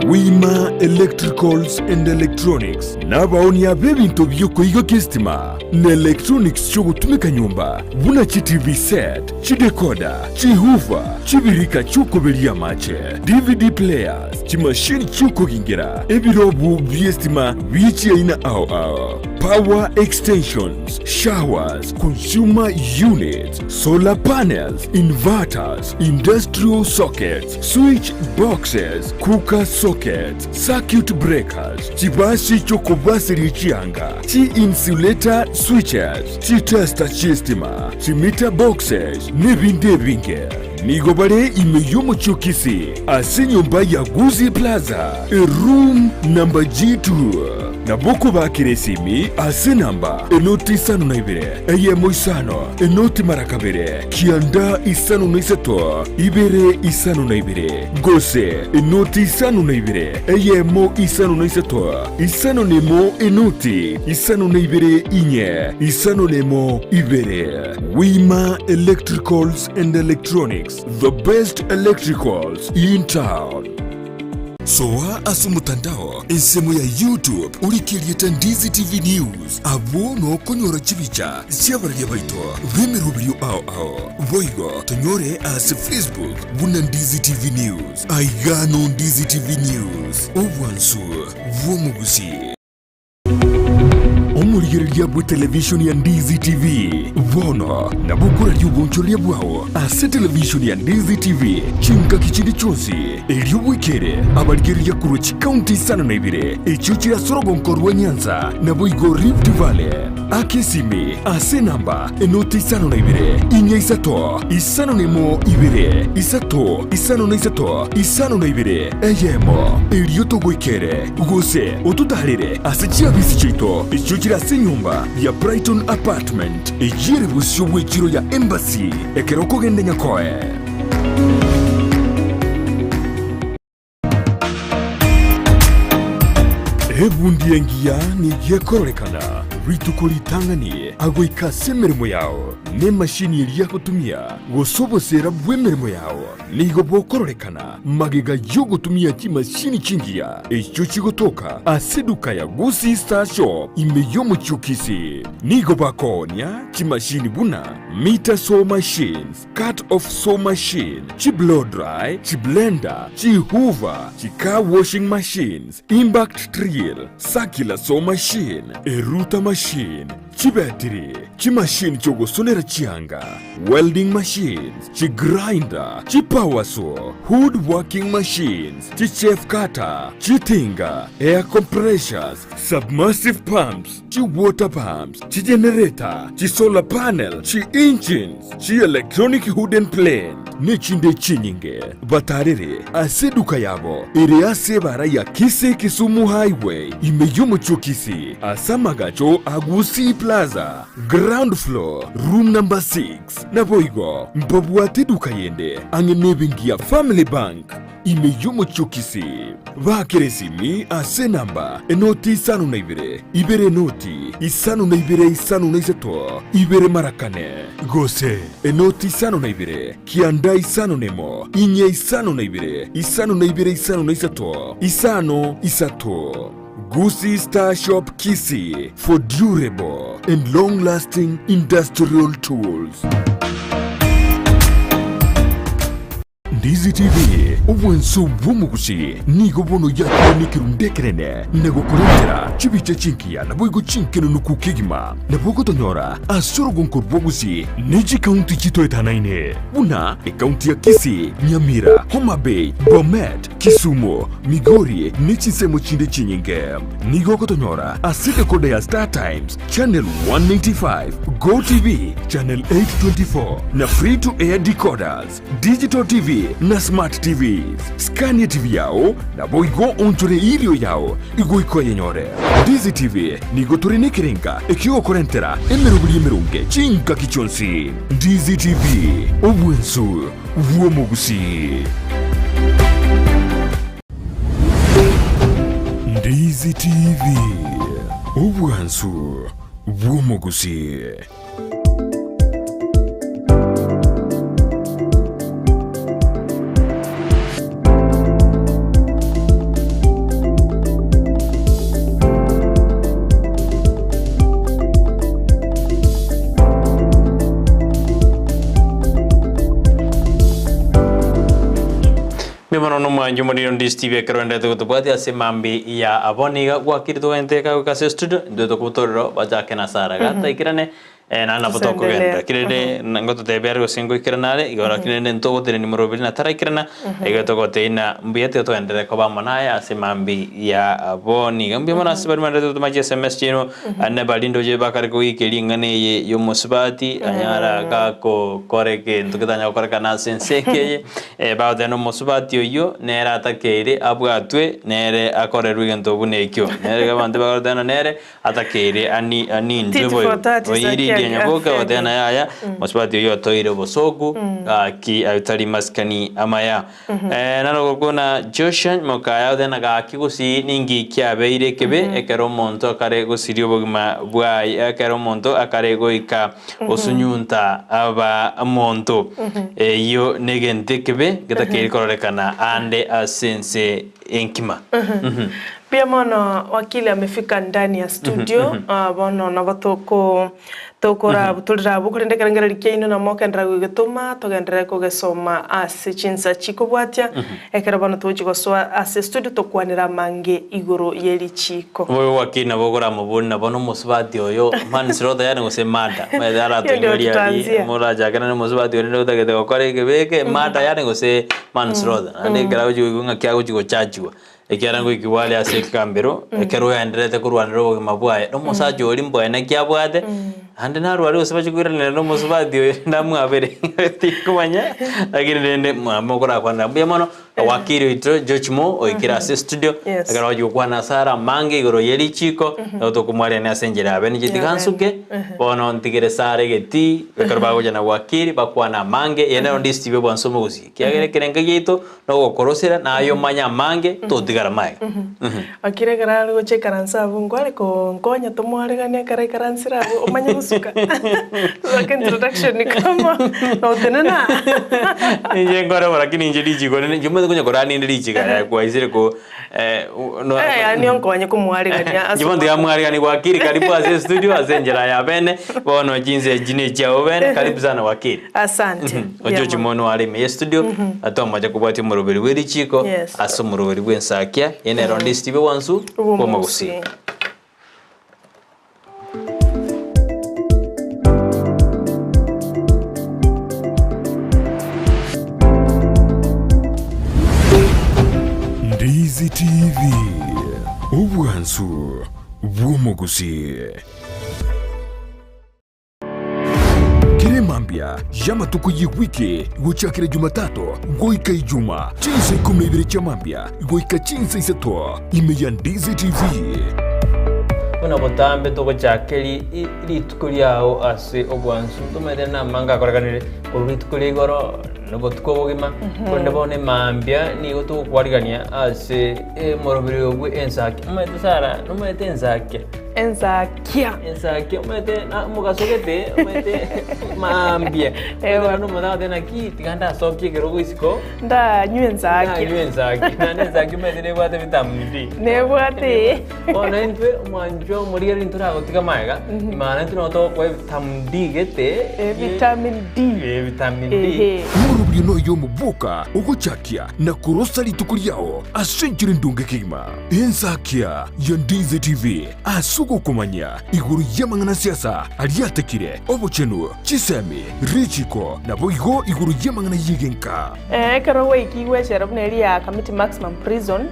Wima Electricals and Electronics nabaonia b'ebinto bi'okoigokia esitima na electronics chi'ogotumeka nyomba buna chi TV set, chidecoder, chihoofer, chibirika chi'okoberia amache, DVD players, chimashini chi'okogingera, ebirobu bi'esitima bie chiaina ao ao, power extensions, showers, consumer units, solar panels, inverters, industrial sockets, switch boxes, cooker sockets, circuit breakers, chibasi chi'okobaseria chianga, chi-insulator switches, chitester chi'estima, chimeter boxes, nebinde ebinge. Nigo bare ime y'omochie o Kisii, ase enyomba ya Gusii Plaza, eroom number G2. Nabo okobakera esimi ase enamba enoti isano na ibere, eyemo isano, enoti mara kabere, kianda isano na isato, ibere isano na ibere, gose enoti isano na ibere, eyemo isano na isato, isano na emo enoti isano na ibere inye, isano na emo ibere. Wima Electricals and Electronics, the best electricals in town. Soa ase omotandao ensemo ya YouTube orike erieta Ndizi TV News, abwo nokonyora chibicha chi'abararia baito b'emeroberio ao ao. Boigo tonyore ase Facebook buna Ndizi TV News. Aiga no Ndizi TV News, obwansu bw'omogusii. Omorigereria bw'etelevishoni ya Ndizi TV bono nabo okoraria obonchoreria bwao ase televishoni ya Ndizi TV chingaki chinde chionsi, erio bwekere abarigereria korwa chikaunti isano na ibere echio chire ase orogonko rwa Nyanza naboigo Rift Valley. Aka esimi ase enamba enoti isano na ibere, inya isato, isano na emo ibere, isato, isano na isato, isano na ibere, eyemo, erio togoikere, gose ototaarere ase chiabisi chiaito echio chire ase enyomba ya Brighton Apartment, eyio ere bosio bw'echiro ya Embassy, ekero okogenda Nyakoe. Ebundi engiya nigo ekororekana rituko ritang'ani agoika ase emeremo yao, na emashini eria agotumia, gose oboseera bw'emeremo yao nigo bokororekana magega y'ogotumia chimashini chingiya echio chigotoka ase eduka ya Gusii Star Shop ime y'omochie o Kisii. Nigo bakoonia chimashini buna meter saw machines, Cut off saw machine, chi blow dry, chi blender, chi hoover, chi car washing machines, impact drill, circular saw machine, eruta machine, chibetiri, chimachine chiogosonera chianga, welding machines, chi grinder, chi power saw, wood working machines, chi chaff cutter, chitinga, air compressors, submersive pumps, chi water pumps, chi generator, chi solar panel, chi engines, chi electronic wooden plane, nechinde chinyinge. Batarere ase eduka yabo ere ase ebara ya Kisii Kisumu Highway ime y'omochie o Kisii ase amagacho a Gusii Plaza, ground floor, room number 6. Naboigo mbabwate eduka yende ang'e nebenki ya Family Bank. Ime y'omochie o Kisii, baakere esimi ase enamba enoti isano na ibere, ibere enoti isano na ibere isano na isato, ibere mara kane, gose enoti isano na ibere, kianda isano na emo, inye isano na ibere, isano na ibere isano na isato, isano isato. Gusii Star Shop Kisii for durable and long lasting industrial tools. Ndizi TV, obwanso bw'omogusi, nigo bono yakire nekerundu ekenene na gokorentera chibicha chingiya naboigo chinkenenuku kegima. Nabo ogotonyora ase orogonko rw'obogusi ne chikaunti chitoetanaine buna ekaunti ya Kisii, Nyamira, Homa Bay, Bomet, Kisumu, Migori ne chinsemo chinde chinyinge. Nigo ogotonyora ase decoder ya Star Times, Channel 195, Go TV, Channel 824 na Free to Air decoders. Digital TV na Smart TVs. Skania TV yao naboigo onchore irio yao igoika oyenyore. Ndizi TV nigo tore nekerenga ekiogokorentera emeroberi emeronge chingaki chionsi. Ndizi TV, obwensu bw'omogusii. Ndizi TV, obwansu bw'omogusii. Mimono nomwancho omoriro ndi Steve ekero endete gotobwatia ase mambi ya abo niga gwakire togente kagoika ase studio intwe tokobutorero bachake na Sarah gataikirane eh, naende nabo tokogenderera Tusendelee. kirende ngototebia are gose ngoikerana are igo lakini rende ntogotenenia moroberi na taraikirana igo togotebia mbuya tiga togenderere koba amo naye ase mambi ya abo niga mbuya mono ase baria barendete gotoma chi sms chiaino Ande barinde oche bakare kogekia ring'ana eye y'omosubati, anyara gakokora egento getanya gokorekana ase ense eke eye, eh, bagoteba na omosubati oyio nere atakeire abwatwe, nere akorerwe egento buna ekio. Nere iga abanto bagoteba ng'a nere atakeire ani anindwe Tit boigo. for tat is Oyo a Lydia kiage Nyaboke afya agoteba age. ng'a yaya, mosubati oyio otoire obosoku, gaki tari masikani amaya. Naro gokuna Joshua mokaya otena gaki gusii ninki kiabeire ekebe ekero omonto akare gosiria obogima bwaye ekero omonto akare goika osunyunta aba omonto eyio negento ekebe getakeire kororekana ande ase ense enkima. Mbuya mono wakili amefika ndani ya studio bono nabo toko Tokorabutorera abwo, korende ekerengererio kiaino namokenderera gogetoma, togenderere kogesoma ase chinsa chikobwatia, ekero bono togochia gosoa ase estudio tokwanere amange igoro ye richiiko. Obobe bwa Kaini nabo okoramobori nabo nomosubati oyo manslaughter yaani gose murder omanyete aratonyoria aria Tutaanzia. morachakerane nomosubati oria otagete gokora ekebe eke murder yaani gose manslaughter naende ekero agochi koigwa ng'aki agochi gochachiwa Ekiagera ngoikigwa are ase ekegambero, ekero ogendererete korwanera obogima bwaye, na omosacha oria mbwaye naki abwate, naende narware gose bache koiraneria na omosubati oyo ndamwabere tinkomanya, lakini rende mokorakwanera mbuya mono, wakili oito George Mo oikire ase estudio, Yes. ekero agochi gokwana ase are amange igoro ye richiko, nabo tokomwariania ase enchera yabe ninche tiga nsuke, bono ntigere Sarah egetii, ekero bagocha na wakili bakwane amange, eye nero ndisitibe bwanse omogusii, ekiagera ekerengo giaito Nogokorosera, na aye omanye amange, totigara magega. Akire ekero are gocha ikaransa abwo nkware konkonya tomwareganie ekero aikaransire abwo omanye gosuka Tugoaka introduction kama notenena aa. Inche nkore bo lakini inche richiko rinde inche omanyete konya korara ninde richiko aya kwaisire ko eh, no Eh, yaani onkonye komwaregania ase Inche bono tiga mwaregani wakili karibu ase estudio ase enchera ya bene bono chinsa echi ne echiao bene karibu sana wakili. Asante. Ochochi mono are ime ye studio atomoche kobwatia omoroberi bwe richiko Yes. ase omoroberi bw'ensakia eye nero onde Steve Wansu bw'omogusii. Ndizi TV, obwansu bw'omogusii. Kera emambia y'amatuko y'ewiki gochakera Jumatatu goika Ijuma, chinsa ikomi na ibere chia mambia goika chinsa isato, ime ya Ndizi TV. Buna botambe togochaka rituko riao ase obwansu, tomanyete namange akorekanire korwa rituko ria igoro na obotuko obogima, korende bono emambia nigo togokwarigania ase omoroberi bwe ensaki. Omanyete Sarah, nomanyete ensakia? Ensakia. Ensakia omanyete na omogaso gete omanyete maambia. Omanyete omonto agoteba naki tiga ndasokie ekerogo isiko. Ndanywe ensakia. Ndanywe ensakia. Naende ensakia omanyete nebwate vitamin D. Nebwate. Bono intwe omwanchwa omorigereria ntoragotiga magega, maana intwe nabo togokoa evitamin D gete. Vitamin D. Vitamin D. Omorobio noyo omoboka ogochakia na korosa rituko riao ase enchera endonge kegima. Ensakia ya Ndizi TV ase ogokomanya igoro y'amang'ana siasa aria atekire, obochenu, chisemi, richiko, naboigo igoro y'amang'ana y'egenka. Ekero gwaikigwe echela buna eria ya Kamiti Maximum Prison,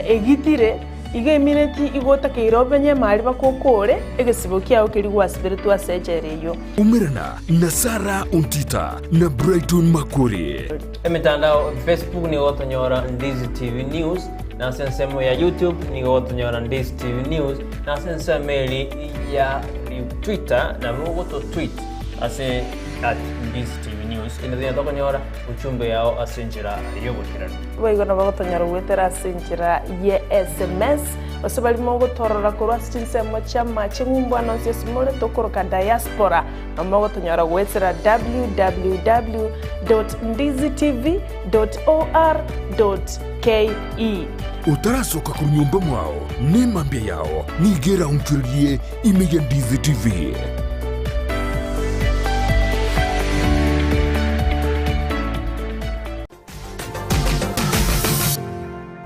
egitire, igo emineti igo otakeire obenye emari bakokore egesibo kiao keria gwasiberetwe ase echela eyio. Umerana na Sarah Ontita na Brighton Makori. Emetandao, Facebook nigo gotonyora Ndizi TV News, na ase ensemo ya YouTube nigo gotonyora Ndizi TV News, na ase ensemo eri ya Twitter nabo ogoto tweet ase at Ndizi TV News ende tonya tokonyora uchumbe yao ase enchera y'oboikeranu. Boigo nabo gotonyora goetera ase enchera ye sms, gose baria mogotorora korwa ase chinsemo chi'amache ng'umbu ande onsi ase more tokoroka diaspora. Nabo mogotonyora goetera www.ndizitv.or.ke. Otarasoka korwa nyomba mwao, nemambia yao nigo eraonchorerie ime ya Ndizi TV.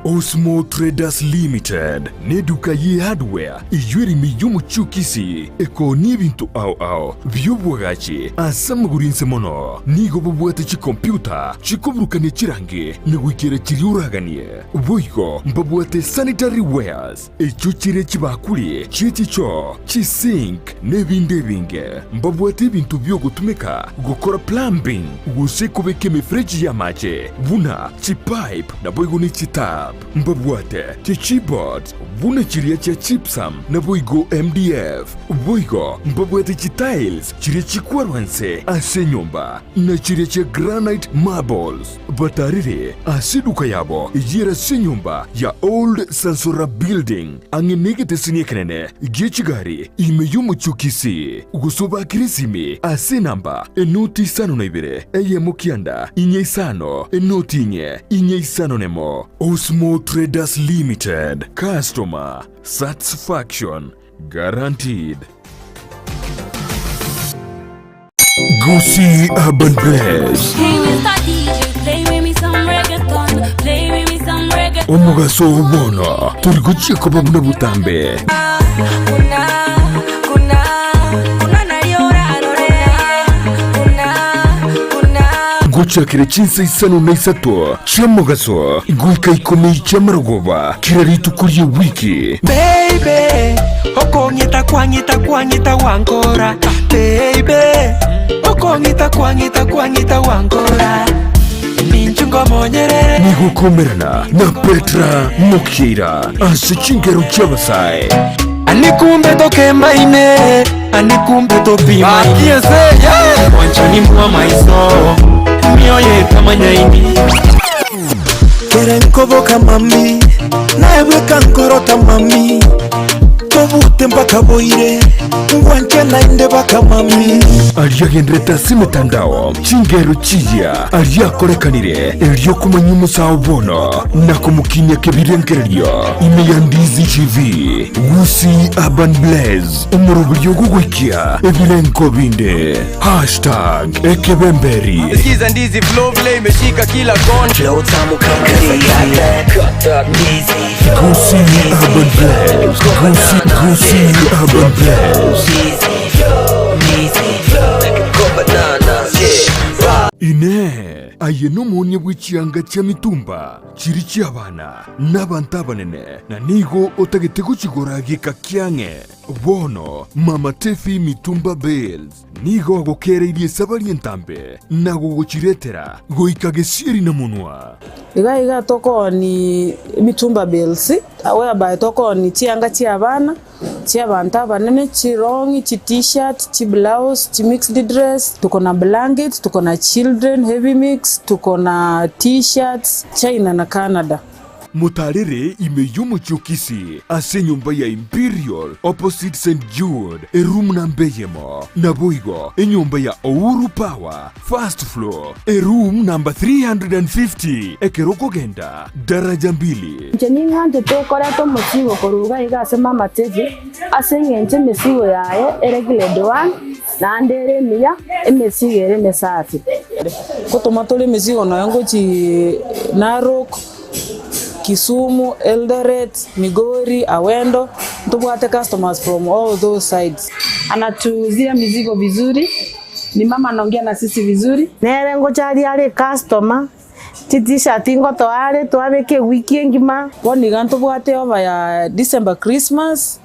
Osmo Traders Limited neduka ye hardware eyio ere ime y'omochie o Kisii ekoonia ebinto ao ao bi'obwagachi ase amagoro inse mono. Nigo bobwate chikompiuta chikoburukania chirangi na goikera chiria oraganie. Boigo mbabwate sanitary wares echio chire chibakuri chie chichoo, chisink na ebinde ebinge. Mbabwate ebinto bi'ogotumeka gokora plumbing gose kobeka emefereji y'amache buna chipipe naboigo ne chitap. Mbabwate chichipboards buna chiria chia gypsum naboigo MDF. Boigo mbabwate chitiles chiria chikwarwa nse ase enyomba na chiria chia granite marbles. Batarire ase eduka yabo eyio ase enyomba ya Old Sansora Building ang'e negeteseni ekenene gie chigari ime y'omochie o Kisii, gose obakere esimi ase enamba enoti isano na ibere eyemo kianda inye isano enoti inye inye isano nemo. Osmo Traders Limited, Customer Satisfaction Guaranteed. Gusii Urban Blaze. Hey, Mr. DJ, play with me some reggaeton. Play with me some reggaeton. Omogaso oo bono tori gochia koba buna botambe. Gochakera chinsa isano na isato chi'omogaso goika ikomi chi'amarogoba kera rituko ri'ewiki. Baby, okong'ita kwang'ita kwang'ita gwankora Baby, okong'ita kwang'ita kwang'ita gwankora Ninchu ngomonyerere Nigo okomerana na Petra Mokiira ase chingero chi'abasae. Ani kumbe tokembaine Ani kumbe topimaine Mwanchani mwa maiso Mioyo etamanyaini Kere nkoboka mami naebweka nkorota mami tobute mpaka boire ngwanche naende baka mami Aria agenderete ase emetandao, chingero chiya aria akorekanire erio komanya omosao bono na komokinia kebirengererio ime ya Ndizi TV, Gusii Urban Blaze, omoroberio ogogoikia ebirengo binde. Hashtag ekebemberi. Sikiza ndizi flow vile imeshika kila kona. Flow tamu kama ndizi. Gusii Urban Blaze. Gusii, Gusii Urban Blaze. Inee! Aye nomoonia bwe chianga chia mitumba chiri chi'abana na abanto abanene, na nigo otagete gochigora geka kiang'e? Bono Mama Tefi Mitumba Bales nigo agokereirie esabari entambe na gogochiretera goika gesieri na monwa. Iga iga tokooni emitumba bales, whereby tokooni chianga chia abana, chia abanto abanene, chirong'i, chi t-shirt, chi blouse, chi mixed dress, tuko na blankets, tuko na children heavy mix, tuko na t-shirts, China na Canada. Motaarere ime y'omochie o Kisii ase enyomba ya Imperial opposite St Jude eroom namba eyemo, naboigo enyomba ya Ouru Power first floor eroom namba 350 ekero okogenda daraja mbili. Inche ning'anchete okoreta omosigo korwa iga iga ase mama Teddy, ase eng'encho emesigo yaye ere grade one, naende ere emiya, emesigo ere emesafi. Ngotoma tore emesigo nonya ngochii Narok, Kisumu, Eldoret, Migori, Awendo, ntobwate customers from all those sides. Anatuuzia mizigo vizuri, ni mama anaongea na sisi vizuri. Nere ngocharia are ecustomer, chi t-shirt ngotoa are twabeka ewiki engima. Bono iga ntobwate offer ya December Christmas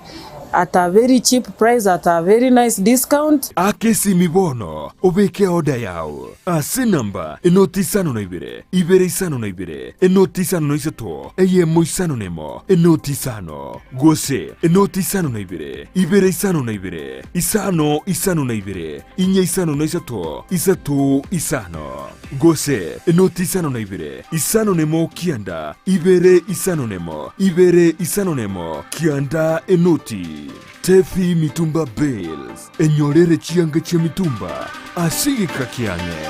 at a very cheap price at a very nice discount. Aka esimi bono obeke order yao ase enamba enoti isano na ibere, ibere isano na ibere, enoti isano na isato, eyemo isano na emo, enoti isano, gose enoti isano na ibere, ibere isano na ibere, isano isano na ibere, inye isano na isato, isato isano, gose enoti isano na ibere, isano na emo kianda, ibere isano na emo, ibere isano na emo, kianda enoti. Tefi Mitumba Bales, enyorere chianga chia mitumba ase egeka kiang'e.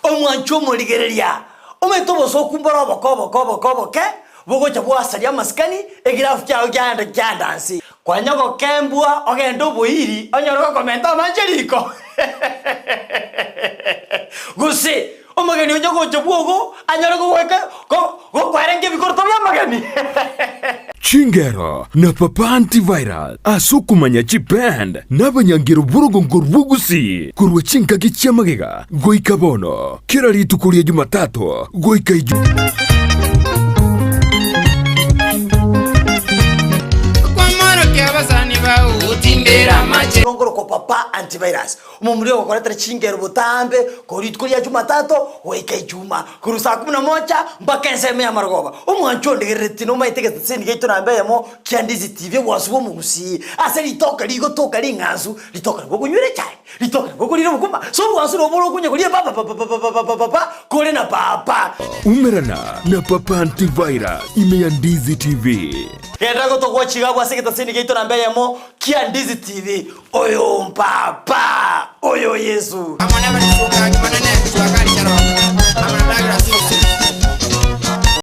Omwancho omorigereria, omanyete obosooku mbore oboke oboke oboke oboke, bogocha bwasaria amasikani, egirafu kiao kiaenda kiaenda nse. Kwanya gokembwa ogende oboiri onyore gokomenta amache riko. Gose omogeni onye gocha bwogo anyore gogoika gokwarenga ebikoroto bi'amageni. Chingero na Papa Antivirus ase okomanya chiband na abanyangero b'orogongo rw'Ogusii korwa chingaki chi'amagega goika bono, kera rituko ria Jumatatu goika Ijumaa. Nkorokwa Papa Antivirus, omomura ogokoretera chingero botambe korwa rituko ria Jumatatu goika Ijumaa, korwa saa kumi na moja mpaka ensemo ya marogoba. Omwancho ondigereretie nomaete egeteseni giaito namba eyemo kia Ndizi TV, obwansu bw'omogusii, ase ritoke rigotoka ring'ansu, ritoke nabo okonywera echae, ritoke nabo okorira obokima, ase obwansu nabo bore okonya koria papapapapapapapa kore na papa. Umerana na Papa Antivirus ime ya Ndizi TV. Genda gotogwa chigabwa ase egetaseni giaito namba eyemo kia Ndizi TV. Oyo mpapa, oyo Yesu.